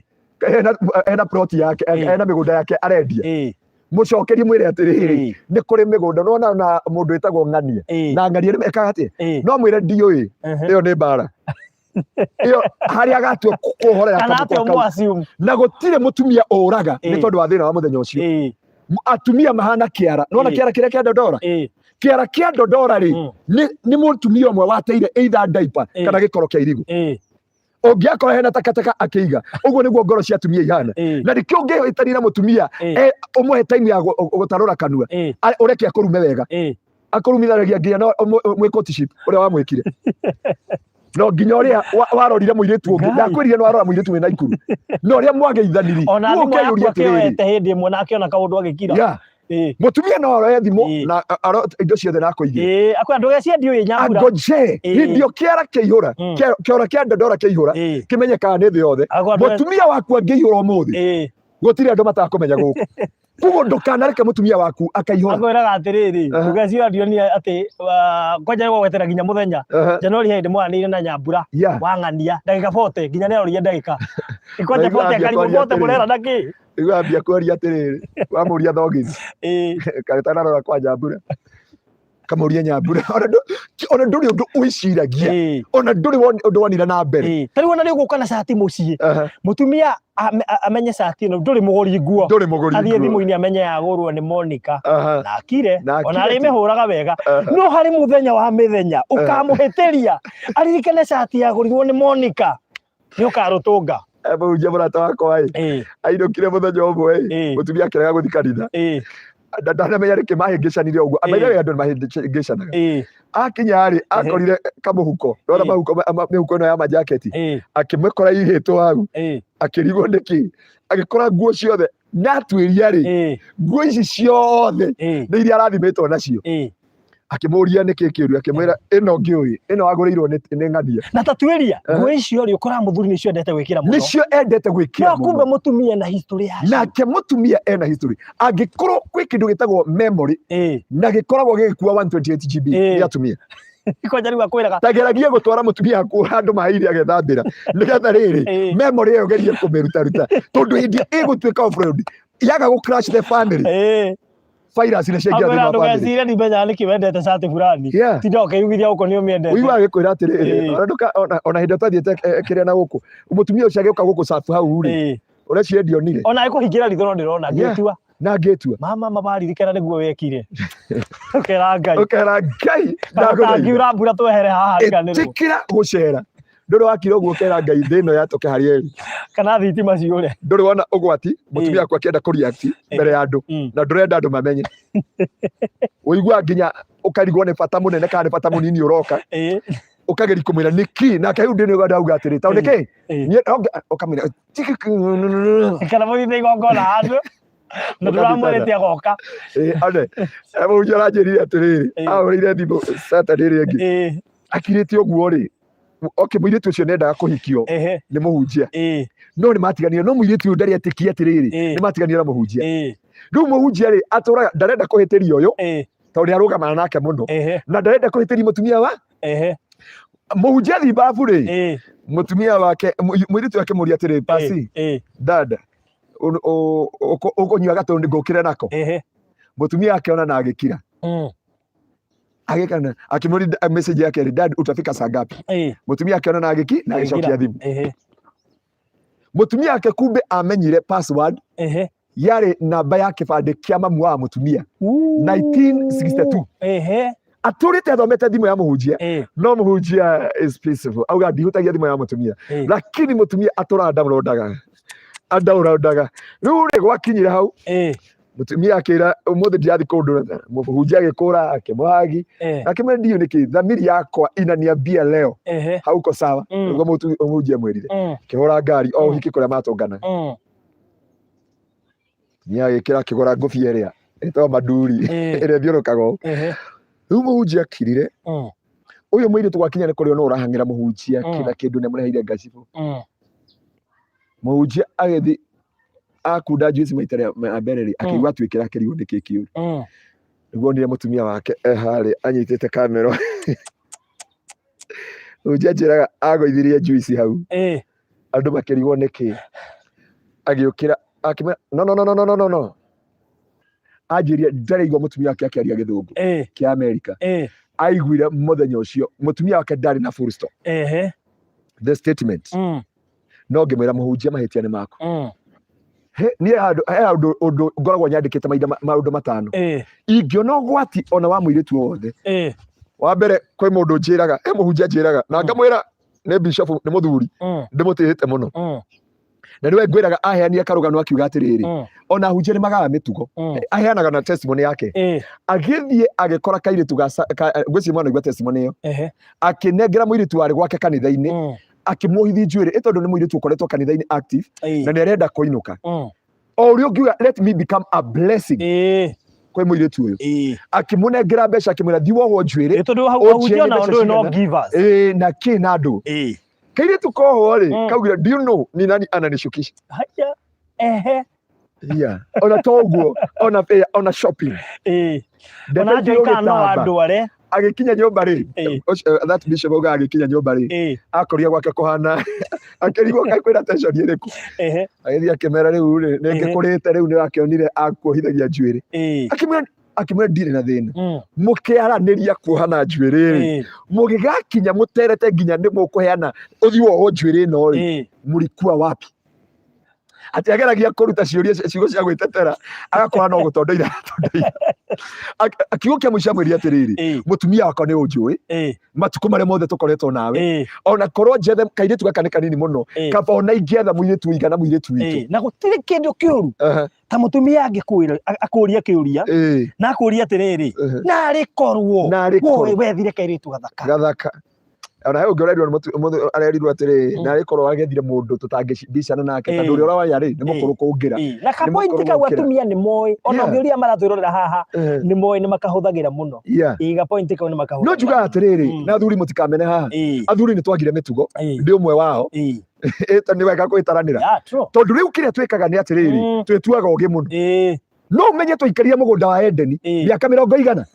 hena plot yake, hena mĩgũnda yake arendia." Mũcokerie mwĩre atĩrĩrĩ, nĩ kũrĩ mĩgũnda nona na mũndũ wĩtagwo Ng'ania, na Ng'ania nĩ mekaga atĩa. No mwĩre ndiũĩ. Ĩyo nĩ mbara ĩyo harĩa agatua kũhorera Kana kamũkwa atĩ kau. ũmũ-assume. Na gũtirĩ mũtumia ũraga nĩ tondũ wa thĩna wa mũthenya ũcio. Atumia mahana kĩara nona, kĩara kĩrĩa kĩa ndondora, kĩara kĩa ndondora rĩ, nĩ mũtumia ũmwe wateire either diaper kana gĩkoro kĩa irigũ, ũngĩakora hena takataka akĩiga. Ũguo nĩguo ngoro cia atumia ihana. Na nĩkĩo ũngĩhĩtania na mũtumia, ũmũhe time ya gũtarũra kanua, ũreke akũrume wega, akũrumithanagia nginya no mwĩ courtship ũrĩa wamwĩkire, no nginya ũrĩa warorire mũirĩtu ũngĩ. Ngai. Ndakwĩrire nĩ warora mũirĩtu wĩna ikuru na ũrĩa mwageithaniri. Ona Rĩu thimũ yaku ũkeyũria atĩrĩrĩ, akĩoete hĩndĩ ĩmwe na akĩona kaũndũ agĩkira. Mũtumia no aroe thimũ na indo ciothe na akũigĩre. Akwĩra ndũgecirie ndiũĩ Nyambura. Angoje hĩndĩ ĩyo kĩara kĩihũra, kĩara kĩa ndondora kĩihũra, kĩmenyekaga nĩ thĩ yothe. Akwĩra Mũtumia waku angĩihũra ũmũthĩ, gũtirĩ andũ matakũmenya gũkũ. Koguo ndũkanareke mũtumia waku akaihũra. Akwĩraga atĩrĩrĩ, ndũgeciria ndionire atĩ kwanja nĩgũgwetera nginya mũthenya Januari hĩndĩ mwaranĩire na Nyambura wang'ania ndagĩka 40, nginya nĩarorire ndagĩka kwanja Naigua 40 ambia akarigwo kwaria 40 atĩrĩrĩ. mũrera na kĩ. Rĩu ambia kwaria atĩrĩrĩ, wamũria thogithi, katanarora kwa Nyambura, kamũria Nyambura, ona ndũrĩ ũndũ wĩciragia, ona ndũrĩ ũndũ wonire na mbere. Ta rĩu ona nĩ ũgũka na cati mũciĩ, mũtumia amenye cati ĩno ndũrĩ mũgũri nguo, Ndũrĩ mũgũri athiĩ nguo. thimũ-inĩ amenye yagũrwo nĩ Monica, na akire. Na akire Ona tu. arĩmĩhũraga wega, no harĩ mũthenya wa mĩthenya ũkamũhĩtĩria aririkane cati yagũrirwo nĩ Monica, nĩ ũkarũtũnga. Mũhunjia mũrata wakwa ĩ, ainũkire mũthenya ũmwe ĩ, mũtumia akĩrega gũthiĩ kanitha. Ndanamenya nĩkĩ mahĩngĩcanire ũguo. By the way, andũ nĩ mahĩngĩcanaga. Akinya rĩ, akorire kamũhuko nona, mahuko mĩhuko ĩno ya majaketi, akĩmĩkora igĩtwo hau. Akĩrigwo nĩkĩ, agĩkora nguo ciothe na atuĩria rĩ, nguo ici ciothe nĩ iria arathimĩtwo nacio. Akĩmũria nĩkĩ kĩũru, akĩmwĩra ĩno ngĩũĩ ĩno wagũrĩirwo nĩ ng'ania. Na tatuĩria nguo icio rĩ, ũkoraga mũthuri nĩcio endete gwĩkĩra mũno. Nĩcio endete gwĩkĩra No kumbe mũno. Mũtumia na history yacio. Nake mũtumia ena history. Angĩkorwo kwĩ kĩndũ gĩtagwo memory na gĩkoragwo gĩgĩkua 128 GB, nĩ atumia. Kwanja rĩu akwĩraga Tageragie gũtwara mũtumia waku handũ maĩ-inĩ agethambĩra, nĩgetha rĩrĩ, memory ĩyo gerie kũmĩrutaruta, tondũ hĩndĩ ĩgũtuĩka offload yaga gũ crash the family, virus nĩ ciaingĩra akwĩra thĩinĩ wa family. Ndũgecire ndimenyaga nĩkĩ wendete cati fulani. Tinda ũkĩyugithia gũkũ nĩ ũmĩendete. Ũigua agĩkwĩra atĩrĩrĩ, ona ona hĩndĩ ĩrĩa twathiĩte kĩrĩa na gũkũ, mũtumia ũcio agĩũka gũkũ cabu hau rĩ, ũreciria ndionire? Ona ĩkũhingĩra ritho no ndĩrona ngĩtua. Na ngĩtua. Mama mabaririkana nĩguo wekire, ũkera Ngai. Ũkera Ngai, Kana ndagũthaitha. ũtangiura mbura twehere haha riganĩrwo. Ĩtĩkĩra gũcera, ndũrĩ wakira ũguo ũkera Ngai thĩ ĩno yatũke harĩa ĩrĩ. Kana thitima ciũre. Ndũrĩ wona ũgwati mũtumia waku akĩenda kũ react mbere ya andũ, na ndũrenda andũ mamenye, ũigua nginya ũkarigwo nĩ bata mũnene kana nĩ bata mũnini ũroka. Ũkageria kũmwĩra nĩkĩ nake hau ndĩ nĩ ndauga atĩrĩ tondũ nĩkĩ niĩ ũkamwĩra Kana mũthiĩte igongona handũ na ndũramwĩrĩte agoka. Ane mũhunjia aranjĩrire atĩrĩrĩ, ahũrĩire thimũ Saturday ĩrĩa ĩngĩ akirĩte ũguo rĩ, okay, mũirĩtu ũcio nĩendaga kũhikio nĩ mũhunjia, no nĩ matiganire, no mũirĩtu ũyũ ndarĩ etĩkia atĩrĩrĩ, nĩ matiganire na mũhunjia. Rĩu mũhunjia rĩ atũraga ndarenda kũhĩtĩria ũyũ tondũ nĩ arũgamana nake mũno, na ndarenda kũhĩtĩria mũtumia wa mũhunjia thimbabu rĩ, mũtumia wake mũirĩtu akĩmũria atĩrĩ, pasi dada, ũkũnyua gatũ ngũkĩre nako? Mũtumia akĩona na agĩkira. Agĩkana akĩmũria message yake rĩ, "Dad, utafika saa ngapi?" Mũtumia akĩona na agĩki na agĩcokia thimũ. Mũtumia wake kumbe amenyire password yarĩ namba ya kĩbandĩ kĩa mamu wa mũtumia 1962. Atũrĩte athomete thimũ ya mũhunjia, no mũhunjia is peaceful, auga ndihutagia thimũ ya mũtumia, lakini mũtumia atũraga ndaũrondaga andaũrondaga. Rĩu rĩ gwakinyire hau, mũtumia akĩra ũmũthĩ ndirathiĩ kũndũ, mũhunjia agĩkũra akĩmũhagi, akĩmwĩra ndiũ nĩkĩ thamiri yakwa inaniambia leo hauko sawa. Nĩguo mũhunjia amwĩrire. Akĩhũra ngari o ũhiki kũrĩa matũngana. Mũtumia agĩkĩra akĩgũra ngũbia ĩrĩa ĩtagwo manduri, ĩrĩa ĩthiũrũkaga ũũ. Rĩu mũhunjia akirire. Ũyũ mũirĩtu gwakinya nĩ kũrĩ no ũrahang'ĩra mũhunjia kĩna kĩndũ nĩ amũreheire ngacibũ. Mũhunjia agĩthiĩ akunda juice maita rĩa mbere rĩ, akĩigua atuĩkĩra akĩrigwo nĩkĩ kĩũru. Nĩguo onire mũtumia wake e harĩa anyitĩte kamera. Mũhunjia anjĩraga agũithirie juice hau, andũ makĩrigwo nĩkĩ. Agĩũkĩra akĩmwĩra, "No, no, no, no, no, no, no." Anjĩrire ndaraigua mũtumia wake akĩaria gĩthũngũ kĩa Amerika. Aiguire mũthenya ũcio mũtumia wake ndarĩ na full stop the statement. No ngĩmwĩra, "Mũhunjia, mahĩtia nĩ maku." Niĩ handũ he handũ ũndũ ngoragwo nyandĩkĩte mahinda maũndũ 5 ingĩona ũgwati ona wa mũirĩtu o wothe. Wa mbere, kwĩ mũndũ njĩraga, he mũhunjia njĩraga na ngamwĩra nĩ bishop, nĩ mũthuri ndĩmũtĩĩte mũno, na nĩwe ngwĩraga aheanire karũgano akiuga atĩrĩrĩ, ona ahunjia nĩ magaga mĩtugo. Aheanaga na testimony yake. Agĩthiĩ agĩkora kairĩtu ga ngwĩciria mwana igua testimony ĩyo. Akĩnengera mũirĩtu warĩ gwake kanitha-inĩ, akĩmuohithi njuĩrĩ ĩ tondũ nĩ mũirĩtu ũkoretwo kanitha-inĩ active na nĩ arenda kũinũka. O ũrĩa ũngiuga, "Let me become a blessing kwĩ mũirĩtu ũyũ," akĩmũnengera mbeca, akĩmwĩra, "Thiĩ wohwo njuĩrĩ." Tondũ hau Ũnjĩre ahunjia nao mbeca ndũĩ no cigana. givers. Ĩĩ, na kĩ na andũ kairĩtu kohwo rĩ, kaugire, "Do you know ni nani ananishukisha?" Haya. Ehe. Yeah. Ona to ũguo, ona ona shopping. Ona Ndete njũĩ kana no gĩtamba. andware. Agĩkinya nyũmba rĩ, that bishop auga agĩkinya nyũmba rĩ, akorire gwake kũhana akĩrigwo kaĩ kwĩna tension ĩrĩkũ. Agĩthiĩ akĩmera, "Rĩu rĩ nĩ ngĩkũrĩte rĩu nĩ wakĩonire akuohithagia njuĩrĩ." Akĩmwĩra, "Ndirĩ na thĩna." Mũkĩaranĩria kuohana njuĩrĩ rĩ, mũgĩgakinya mũterete nginya nĩ mũkũheana ũthiĩ wohwo njuĩrĩ ĩno rĩ, mũrikua wapi? Atĩ ageragia kũruta ciũria ciugo cia gwĩtetera agakora no gũtondoira atondoira. Kiugo kĩa mũico amwĩrire atĩrĩrĩ, "Mũtumia wakwa nĩ ũnjũĩ matukũ marĩa mothe tũkoretwo nawe, ona korwo njethe kairĩtu gaka nĩ kanini mũno, kaba ona ingĩetha mũirĩtu ũigana mũirĩtu witũ." Na gũtirĩ kĩndũ kĩũru ta mũtumia angĩkwĩra akũria kĩũria na akũria atĩrĩrĩ, "Narĩ korwo Narĩ korwo. woe wethire kairĩtu gathaka." Gathaka. Ona he ũngĩ ũrerirwo nĩ arerirwo atĩrĩ, "Narĩ korwo wagethire mũndũ tũtangĩbicana nake, tondũ ũrĩa ũroya rĩ nĩ mũkũrũ kũngĩra." Na kapointi mũkũrũ kau gũkĩra. atumia nĩ moĩ ona ũngĩũria maratwĩrorera haha, nĩ moĩ nĩ makahũthagĩra mũno. Gapointi kau nĩ makahũthagĩra. No njugaga atĩrĩrĩ, na athuri mũtikamene haha, athuri nĩ twagire mĩtugo. Ndĩ ũmwe wao. Nĩ wega gwĩtaranĩra. Yeah, true. Tondũ rĩu kĩrĩa twĩkaga nĩ atĩrĩrĩ, twĩtuaga ũgĩ mũno. No ũmenye twaikarire mũgũnda wa Edeni mĩaka mĩrongo igana.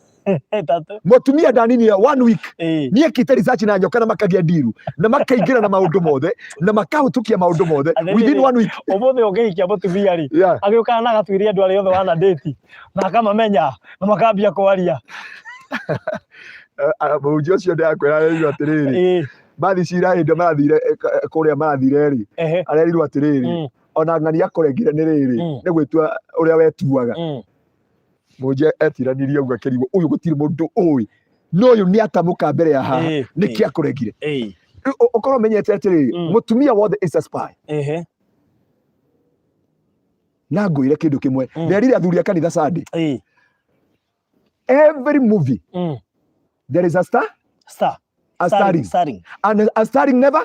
3. Mũtumia ndaninire one week. Niĩkĩte research na nyoka na makagia ndiru na makaingĩra na maũndũ mothe na makahũtũkia maũndũ mothe Atĩrĩrĩ, within one week. Ũmũthĩ ũngĩhikia mũtumia rĩ, agĩũkaga na agatuĩria andũ arĩa othe wana date na akamamenya na makambia kwaria. Mũhunjia ũcio ndĩrakwĩra arerirwo atĩrĩrĩ, mathi cira hĩndĩ marathire kũrĩa marathire rĩ, arerirwo atĩrĩrĩ, ona ng'ania akũrengire nĩ rĩrĩ, nĩ gwĩtua ũrĩa wetuaga. Mũhunjia etiranirie ũguo akĩrigwo, ũyũ gũtirĩ mũndũ ũĩ no ũyũ nĩ atamũka mbere ya haha nĩkĩ akũrengire. Rĩu ũkorwo ũmenyete atĩrĩrĩ, mũtumia wothe is a spy. Na ngwĩre kĩndũ kĩmwe, nderire athuri a kanitha Sunday, every movie there is a star. Star. A starling. Starling. And a starling never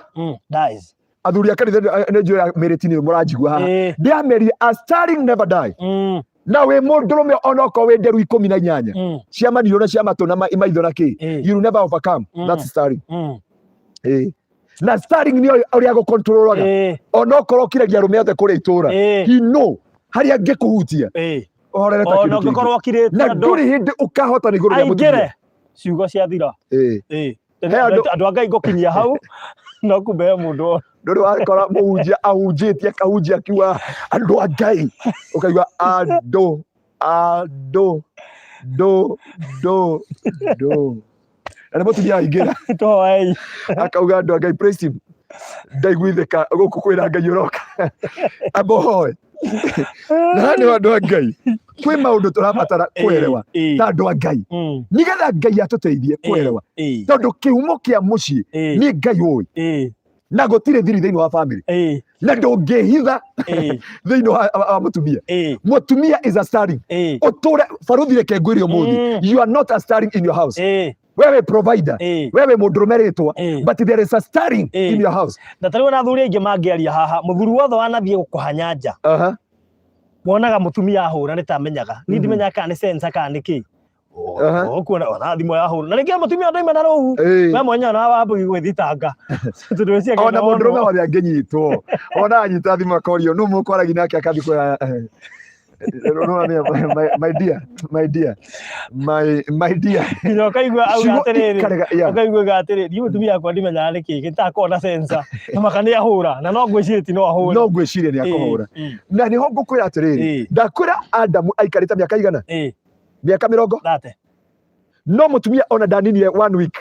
Dies. Athuri a kanitha nĩ njũĩ mĩrĩti nĩ mũranjigua haha. Ndĩamerire, a starling never die. Na wĩ mũndũrũme, onokorwo wĩ nderu 18 cia maniũrũ na cia matũ na maitho na kĩ, you will never overcome that starling. Ĩĩ. Na starling nĩ ũrĩa gũkontrolaga, onokorwo ũkiragia arũme othe kũrĩa itũra, he know harĩa angĩkũhutia ũhorere ta Ona kĩndũ kĩngĩ. ũngĩkorwo ũkirĩte Na andũ ndũrĩ hĩndĩ ũkahotana igũrũ rĩa mũtumia. Aingĩre, ciugo ciathira. Ĩĩ. He Andũ a Ngai, ngũkinyia hau, no kumbe he mũndũ Ndũrĩ wakora mũhunjia ahunjĩtie, akahunjia, akiuga, "Andũ a Ngai," ũkaigua, "Andũ, andũ, ndũ, ndũ, ndũ," na nĩ mũtumia aingĩra. Tũhoei. Akauga, "Andũ a Ngai, praise him." Ndaiguithĩka gũkũ kwĩra Ngai ũroka amba ũhoe na nĩ andũ a Ngai. Kwĩ maũndũ tũrabatara kũerewa ta andũ a Ngai, nĩgetha Ngai atũteithie kũerewa, tondũ kĩhumo kĩa mũciĩ nĩ Ngai ũĩ, na gũtirĩ thiri thĩinĩ wa family, na ndũngĩhitha thĩinĩ wa mũtumia. Mũtumia is a starling. Ũtũre baruthi, reke ngwĩre ũmũthĩ, you are not a starling in your house. Wewe provider, wewe mũndũrũme rĩtwa, but there is a starling in your house. Na tarĩu ona athuri aingĩ mangĩaria haha, mũthuri wothe wanathiĩ gũkũhanya nja, wonaga mũtumia ahũra nĩ tamenyaga niĩ ndimenyaga kana nĩ sensa kana nĩ kĩ. Ũkuona ona thimũ yahũra na rĩngĩ mũtumia ndaima na rũu, we mwenyewe na wambugi gwĩthitanga tondũ wĩciria Ona mũndũrũme wothe angĩnyitwo, ona anyita thimũ akorio nũ mũkwaragia nake, akathiĩ kwĩra, "My dear, my dear, my dear." Nginya ũkaigua auga Ciugo atĩrĩrĩ, ikarega, yeah. ũkaigua atĩrĩ, niĩ mũtumia wakwa ndimenyaga nĩkĩ gĩtakorwo na sensa na maka nĩ ahũra, na no ngwĩciria ti no ahũre. No ngwĩciria nĩ akũhũra. Na nĩho ngũkwĩra atĩrĩrĩ, ndakwĩra Adamu aikarĩte mĩaka igana, mĩaka 30, 30. No mũtumia ona ndaninire one week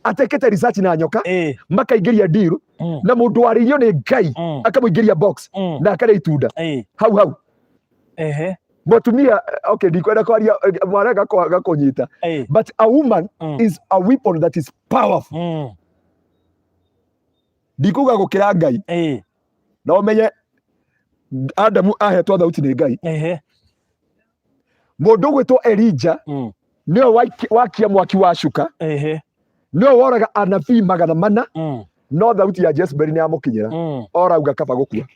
atekete research na nyoka, makaingĩria deal na mũndũ warĩirio nĩ Ngai, akamũingĩria box na akarĩa itunda hau hau. Mũtumia, okay, ndikwenda kwaria, mwana gakũnyita, but a woman is a weapon that is powerful. Ndikuga gũkĩra Ngai, na ũmenye Adamu ahetwo thauti nĩ Ngai. Mũndũ ũgwĩtwo Elija nĩwe wakia mwaki wa cuka, nĩwe woraga anabii 400, no thauti ya Jezebel nĩ yamũkinyĩra, orauga kaba gũkua.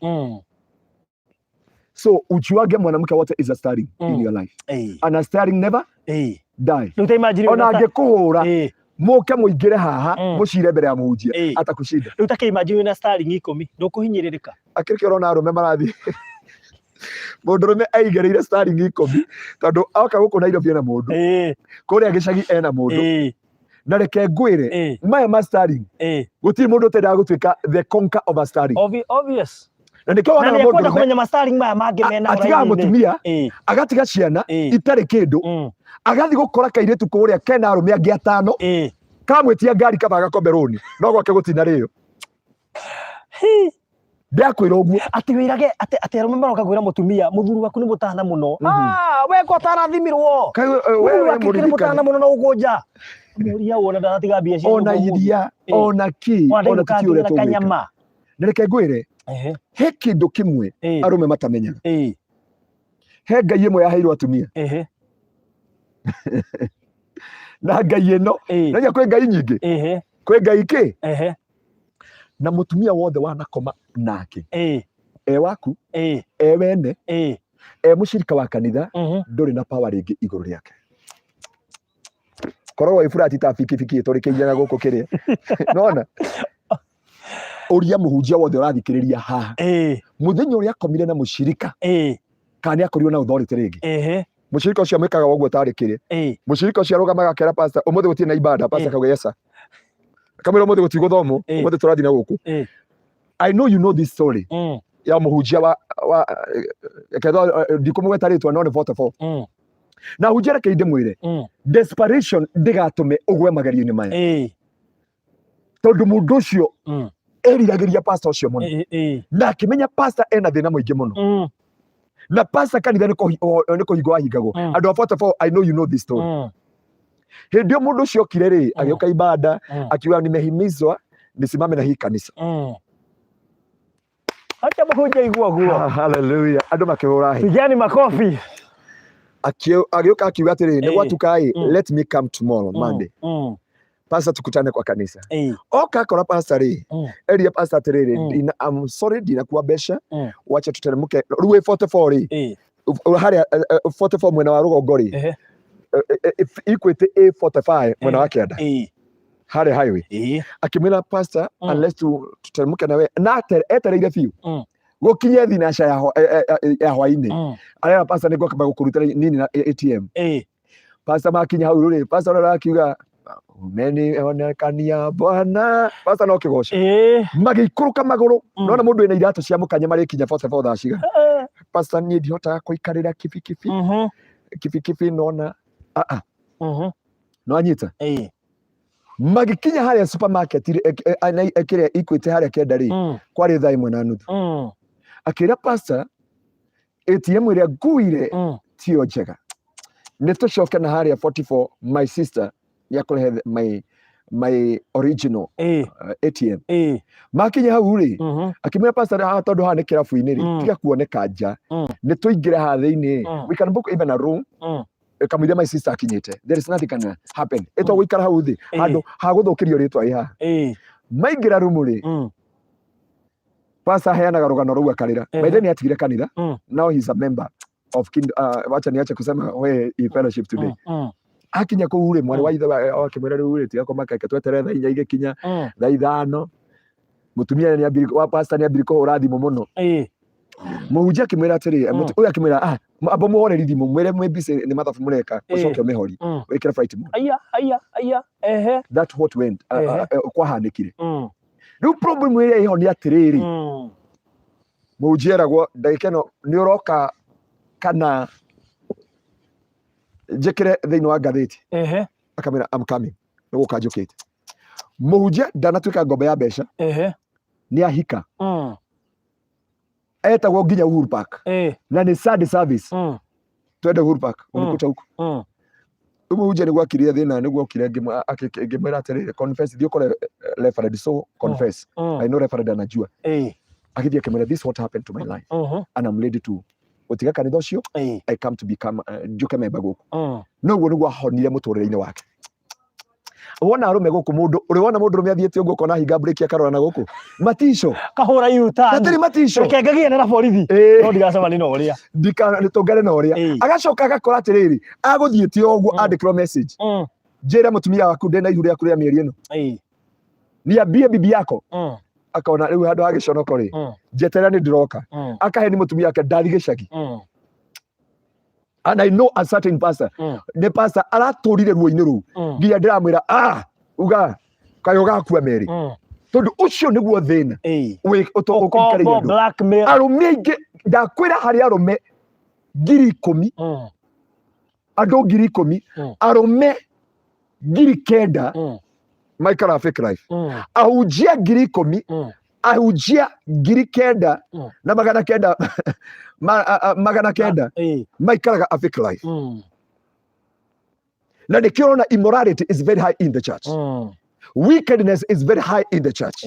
So ujuage mwanamke wote is a starling in your life, and a starling never die. Rĩu ta imagine Ona angĩkũhũra, mũke mũingĩre haha, mũcire mbere ya mũhunjia, atakushinda. Rĩu ta kĩ imagine wĩna starling 10, ndũkũhinyĩrĩrĩka. Akĩrĩkĩ ũrona arũme marathiĩ, mũndũrũme aigĩrĩire starling 10, tondũ oka gũkũ Nairobi ena mũndũ, kũrĩa gĩcagi ena mũndũ. Na reke ngwĩre, maya ma starling, gũtirĩ mũndũ ũtendaga gũtuĩka the conquer of a starling. Obvious. Na nĩkĩo Na wonaga nĩ ekwenda mũndũrũme kũmenya ma starling maya mangĩ mena atigaga raini-inĩ. Mũtumia, agatiga ciana itarĩ kĩndũ, agathiĩ gũkora kairĩtu kũrĩa kena arũme angĩ atano, kamwĩtia ngari kaba gakombe rũni, no gwake gũtinarĩo. Hi. Ndakwĩra ũguo. Atĩ wĩrage atĩ arũme maroka kwĩra mũtumia, "Mũthuri waku nĩ mũtana mũno." Ah, we ko atarathimirwo. Kaĩ, we Mũthuri we wake kĩrĩ mũririkane. mũtana mũno na ũgũnja mũria wona ndaratiga mbia cia Ona nyũmba ũmũthĩ. iria, ona kĩ, Ona ona ndainũka tũtiũĩ ũrĩa nginya na tũgwĩka. kanyama. Na reke ngwĩre, he kĩndũ kĩmwe arũme matamenyaga. He ngai ĩmwe yaheirwo atumia, na ngai ĩno, nanya kwĩ ngai nyingĩ, kwĩ ngai kĩ, na mũtumia wothe wanakoma nake, e waku, e wene, e mũcirika wa kanitha, ndũrĩ na power rĩngĩ igũrũ rĩake. Koragwo wĩ flat ta bikibiki ĩtũrĩkĩirie na gũkũ kĩrĩa nona. Ũria mũhunjia wothe ũrathikĩrĩria haha, mũthenya ũrĩa akomire na mũcirika, kana nĩ akorirwo na authority rĩngĩ. Mũcirika ũcio amwĩkaga ũguo tarĩ kĩrĩa. Mũcirika ũcio arũgamaga akera pastor, "Ũmũthĩ gũtirĩ na ibada." Pastor akauga, "Yes sir." Akamwĩra, "Ũmũthĩ gũtigũthomwo, ũmũthĩ tũrathiĩ na gũkũ." I know you know this story ya mũhunjia wa ketho, ndikũmũgweta rĩtwa, no nĩ 44. Na hunjia, reke ndĩmwĩre, desperation ndĩgatũme ũgwe magerio-inĩ maya, tondũ mũndũ ũcio eriragĩria pastor ũcio mũno, na akĩmenya pastor ena thĩna mũingĩ mũno, na pastor kanitha nĩ kũhingwo ahingagwo. Andũ a 44, I know you know this story. Hĩndĩ ĩyo mũndũ ũcio okire rĩ, agĩũka ibada, akiuga, "Nimehimizwa nisimame na hii kanisa." Acha mũhunjia igua guo. Ah, hallelujah, andũ makĩhũra hĩ. Pigani makofi. Agĩũka akiuga atĩrĩrĩ, "Nĩ gwatuka ĩ, let me come tomorrow, Monday." Pastor, tukutane kwa kanisa. Oka akora pastor rĩ, erire pastor atĩrĩrĩ, I'm sorry, ndinakuwa mbeca, wacha tuteremke rĩu ĩ 44 rĩ, harĩa 44 mwena wa rũgongo rĩ, Equity A45 mwena wa kĩanda, harĩa highway. Akĩmwĩra pastor, unless tuteremke nawe na etereire biũ gũkinye thinaca ya hwainĩ. Arera pastor, nĩ ngwamba gũkũrutĩra nini na ATM. Pastor makinya hau rĩ, pastor ũrĩa akiuga, "Umenionekania Bwana," pastor no kĩgoco. Magĩikũrũka magũrũ. Nona mũndũ wĩna iratũ cia mũkanye marĩkinya 44 thaa cigana? "Pastor, niĩ ndihotaga kũikarĩra kibikibi." Kibikibi nona ah ah. No anyita. Magĩkinya harĩa supermarket rĩ, kĩrĩa Equity harĩa kĩanda rĩ, kwarĩ 1:30. Akĩra pastor, ATM ĩrĩa nguire tiyo njega, nĩ tũcoke na harĩa 44, my sister nĩ akũrehe my original ATM. Makinya hau rĩ, akĩmwĩra pastor, haha tondũ haha nĩ kĩrabu-inĩ rĩ, tiga kuoneka nja, nĩ tũingĩre haha thĩinĩ. We can book even a room. Kamũira my sister akinyĩte, there is nothing can happen. Ĩtwa gũikara hau thĩ handũ ha gũthũkĩrio rĩtwa ĩ haha. Maingĩra rumu rĩ, pastor aheanaga rũgano rũu akarĩra. By then nĩ atigire kanitha. Now he's a member of King, wacha niache kusema where he fellowship today. Akinya kũu rĩ, mwarĩ wa ithe akĩmwĩra, "Rĩu rĩ, tiga kũmaka, reke tweterere 4:00 igĩkinya." 5:00 mũtumia nĩ ambiri wa pastor nĩ ambiri kũhũra thimũ mũno. Mũhunjia akĩmwĩra atĩrĩ, ũyũ akĩmwĩra, "Ah, amba mũhoreri thimũ, mwĩre mwĩ busy nĩ mathabu mũreka, ũcoke ũmĩhori, wĩkĩre flight mode." Aya, aya, aya, ehe. That what went kwahanĩkire. Rĩu problem ĩrĩa ĩho nĩ atĩrĩrĩ, mũhunjia eragwo, "Ndagĩka ĩno nĩ ũroka kana njĩkĩre thĩinĩ wa ngathĩti?" Akamwĩra, "I'm coming," nĩ gũka njũkĩte. Mũhunjia ndanatuĩka ngombo ya mbeca. Nĩ ahika. Etagwo nginya Uhuru Park na nĩ Sunday service. "Twende Uhuru Park." Ũmũkuta huko. Rĩu mũhunjia nĩguo akirie thĩna, nĩguo okire ngĩmwĩra atĩrĩrĩ, "Confess, thiĩ ũkore reverend, so confess." I know reverend anajua. Agĩthiĩ akĩmwĩra, "This what happened to my life and I'm ready to gũtiga kanitha ũcio. I come to become njũke memba gũkũ." No guo nĩguo ahonire mũtũrĩre-inĩ wake. Wona arũme gũkũ, mũndũ ũrĩ wona mũndũ ũrũme athiĩte ũguo ũkona hinga breki akarora na gũkũ matico. Kahũra U-turn. Gatirĩ matico. Reke ngagiane na borithi. No ndigacemania na ũrĩa. Tũngane na ũrĩa. Agacoka agakora atĩrĩrĩ, agũthiĩte o ũguo, andĩkĩrwo message, "Njĩra mũtumia waku ndĩna ihu rĩaku rĩa mĩeri ĩno." "Niambie bibi yako." Akona rĩu handũ ha gĩconoko rĩ, njeterera nĩ ndĩroka. Akahe nĩ mũtumia wake ndathi gĩcagi. And I know a certain pastor, nĩ pastor aratũrire ruo-inĩ rũu nginya ndĩramwĩra, "Ah, uga kaĩ ũgakua merĩ," tondũ ũcio nĩguo thĩna ũikarĩire Ũkombo, andũ. Blackmail. Arũme aingĩ, ndakwĩra, harĩ arũme 10,000, andũ 10,000, arũme 9,000 maikaraga fake life. Ahunjia 10,000, ahunjia 9,900 na 900 maikaraga a fake life. Na nĩkĩo ũrona immorality is very high in the church, wickedness is very high in the church,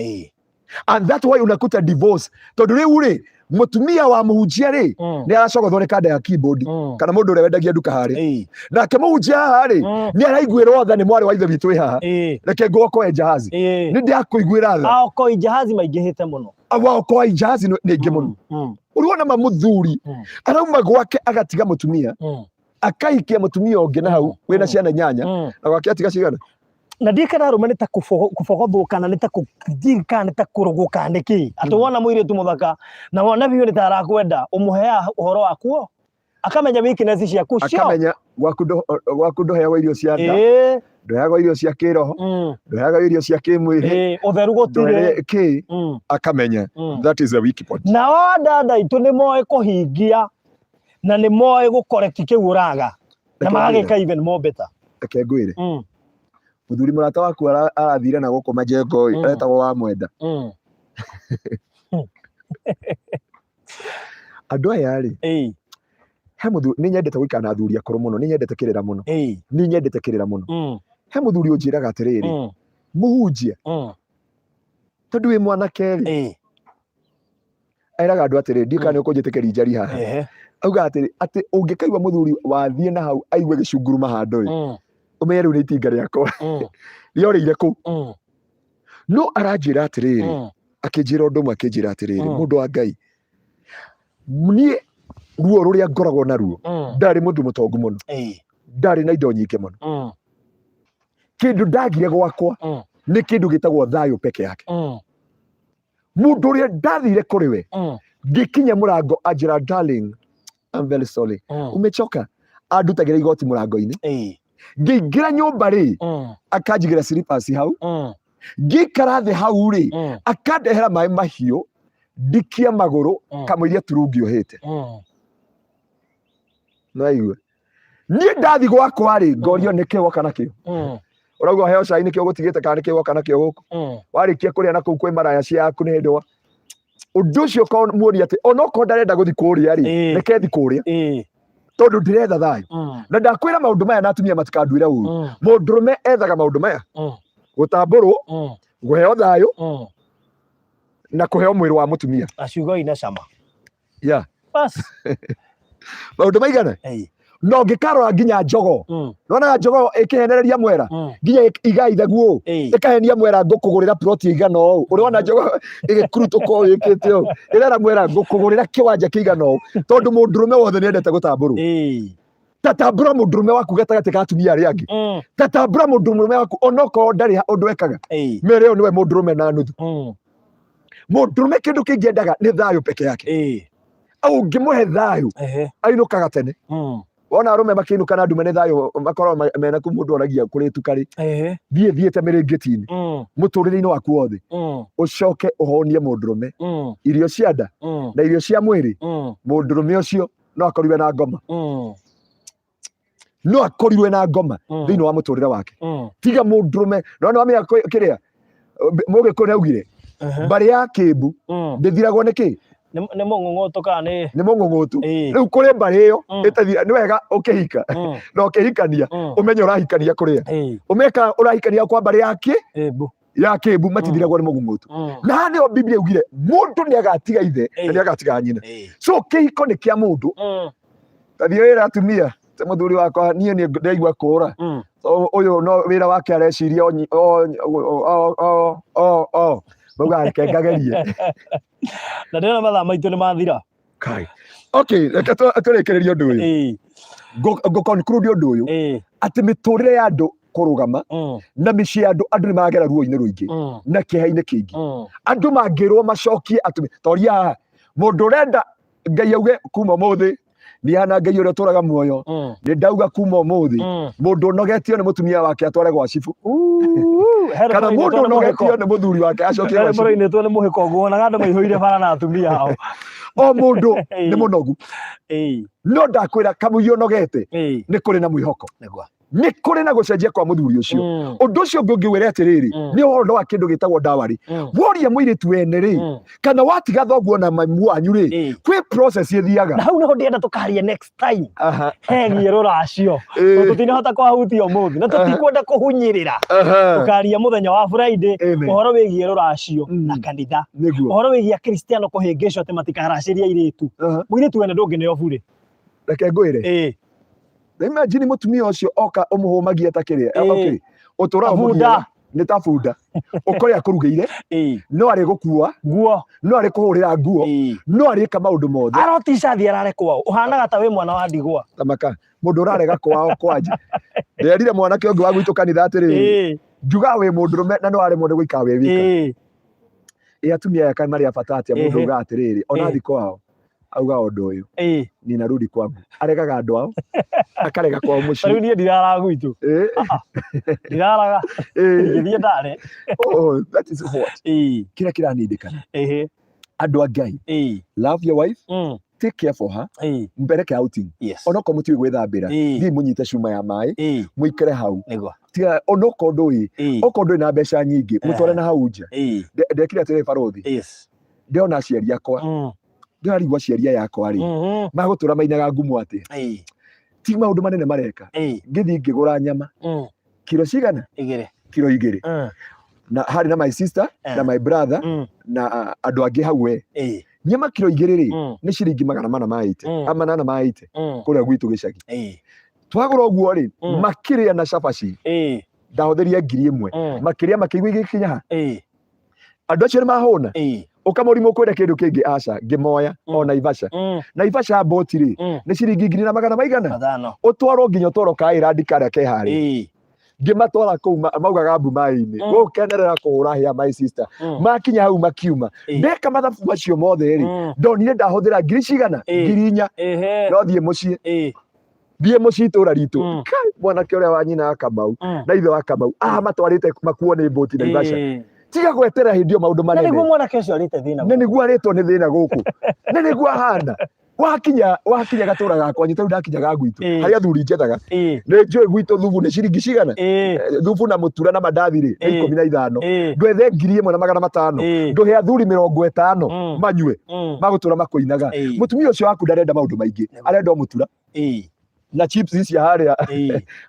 and that's why unakuta divorce, tondũ rĩu rĩ, mũtumia wa mũhunjia rĩ, nĩ aracogothwo nĩ kanda ya keyboard kana mũndũ ũrĩa wendagia nduka harĩa. Nake mũhunjia haha rĩ, nĩ araiguĩrwo tha nĩ mwarĩ wa ithe witũ wĩ haha. "Reke ngũokoe jahazi." "Nĩ ndakũiguĩra tha." Aokoi jahazi maingĩhĩte mũno. Waokoa jahazi nĩ aingĩ mũno. Ũrĩona ma mũthuri arauma gwake agatiga mũtumia, akaikia mũtumia ũngĩ na hau wĩna ciana inyanya, na gwake atiga cigana? Na ndiĩ kana arũme nĩ ta kũbogothwo kana nĩ ta kũndirĩ kana nĩ ta kũrogwo kana nĩ kĩ, atĩ wona mũirĩtu mũthaka na wona biũ nĩ ta arakwenda, ũmũheaga ũhoro wakuo, akamenya weakness ciaku cio. Akamenya gwaku ndũheagwo irio cia nda, ndũheagwo irio cia kĩroho, ndũheagwo irio cia kĩmwĩrĩ. Ũtheru gũtirĩ. Ndũhe kĩ. Akamenya that is a weak point. Nao andanda aitũ nĩ moĩ kũhingia na nĩ moĩ gũkoreki kĩu ũraga na Reke magagĩka even more better. Reke ngwĩre, mũthuri mũrata waku arathire na gũkũ majengo ĩ, aretagwo wa Mwenda. Andũ aya rĩ, he mũthuri, nĩ nyendete gũikara na athuri akũrũ mũno, nĩ nyendete kĩrĩra mũno, nĩ nyendete kĩrĩra mũno. He mũthuri ũnjĩraga atĩrĩrĩ, "Mũhunjia, tondũ wĩ mwanake rĩ," eraga andũ atĩrĩ, ndiũ kana nĩ ũkũnjĩtĩkĩria njari haha. Auga atĩrĩ, atĩ ũngĩkaigua mũthuri wathiĩ na hau aigue gĩcunguruma handũ rĩ, Ũmenye rĩu nĩ itinga rĩakwa rĩorĩire kũu. No aranjĩra atĩrĩrĩ, akĩnjĩra ũndũ ũmwe, akĩnjĩra atĩrĩrĩ, mũndũ wa Ngai, niĩ ruo rũrĩa ngoragwo naruo, ndarĩ mũndũ mũtongu mũno, ndarĩ na indo nyingĩ mũno, kĩndũ ndagire gwakwa nĩ kĩndũ gĩtagwo thayũ peke yake. Mũndũ ũrĩa ndathire kũrĩ we, ngĩkinya mũrango anjĩra, "Darling, I'm very sorry, umechoka." Andutagĩra igoti mũrango-inĩ. Ngĩingĩra nyũmba rĩ, akanjigĩra slippers hau. Ngĩikara thĩ hau rĩ, akandehera maĩ mahiũ ndikie magũrũ, kamũiria turungi ũhĩte. Nĩwaigua? Niĩ ndathi gwakwa rĩ, ngorio nĩkĩ woka nakĩo. Ũrauga ũheo cai nĩkĩo ũgũtigĩte, kana nĩkĩ woka nakĩo gũkũ? Warĩkia kũrĩa na kũu kwĩ maraya ciaku nĩ hĩndĩ wa ũndũ ũcio ũkamuonia atĩ onokorwo ndarenda gũthi kũrĩa rĩ, reke thi kũrĩa, tondũ ndĩretha thayũ. Na ndakwĩra maũndũ maya na atumia matikanduĩre ũru. Mũndũrũme ethaga maũndũ maya: gũtambũrwo, kũheo thayũ, na kũheo mwĩrĩ wa mũtumia. Na ciugo ina cama. Bas. Maũndũ maigana. No ngĩkarora nginya njogo, nonaga njogo ĩkĩhenereria mwera, nginya igaithaguo ũũ, ĩkahenia mwera, "Ngũkũgũrĩra ploti ĩigana ũũ." Ũrona njogo ĩgĩkurutũka ũũ ĩkĩte ũũ, ĩrera mwera, "Ngũkũgũrĩra kĩwanja kĩigana ũũ," tondũ mũndũrũme wothe nĩendete gũtambũrwo. Tatambũra mũndũrũme waku gatagatĩ ka atumia arĩa angĩ. Tatambũra mũndũrũme waku onokorwo ndarĩ ũndũ ekaga. Mere ũyũ nĩwe mũndũrũme na nuthu. Mũndũrũme kĩndũ kĩngĩ endaga nĩ thayũ peke yake. Ũngĩmũhe thayũ, ainũkaga tene. Wona arũme makĩinũka na ndume nĩ thayũ makoragwo mena kũ mũndũ oragia kũrĩ tukarĩ. Thiĩ thiĩte mĩrĩngĩti-inĩ mũtũrĩre-inĩ waku wothe, ũcoke ũhonie mũndũrũme irio cia nda na irio cia mwĩrĩ. Mũndũrũme ũcio no akorirwe na ngoma, no akorirwe na ngoma thĩinĩ wa mũtũrĩre wake. Tiga mũndũrũme no nĩ wamenya kĩrĩa mũgĩkũyũ nĩ augire, mbarĩ ya kĩmbu ndĩthiragwo nĩ kĩ? Nĩ mũng'ũng'ũtũ kana nĩ Nĩ mũng'ũng'ũtu. Rĩu kũrĩ mbarĩ ĩyo ĩtathira. Nĩ wega ũkĩhika na ũkĩhikania ũmenye ũrahikania kũrĩa, ũmeka ũrahikania kwa mbarĩ ya kĩ? Ĩmbu. Ya kĩmbu matithiragwo nĩ mũng'ũng'ũtu. Na haha nĩho Biblia ugire mũndũ nĩ agatiga ithe na nĩ agatiga nyina. So kĩhiko nĩ kĩa mũndũ. Tathiĩ wĩra atumia te mũthuri wakwa, niĩ nĩ ndaigua kũra. So, ũyũ no wĩra wake areciria o o o o o o mauga reke ngagerie. Na ndĩrona mathaa maitũ nĩ mathira. Kai. Okay, reke tũrĩkĩrĩrie ũndũ ũyũ. Ngũ conclude ũndũ ũyũ atĩ mĩtũrĩre ya andũ kũrũgama na mĩciĩ ya andũ, andũ nĩ magera ruo-inĩ rũingĩ na kĩeha-inĩ kĩingĩ. Andũ mangĩrwo macokie atumia toria mũndũ ũrenda Ngai auge kuma ũmũthĩ niĩ hana Ngai ũrĩa ũtũraga muoyo, nĩ ndauga kuma ũmũthĩ mũndũ ũnogetio nĩ mũtumia wake atware gwa cibũ, kana mũndũ ũnogetio nĩ mũthuri wake acokie gwa cibũ. Mũroinĩtwo nĩ mũhĩko, nguonaga andũ maihũire bara na atumia ao. O mũndũ nĩ mũnogu, no ndakwĩra kamũiria ũnogete, nĩ kũrĩ na mwĩhoko, Nĩguo. Nĩ kũrĩ na gũcenjia kwa mũthuri ũcio. Ũndũ ũcio ũngĩ ũngĩwĩre atĩrĩrĩ, nĩ ũhoro wa kĩndũ gĩtagwo dowry. Woria mũirĩtu wene rĩ, kana watiga thoguo na mamu wanyu rĩ, kwĩ process ĩthiaga. Na hau nĩho ndĩrenda tũkaria next time hegiĩ rũracio. Tũtinahota kwahutia ũmũthĩ na tũtikwenda kũhunyĩrĩra. Tũkaria mũthenya wa Friday ũhoro wĩgiĩ rũracio na kanitha, ũhoro wĩgiĩ Akristiano kũhĩngĩcwo atĩ matikaracĩrie airĩtu. Mũirĩtu wene ndũngĩneo burĩ. Reke ngwĩre. Na imagine mũtumia ũcio oka ũmũhũmagia ta kĩrĩa. Okay, ũtũraga Ta bunda. ũmũgiaga nĩ ta bunda, ũkore akũrugĩire, no arĩ gũkua nguo, no arĩ kũhũrĩra nguo, no arĩka maũndũ mothe. Aroticathi arare kwao ũhanaga ta wĩ mwana wa ndigwa. Tamaka mũndũ ũrarega kwao kwanja. Nderire mwanake ũngĩ wa gwitũ kanitha atĩrĩrĩ, njugaga wĩ mũndũrũme na no aremwo nĩ gũikara wĩ wika. Ĩ atumia aya kaĩ marĩ a bata atĩa? Mũndũ augaga atĩrĩrĩ, ona thi kwao auga ũndũ ũyũ, "Ninarudi kwangu." Aregaga andũ ao, akarega kwao Ta rĩu mũciĩ. Niĩ ndiraraga gwitũ. Ndiraraga. Ngĩthiĩ ndare. Oh, that is what kĩrĩa kĩranindĩkana. Andũ a Ngai, love your wife, take care for her, mpeleke outing. Onokorwo mũtiũĩ gwĩthambĩra, thiĩ mũnyite cuma ya maĩ, mũikare hau. Tiga onokorwo ndũĩ, okorwo ndũrĩ na mbeca nyingĩ, mũtware na hau nja. Ndekire atĩrĩ barũthi, ndĩrona aciari akwa, ndĩrarigwo aciari aya akwa rĩ, magũtũra mainaga ngumo atĩa? Ti maũndũ manene mareka. Ngĩthiĩ ngĩgũra nyama kiro cigana? 2. Kiro 2. Na harĩ na my sister na my brother na andũ angĩ hau we. Nyama kiro 2 rĩ, nĩ ciringi 480, 880 kũrĩa gwitũ gĩcagi. Twagũra ũguo rĩ, makĩrĩa na cabaci, ndahũthĩria 1000, makĩrĩa makĩigua igĩkinya ha. Andũ acio nĩ mahũna. Ũkamũrimũ kwenda kĩndũ kĩngĩ, aca, ngĩmoya o Naivasha. Naivasha boti rĩ, nĩ ciringi ngiri na magana maigana Matano. Ũtwarwo nginya ũtwarwo ka Island karĩa ke harĩa. Ngĩmatwara kũu, maugaga mbu maĩ-inĩ, gũkenerera kũhũra hĩa, my sister. Makinya hau makiuma. Ndeka mathabu macio mothe rĩ, ndonire ndahũthĩra ngiri cigana? 4000. No thiĩ mũciĩ, thiĩ mũciĩ itũra ritũ. Kai, mwanake ũrĩa wa nyina wa Kamau na ithe wa Kamau aha matwarĩte makuo nĩ mbũti Naivasha. Tiga gweterera hĩndĩ ĩyo maũndũ Na nĩguo manene. Mwanake ũcio arĩte thĩna. Na nĩguo arĩtwo nĩ thĩna gũkũ, na nĩguo ahana wakinya gatũra gakwa nyita rĩu ndakinya ga gwitũ, harĩa athuri njethaga. Nĩ njũĩ gwitũ thubu nĩ ciringi cigana? Thubu na mũtura na mandathi rĩ, nĩ 15. Ndwethe 1500, ndũhe athuri 50 manyue, magũtũra makũinaga. Mũtumia ũcio waku ndarenda maũndũ maingĩ, arenda o mũtura na chips ici harĩa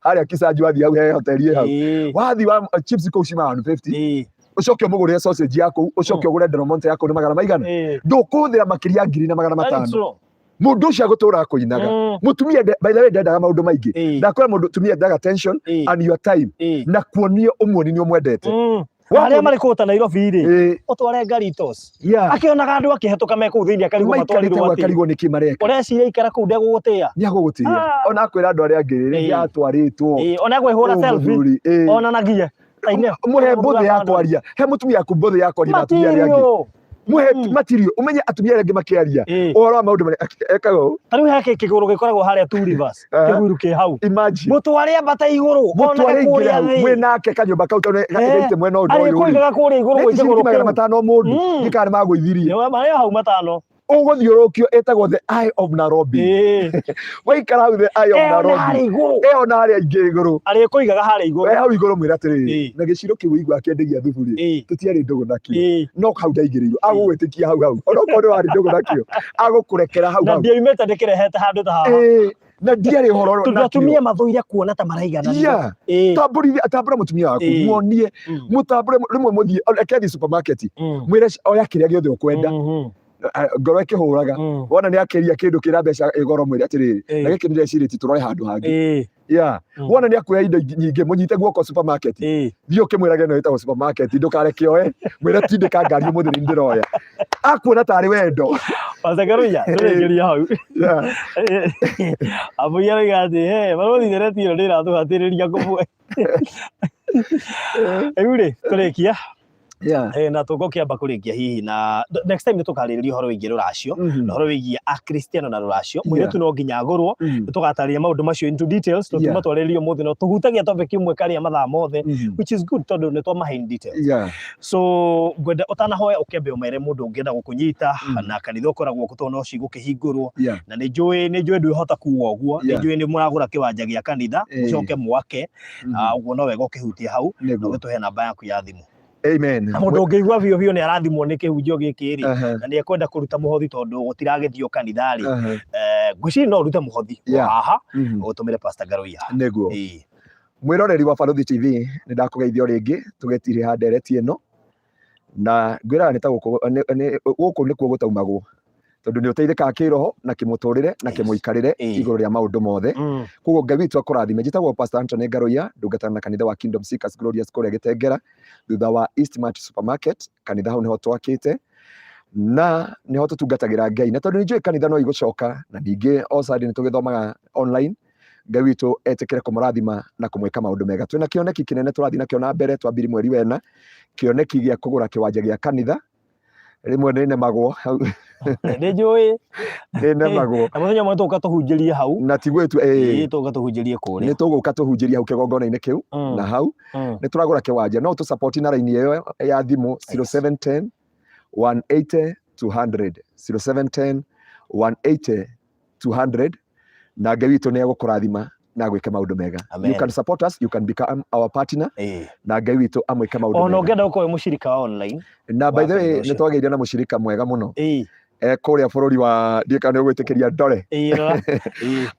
harĩa Kisanji. Wathiĩ hau he hoteli ĩ hau, wathiĩ wa chips kũu cima 150. Ũcoke ũmũgũrĩre sausage ya kũu, ũcoke ũgũre Del Monte ya kũu nĩ magana maigana? Ndũkũhũthĩra makĩria ya ngiri na magana That is matano. true. Mũndũ ũcio agũtũra akũinaga. Mũtumia by the way ndendaga maũndũ maingĩ. Ndakwĩra mũndũ tumia endaga attention and your time, na kuonio ũmuoni nĩ ũmwendete. Arĩa marĩ kũu ta Nairobi rĩ, ũtware Garitos, akĩonaga andũ akĩhetũka me kũu thĩinĩ, akarigwo maikarĩte matwarirwo hau atĩa. Akarigwo nĩkĩ mareka. Ũreciria ikara kũu ndegũgũtĩa? Nĩ agũgũtĩa. Ah. Ona akwĩra andũ arĩa angĩ rĩ, rĩngĩ atwarĩtwo Ona kwĩhũra ũyũ selfie mũthuri, onanagie. Mũhe mbũthĩ ya kwaria, he mũtumia waku mbũthĩ ya kwaria na atumia arĩa angĩ. Matirio. Mũhe matirio, ũmenye atumia arĩa angĩ makĩaria ũhoro wa maũndũ marĩa ekaga ũũ. Ta rĩu he kĩgũrũ gĩkoragwo harĩa Two Rivers, kĩguru kĩ hau. Imagine. Mũtware ambate igũrũ, mũtware onage ingĩre kũrĩa hau thĩ. Mwĩ nake kanyũmba kau tondũ gaite mwena ũyũ na ũyũ rĩ, Arĩkũigaga kũrĩa igũrũ nĩ gwĩ ti ciringi kĩgũrũ magana kĩu. matano mũndũ, gĩkana nĩ magũithirie. Nĩ marĩ hau matano. Ũgũthiũrũrũkio ĩtagwo the Eye of Nairobi. Waikara hau the Eye of Ĩyo na Nairobi, harĩa igũrũ. Ĩyo na harĩa ingĩ igũrũ. Arĩkũigaga harĩa igũrũ. We hau igũrũ mwĩra atĩrĩrĩ, na gĩciro kĩu ũigua akĩendegia thubu rĩ, tũtiarĩ ndũgũ nakĩo, no hau ndaigĩrĩirwo, agũgwĩtĩkia hau hau, onokorwo nĩ warĩ ndũgũ nakĩo, agũkũrekera hau Na hau. ndioimĩte ndĩkĩrehete handũ ta haha. Na ndiarĩ ũhoro Tondũ nakĩo. atumia mathũire kuona ta maraigananio. Tambũrithia, tambũra mũtumia waku, muonie, mũtambũre rĩmwe, mũthiĩ, reke athiĩ supermarket, mwĩre oya kĩrĩa gĩothe ũkwenda. Ngoro ĩkĩhũraga, wona nĩ akĩria kĩndũ kĩna mbeca ĩgoro, mwĩre atĩrĩrĩ, na gĩkĩ nĩndecirĩtie tũrore handũ hangĩ. Wona nĩ akuoya indo nyingĩ, mũnyite guoko supermarket, thiĩ ũkĩmwĩrage ĩno ĩtagwo supermarket, ndũkareke oe, mwĩre tindĩka ngari ũmũthĩ nĩ ndĩroya, akuona tarĩ wendo. Pastor Karunya, tũrĩkĩria hau. Ambũi aroiga atĩ he barũthi ndereti ĩno ndĩratũhatĩrĩria kũmwe. Rĩu rĩ, tũrĩkia. Na tũgũkĩamba kũrĩkia hihi na next time nĩ tũkarĩrĩria ũhoro wĩgiĩ rũracio, na ũhoro wĩgiĩ akristiano na rũracio. Mũirĩtu no nginya agũrwo. Nĩ tũgatarĩria maũndũ macio into details. Tũtiuma twarĩrĩria ũmũthĩ, no tũhutagia topic imwe karĩa mathaa mothe, which is good tondũ nĩ twamahe in details. So ngwenda ũtanahoya ũkĩambe ũmere mũndũ ũngĩenda gũkũnyita na kanitha ũkoragwo kũ, tondũ no cigũkĩhingũrwo. Na nĩ njũĩ ndwĩhota kuga ũguo, nĩ njũĩ nĩ mũragũra kĩwanja gĩa kanitha, mũcoke mwake. Ah, ũguo no wega ũkĩhutie hau na ũgĩtũhe namba yaku ya thimũ. Amen. Na mũndũ ũngĩigua biũ biũ nĩ arathimwo nĩ kĩhunjio gĩkĩ rĩ, na nĩ ekwenda kũruta mũhothi tondũ gũtiragĩthio kanitha rĩ, ngwĩciria no ũrute mũhothi o haha, ũtũmĩre Pastor Ngaruiya. Nĩguo. Mwĩroreri wa Barũthi TV, nĩ ndakũgeithia o rĩngĩ tũgĩtirĩha ndereti ĩno, na ngwĩraga nĩ ta gũkũ gũkũ nĩkuo gũtaumagwo, tondũ nĩ ũteithĩkaga kĩroho na kĩmũtũrĩre na kĩmũikarĩre igũrũ rĩa maũndũ mothe. Koguo Ngai witũ akũrathime. Njĩtagwo Pastor Anthony Ngaruiya, ndungatana na kanitha wa Kingdom Seekers Glorious kũrĩa Gĩtengera, thutha wa Eastmart Supermarket. Kanitha hau nĩho twakĩte na nĩho tũtungatagĩra Ngai, na tondũ nĩ njũĩ kanitha no igũcoka, na ningĩ o Sunday nĩ tũgĩthomaga online. Ngai witũ etĩkĩre kũmũrathima na kũmwĩka maũndũ mega. Twĩna kĩoneki kĩnene tũrathiĩ nakĩo na mbere, twambiri mweri wena, kĩoneki gĩa kũgũra kĩwanja gĩa kanitha. Rĩmwe nĩ nemagwo hau. Nĩ njũĩ. Nĩ nemagwo. Na mũthenya ũmwe tũka tũhunjĩrie hau. Na tiguo tu. Tũka tũhunjĩrie kũrĩa. Nĩ tũgũka tũhunjĩrie hau kĩgongona-inĩ kĩu. Na hau nĩ tũragũra kĩwanja, no tũ support na raini ĩyo ya thimũ, 0710 180 200, 0710 180 200, na Ngai witũ nĩ egũkũrathima na agwĩke maũndũ mega. Amen. You can support us, you can become our partner, na Ngai witũ amwĩke maũndũ Ona mega. ũngĩenda gũkorwo wĩ mũcirika wa online Na by the wa way, kanitha nĩ ũcio. twagĩire na mũcirika mwega mũno kũrĩa bũrũri wa, ndiũĩ kana nĩ ũgwĩtĩkĩria ndore. Rora.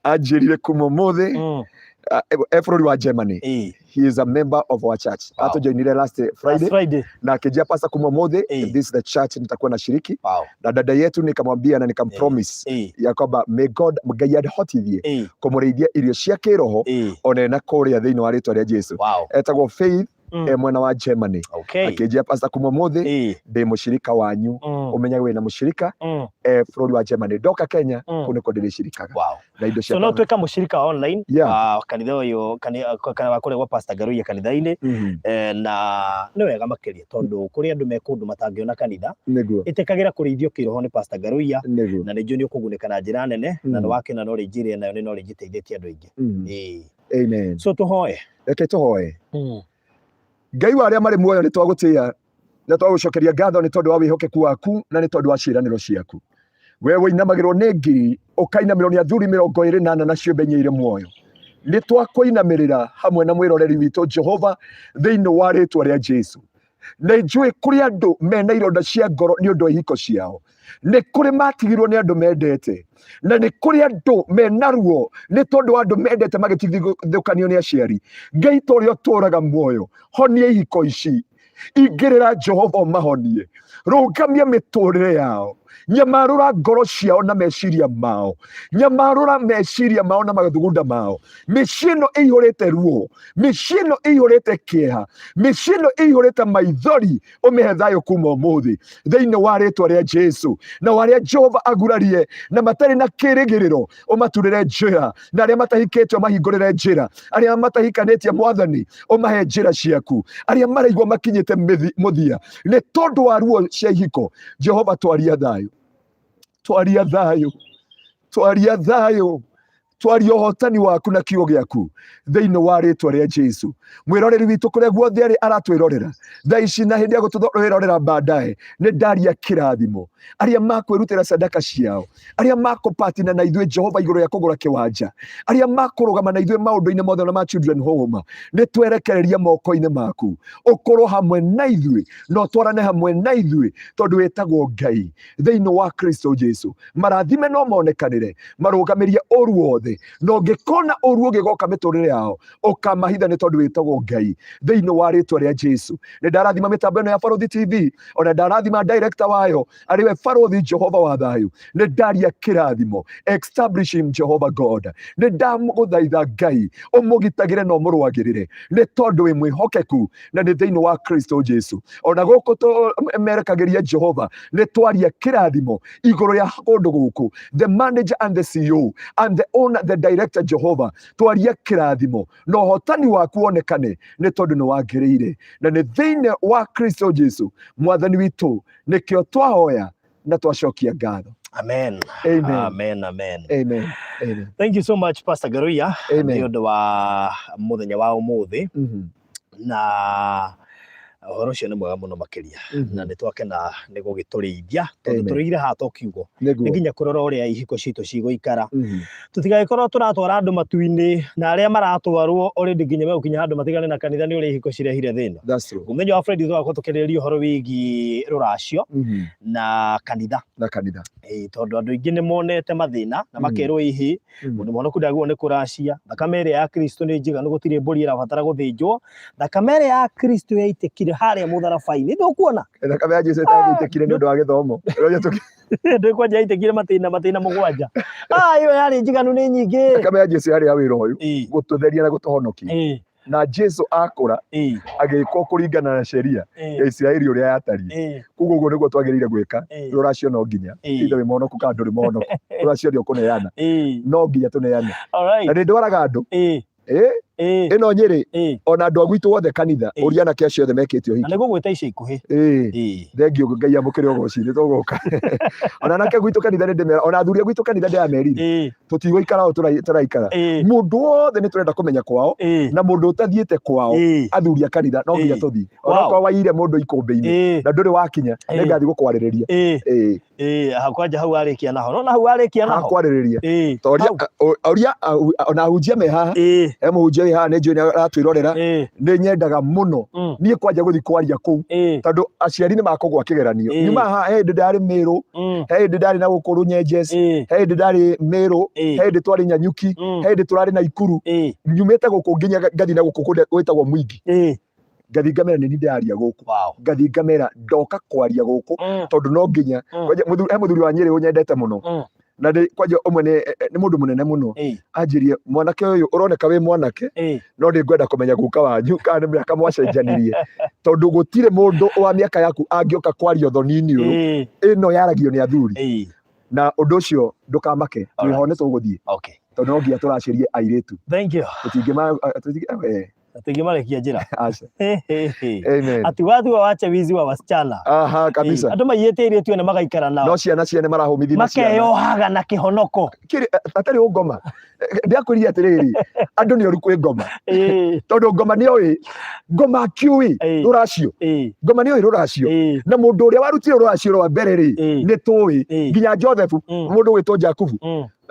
Anjĩrire kuma ũmũthĩ, E bũrũri wa Germany. He is a member of our church. Atũjoinire last Friday. Last Friday. Na akĩnjia, "Pastor, kuma ũmũthĩ, this is the church nitakuwa na shiriki." Na dada yetu nikamwambia na nikampromise ya kwamba may God, Ngai ahotithie kũmũrĩithia irio cia kĩroho ona ena kũrĩa thĩinĩ wa rĩtwa rĩa Jesu. Etagwo Faith, e mwena wa Germany. Akĩnjia, "Pastor, kuma ũmũthĩ ndĩ mũshirika wanyu." Ũmenyage wĩna mũshirika e bũrũri wa Germany. Ndoka Kenya, kũu nĩkuo ndĩrĩcirikaga na indo cia So no twĩka mũshirika online wa kanitha ũyũ kana wa kũrĩa gwa Pastor Ngaruiya kanitha-inĩ. Na nĩ wega makĩria tondũ kũrĩ andũ me kũndũ matangĩona kanitha. Ĩtĩkagĩra kũrĩithio kĩroho nĩ Pastor Ngaruiya, na nĩ njũĩ nĩ ũkũgunĩka na njĩra nene, na nĩ wakena knowledge ĩrĩa nayo nĩ knowledge ĩteithĩtie andũ aingĩ. Amen. So tũhoe. Reke tũhoe. Ngai wa arĩa marĩ muoyo, nĩ twagũtĩĩa na twagũcokeria ngatho nĩ tondũ wa wĩhokeku waku na nĩ tondũ wa ciĩranĩro ciaku. We wĩinamagĩrwo nĩ ngiri, ũkainamĩrwo nĩ athuri 24 na ciũmbe inya irĩ muoyo. Nĩ twakũinamĩrĩra hamwe na mwĩroreri witũ, Jehova, thĩinĩ wa rĩtwa rĩa Jesu. Nĩ njũĩ kũrĩ andũ mena ironda cia ngoro nĩ ũndũ wa ihiko ciao, nĩ kũrĩ matigirwo nĩ andũ mendete, na nĩ kũrĩ andũ mena ruo nĩ tondũ wa andũ mendete magĩtigithũkanio nĩ aciari. Ngai, ta ũrĩa ũtũũraga muoyo, honia ihiko ici. Ingĩrĩra, Jehova, ũmahonie, rũgamia mĩtũrĩre yao, nyamarũra ngoro ciao na meciria mao, nyamarũra meciria mao na mathugunda mao. Mĩciĩ ĩno ĩihũrĩte ruo, mĩciĩ ĩno ĩihũrĩte kĩeha, mĩciĩ ĩno ĩihũrĩte maithori, ũmĩhe thayũ kuma ũmũthĩ thĩinĩ wa rĩtwa rĩa Jesu. Na arĩa, Jehova, agurarie na matarĩ na kĩrĩgĩrĩro, ũmaturĩre njĩra, na arĩa matahikĩte ũmahingũrĩre njĩra, arĩa matahikanĩtie, Mwathani, ũmahe njĩra ciaku, arĩa maraigua makinyĩte mũthia nĩ tondũ wa ruo cia ihiko, Jehova, twaria thayũ, twaria thayũ, twaria thayũ, twaria ũhotani waku na kiugo gĩaku thĩinĩ wa rĩtwa rĩa Jesu. Mwĩroreri witũ kũrĩa guothe arĩ aratwĩrorera thaa ici na hĩndĩ ya gũtũrorera baadaye, nĩ ndaria kĩrathimo. Arĩa makwĩrutĩra sadaka ciao, arĩa makũpatina na ithuĩ, Jehova, igũrũ rĩa kũgũra kĩwanja, arĩa makũrũgama na ithuĩ maũndũ-inĩ mothe na ma children home, nĩ twerekereria moko-inĩ maku. Ũkorwo hamwe na ithuĩ na ũtwarane hamwe na ithuĩ, tondũ wĩtagwo Ngai thĩinĩ wa Kristo Jesu. Marathime no monekanĩre, marũgamĩrie ũru wothe, na ũngĩkona ũru ũgĩgoka mĩtũrĩre yao, ũkamahitha, nĩ tondũ wĩtagwo Ngai thĩinĩ wa rĩtwa rĩa Jesu. Nĩ ndarathima mĩtambo ĩno ya Barũthi TV, ona ndarathima director wayo arĩ we Barũthi Jehova wa thayũ. Nĩ ndaria kĩrathimo, establish him, Jehova God. Nĩ ndamũthaitha, Ngai, ũmũgitagĩre na ũmũrũagĩrĩre, nĩ tondũ wĩ mwĩhokeku, na nĩ thĩinĩ wa Kristo Jesu. Ona gũkũ merekagĩria, Jehova, nĩ twaria kĩrathimo igũrũ rĩa kũndũ gũkũ, the manager and the CEO and the owner, the director. Jehova, twaria kĩrathimo na ũhotani waku wonekane, nĩ tondũ nĩ wagĩrĩire, na nĩ thĩinĩ wa Kristo Jesu Mwathani witũ nĩkĩo twahoya na twacokia ngatho. Amen. Amen. Amen, amen. Amen, amen. Thank you so much, Pastor Garuya, Amen. nĩ ũndũ wa mũthenya wa ũmũthĩ, na ũhoro ũcio nĩ mwega mũno makĩria, na nĩ twakena nĩ gũgĩtũrĩithia, tondũ Amen. tũrĩire haha to kiugo, nĩ nginya kũrora ũrĩa ihiko citũ cigũikara, tũtigagĩkorwo tũratwara andũ matu-inĩ na arĩa maratwarwo already nginya megũkinya handũ matigane na kanitha nĩ ũrĩa ihiko cirehire thĩna. That's true. Mũthenya wa Friday tũgakorwo tũkĩarĩrĩria ũhoro wĩgiĩ rũracio na kanitha. Na kanitha. Ĩĩ, tondũ andũ aingĩ nĩ monete mathĩna na makerwo ĩhĩ, mũndũ mwonoku ndagĩrĩirwo nĩ kũracia, thakame ĩrĩa ya Kristo nĩ njiganu, gũtirĩ mbũri ĩrabatara gũthĩnjwo, thakame ĩrĩa ya Kristo yaitĩkire harĩa mũtharaba-inĩ, ndũkuona? Thakame ya Jesu ĩtagĩitĩkire nĩ ũndũ wa gĩthomo. Ũrĩa Ndĩkwanja yaitĩkire matĩna matĩna 7. Ah, ĩyo yarĩ njiganu, nĩ nyingĩ. Thakame ya Jesu yarĩ ya wĩra ũyũ, gũtũtheria na gũtũhonokia. Na Jesu akũra, agĩkwo kũringana na sheria ya Isiraeli ũrĩa yatariĩ. Koguo ũguo nĩguo twagĩrĩire gwĩka. Rũracio no nginya ithe wĩ mũhonoku kana ndũrĩ mũhonoku, rũracio nĩ ũkũneana, no nginya tũneane. Na nĩ ndwaraga andũ ĩno Nyĩrĩ, ona andũ a gwitũ othe kanitha, ũria anake acio othe mekĩte Na ũhiki. nĩ gũgwĩta ica ikuhĩ. Thengiũ, Ngai amũkĩre ũgoci. Nĩ tũgũka ona anake gwitũ kanitha, nĩ ndĩmera, ona athuri a gwitũ kanitha ndĩramerire, tũtigũikara o tũraikara. Mũndũ wothe nĩ tũrenda kũmenya kwao, na mũndũ ũtathiĩte kwao, athuri a kanitha, no nginya tũthiĩ, onokorwo waiyire mũndũ ikũmbĩ-inĩ na ndũrĩ wakinya, nĩngathiĩ gũkwarĩrĩria. Kwanja hau warĩkia naho, no na hau warĩkia naho. Hakwarĩrĩria. Ta ũria Hau. Ũria ona ahunjia me haha, he mũhunjia wĩ haha nĩ njũĩ nĩ aratwĩrorera. Nĩ nyendaga mũno niĩ kwanja gũthiĩ kwaria kũu, tondũ aciari nĩ makũgwa kĩgeranio. Nyuma haha, he hĩndĩ ndarĩ Mĩrũ, he hĩndĩ ndarĩ na gũkũ Rũnyenjes, he hĩndĩ ndarĩ Mĩrũ. He hĩndĩ twarĩ Nyanyuki, he hĩndĩ tũrarĩ Naikuru. Nyumĩte gũkũ nginya ngathiĩ na gũkũ kũrĩa gwĩtagwo Mwingi, ngathiĩ ngamera nĩ niĩ ndĩraria gũkũ, ngathiĩ ngamera ndoka kwaria gũkũ, tondũ no nginya. Kwanja he mũthuri wa Nyĩrĩ ũnyendete mũno, na ndĩ kwanja ũmwe nĩ mũndũ mũnene mũno, anjĩrie, "Mwanake ũyũ ũroneka wĩ mwanake, no nĩ ngwenda kũmenya guka wanyu kana nĩ mĩaka mwacenjanirie, tondũ gũtirĩ mũndũ wa mĩaka yaku angĩũka kwaria ũthoni-inĩ ũyũ. Ĩno yaragio nĩ athuri." Na ũndũ ũcio ndũkamake, twĩho nĩ tũgũthiĩ, tondũ no nginya tũracĩrie airĩtu. Thank you. Tũtingĩma tũtingĩ- Tũtingĩmarekia njĩra. Aca. Amen. Ati watu wawache wizi wa wasichana. Aha, kabisa. Andũ maiyĩte airĩtu ene magaikara nao. No ciana ciene marahũmithia na ciana. Makeyohaga na kĩhonoko. Kĩrĩ atarĩ ũngoma. Ndĩakwĩrire atĩrĩrĩ, andũ nĩ oru kwĩ ngoma, tondũ ngoma nĩ oĩ, ngoma akiũĩ rũracio, ngoma nĩ oĩ rũracio, na mũndũ ũrĩa warutire rũracio rwa mbere rĩ, nĩ tũĩ, nginya Joseph, mũndũ wĩtwo Jakubu.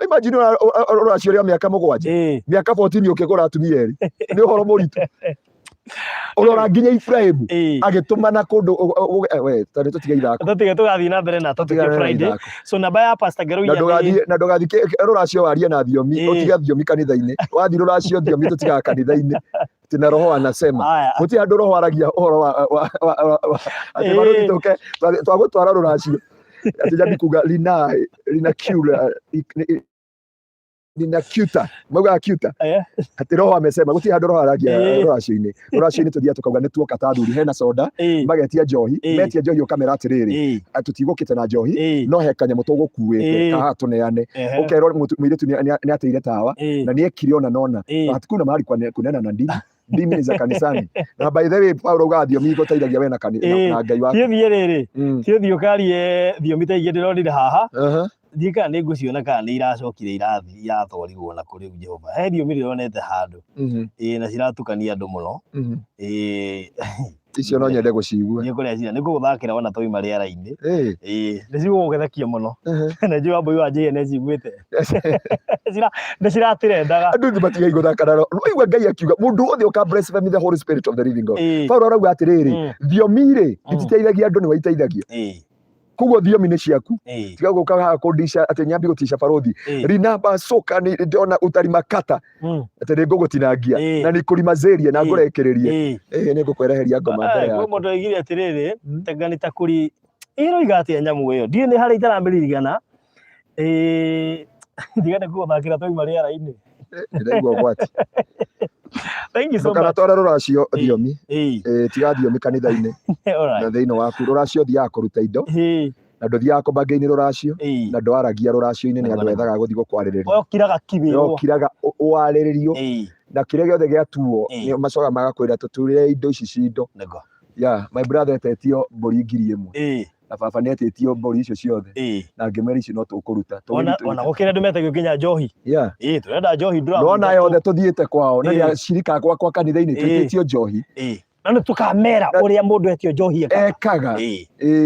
Imagine rũracio rĩa mĩaka 7, mĩaka 14 ũkĩgũra atumia erĩ, nĩ ũhoro mũritũ. Ũrora nginya Ibrahimu agĩtũmana kũndũ we, tondũ tũtige ithako. Tũtige, tũgathiĩ na mbere na topic Tũtigane na Friday. ithako. So namba ya Pastor Na Ngaruiya nĩ ndũgathiĩ, na ndũgathiĩ rũracio warie na thiomi. Ũtige thiomi kanitha-inĩ. Wathiĩ rũracio, thiomi tũtigaga kanitha-inĩ. Atĩ na roho anasema, gũtirĩ handũ roho aragia ũhoro wa atĩ barũthi tũke twagũtwara rũracio, atĩ jambi kuga lina kiura lina kiuta, maugaga kiuta. Atĩ roho amesema, gũtirĩ handũ roho aragia. Rũracio-inĩ tũthiaga tũkauga nĩ tuoka ta athuri, hena soda, magetia njohi. Metia njohi, ũkamera atĩrĩrĩ, tũtigũkĩte na njohi, no he kanyamũ tũgũkuĩte kahaha tũneane. Ũkerwo mũirĩtu nĩ ateire tawa na nĩ ekire ona nona. Hatikuna mahali kunena na ndimi, ndimi ni za kanisani. Na by the way, Paulo augaga thiomi igũteithagia we na Ngai waku. Thiĩ rĩrĩ, thiĩ ũkarie thiomi ta ingĩ ndĩronire haha. Ndiĩ kana nĩ ngũciona kana nĩ iracokire irathi iratwarirwo na kũrĩ Jehova. He thiomi ndĩronete handũ, ĩĩ, na ciratukania andũ mũno. Ĩĩ. Icio no nyende gũcigua. Nĩ kũrĩa cira nĩ ngũgũthakĩra ona twauma rĩera-inĩ. Ĩĩ, nĩ cigũgũthekia mũno. Na njũĩ Wambũi wa Njĩhia nĩ aciguĩte. Nĩ ciratĩrendaga. Andũ nĩ matigai gũthaka na roho. Waigua Ngai akiuga mũndũ wothe ũka blasphemy the Holy Spirit of the living God. Paulo arauga atĩrĩrĩ, thiomi rĩ, ititeithagia andũ, nĩ waiteithagia. Koguo thiomi nĩ ciaku. Tiga gũka haha kũndica atĩ nyambi gũtica barothi. Rinamba soka nĩ ndĩrona utarimakata atĩ nĩ ngũgũtinangia na nĩ kũrimazeria na ngũrekererie. Nĩ ngũkwereheria ngoma mbere Kwĩ yaku. mũndũ oigire atĩrĩrĩ, tanga nĩ ta kũri ĩroiga atĩa nyamũ ĩyo, ndiũĩ nĩ harĩa itaramĩririkana. Ĩĩ, ndiga nĩ ngũgũthakĩra twauma rĩera-inĩ. Ndĩraigua ũgwati. Thank you so much. Ndũkanatware rũracio thiomi. Tiga thiomi kanitha-inĩ All na right. thĩinĩ waku. Rũracio thiaga kũruta indo, na ndũthiaga kũbangĩinĩ rũracio, na ndwaragia rũracio-inĩ, nĩ andũ ethaga gũthiĩ gũkwarĩrĩria. Okiraga kiwĩrwo. Ũkiraga warĩrĩrio, na kĩrĩa gĩothe gĩatuo nĩ macokaga magakwĩra tũturĩre indo ici cindo. Nĩguo. Yeah, my brother etetio mbũri 1000, na baba nĩ etĩtio mbũri icio ciothe, na ngĩmera icio no tũkũruta. Ona Tũgĩthiĩ ona gũkĩra andũ metagio nginya njohi. Ĩĩ, tũrenda njohi ndũra. Nona yothe tũthiĩte kwao na nĩ acirika akwa kwa kanitha-inĩ, twĩtĩtio njohi. Ĩĩ. Na nĩ tũkamera ũrĩa mũndũ etio njohi ekaga. Ekaga.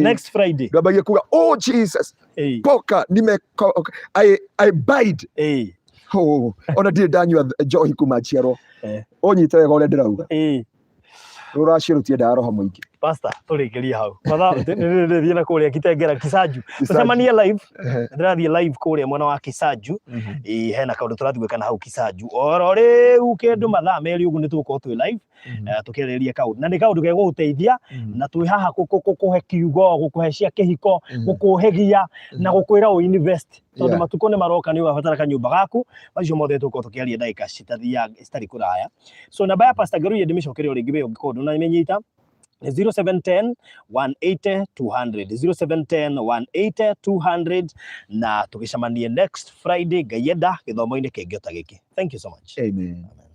Next Friday. Ndwambagie kuga, "Oh Jesus, poka nime I bide." Oh, ona ndirĩ ndanyua njohi kuma njiarwo. Ũnyite wega ũrĩa ndĩrauga. Rũracio rũtiendaga roho mũingĩ. Pastor, tũrĩkĩrie hau. Mathaa nĩ na kũrĩa Kitengela Kisaju. Tũcemanie live. Ndĩrathiĩ live kũrĩa mwena wa Kisaju. Ĩĩ, hena kaũndũ tũrathiĩ gwĩka na hau Kisaju. Oro rĩu kĩndũ mathaa 2 ũguo nĩ tũgũkorwo twĩ live, tũkĩarĩrĩria kaũndũ. Na nĩ kaũndũ gegũgũteithia, na twĩ haha gũkũhe kiugo, gũkũhe cia kĩhiko, gũkũhĩgia na gũkwĩra ũ invest. Tondũ matukũ nĩ maroka nĩ ũgabatara kanyũmba gaku, macio mothe tũgũkorwo tũkĩaria ndagĩka citathiaga citarĩ kũraya. So namba ya Pastor Ngaruiya ndĩmĩcokere o rĩngĩ we ũngĩkorwo ndũnamĩnyita, nĩ 0710 180 200, 0710 180 200, na tũgĩcemanie next Friday Ngai enda gĩthomo-inĩ kĩngĩ o ta gĩkĩ. Thank you so much. Amen. Amen.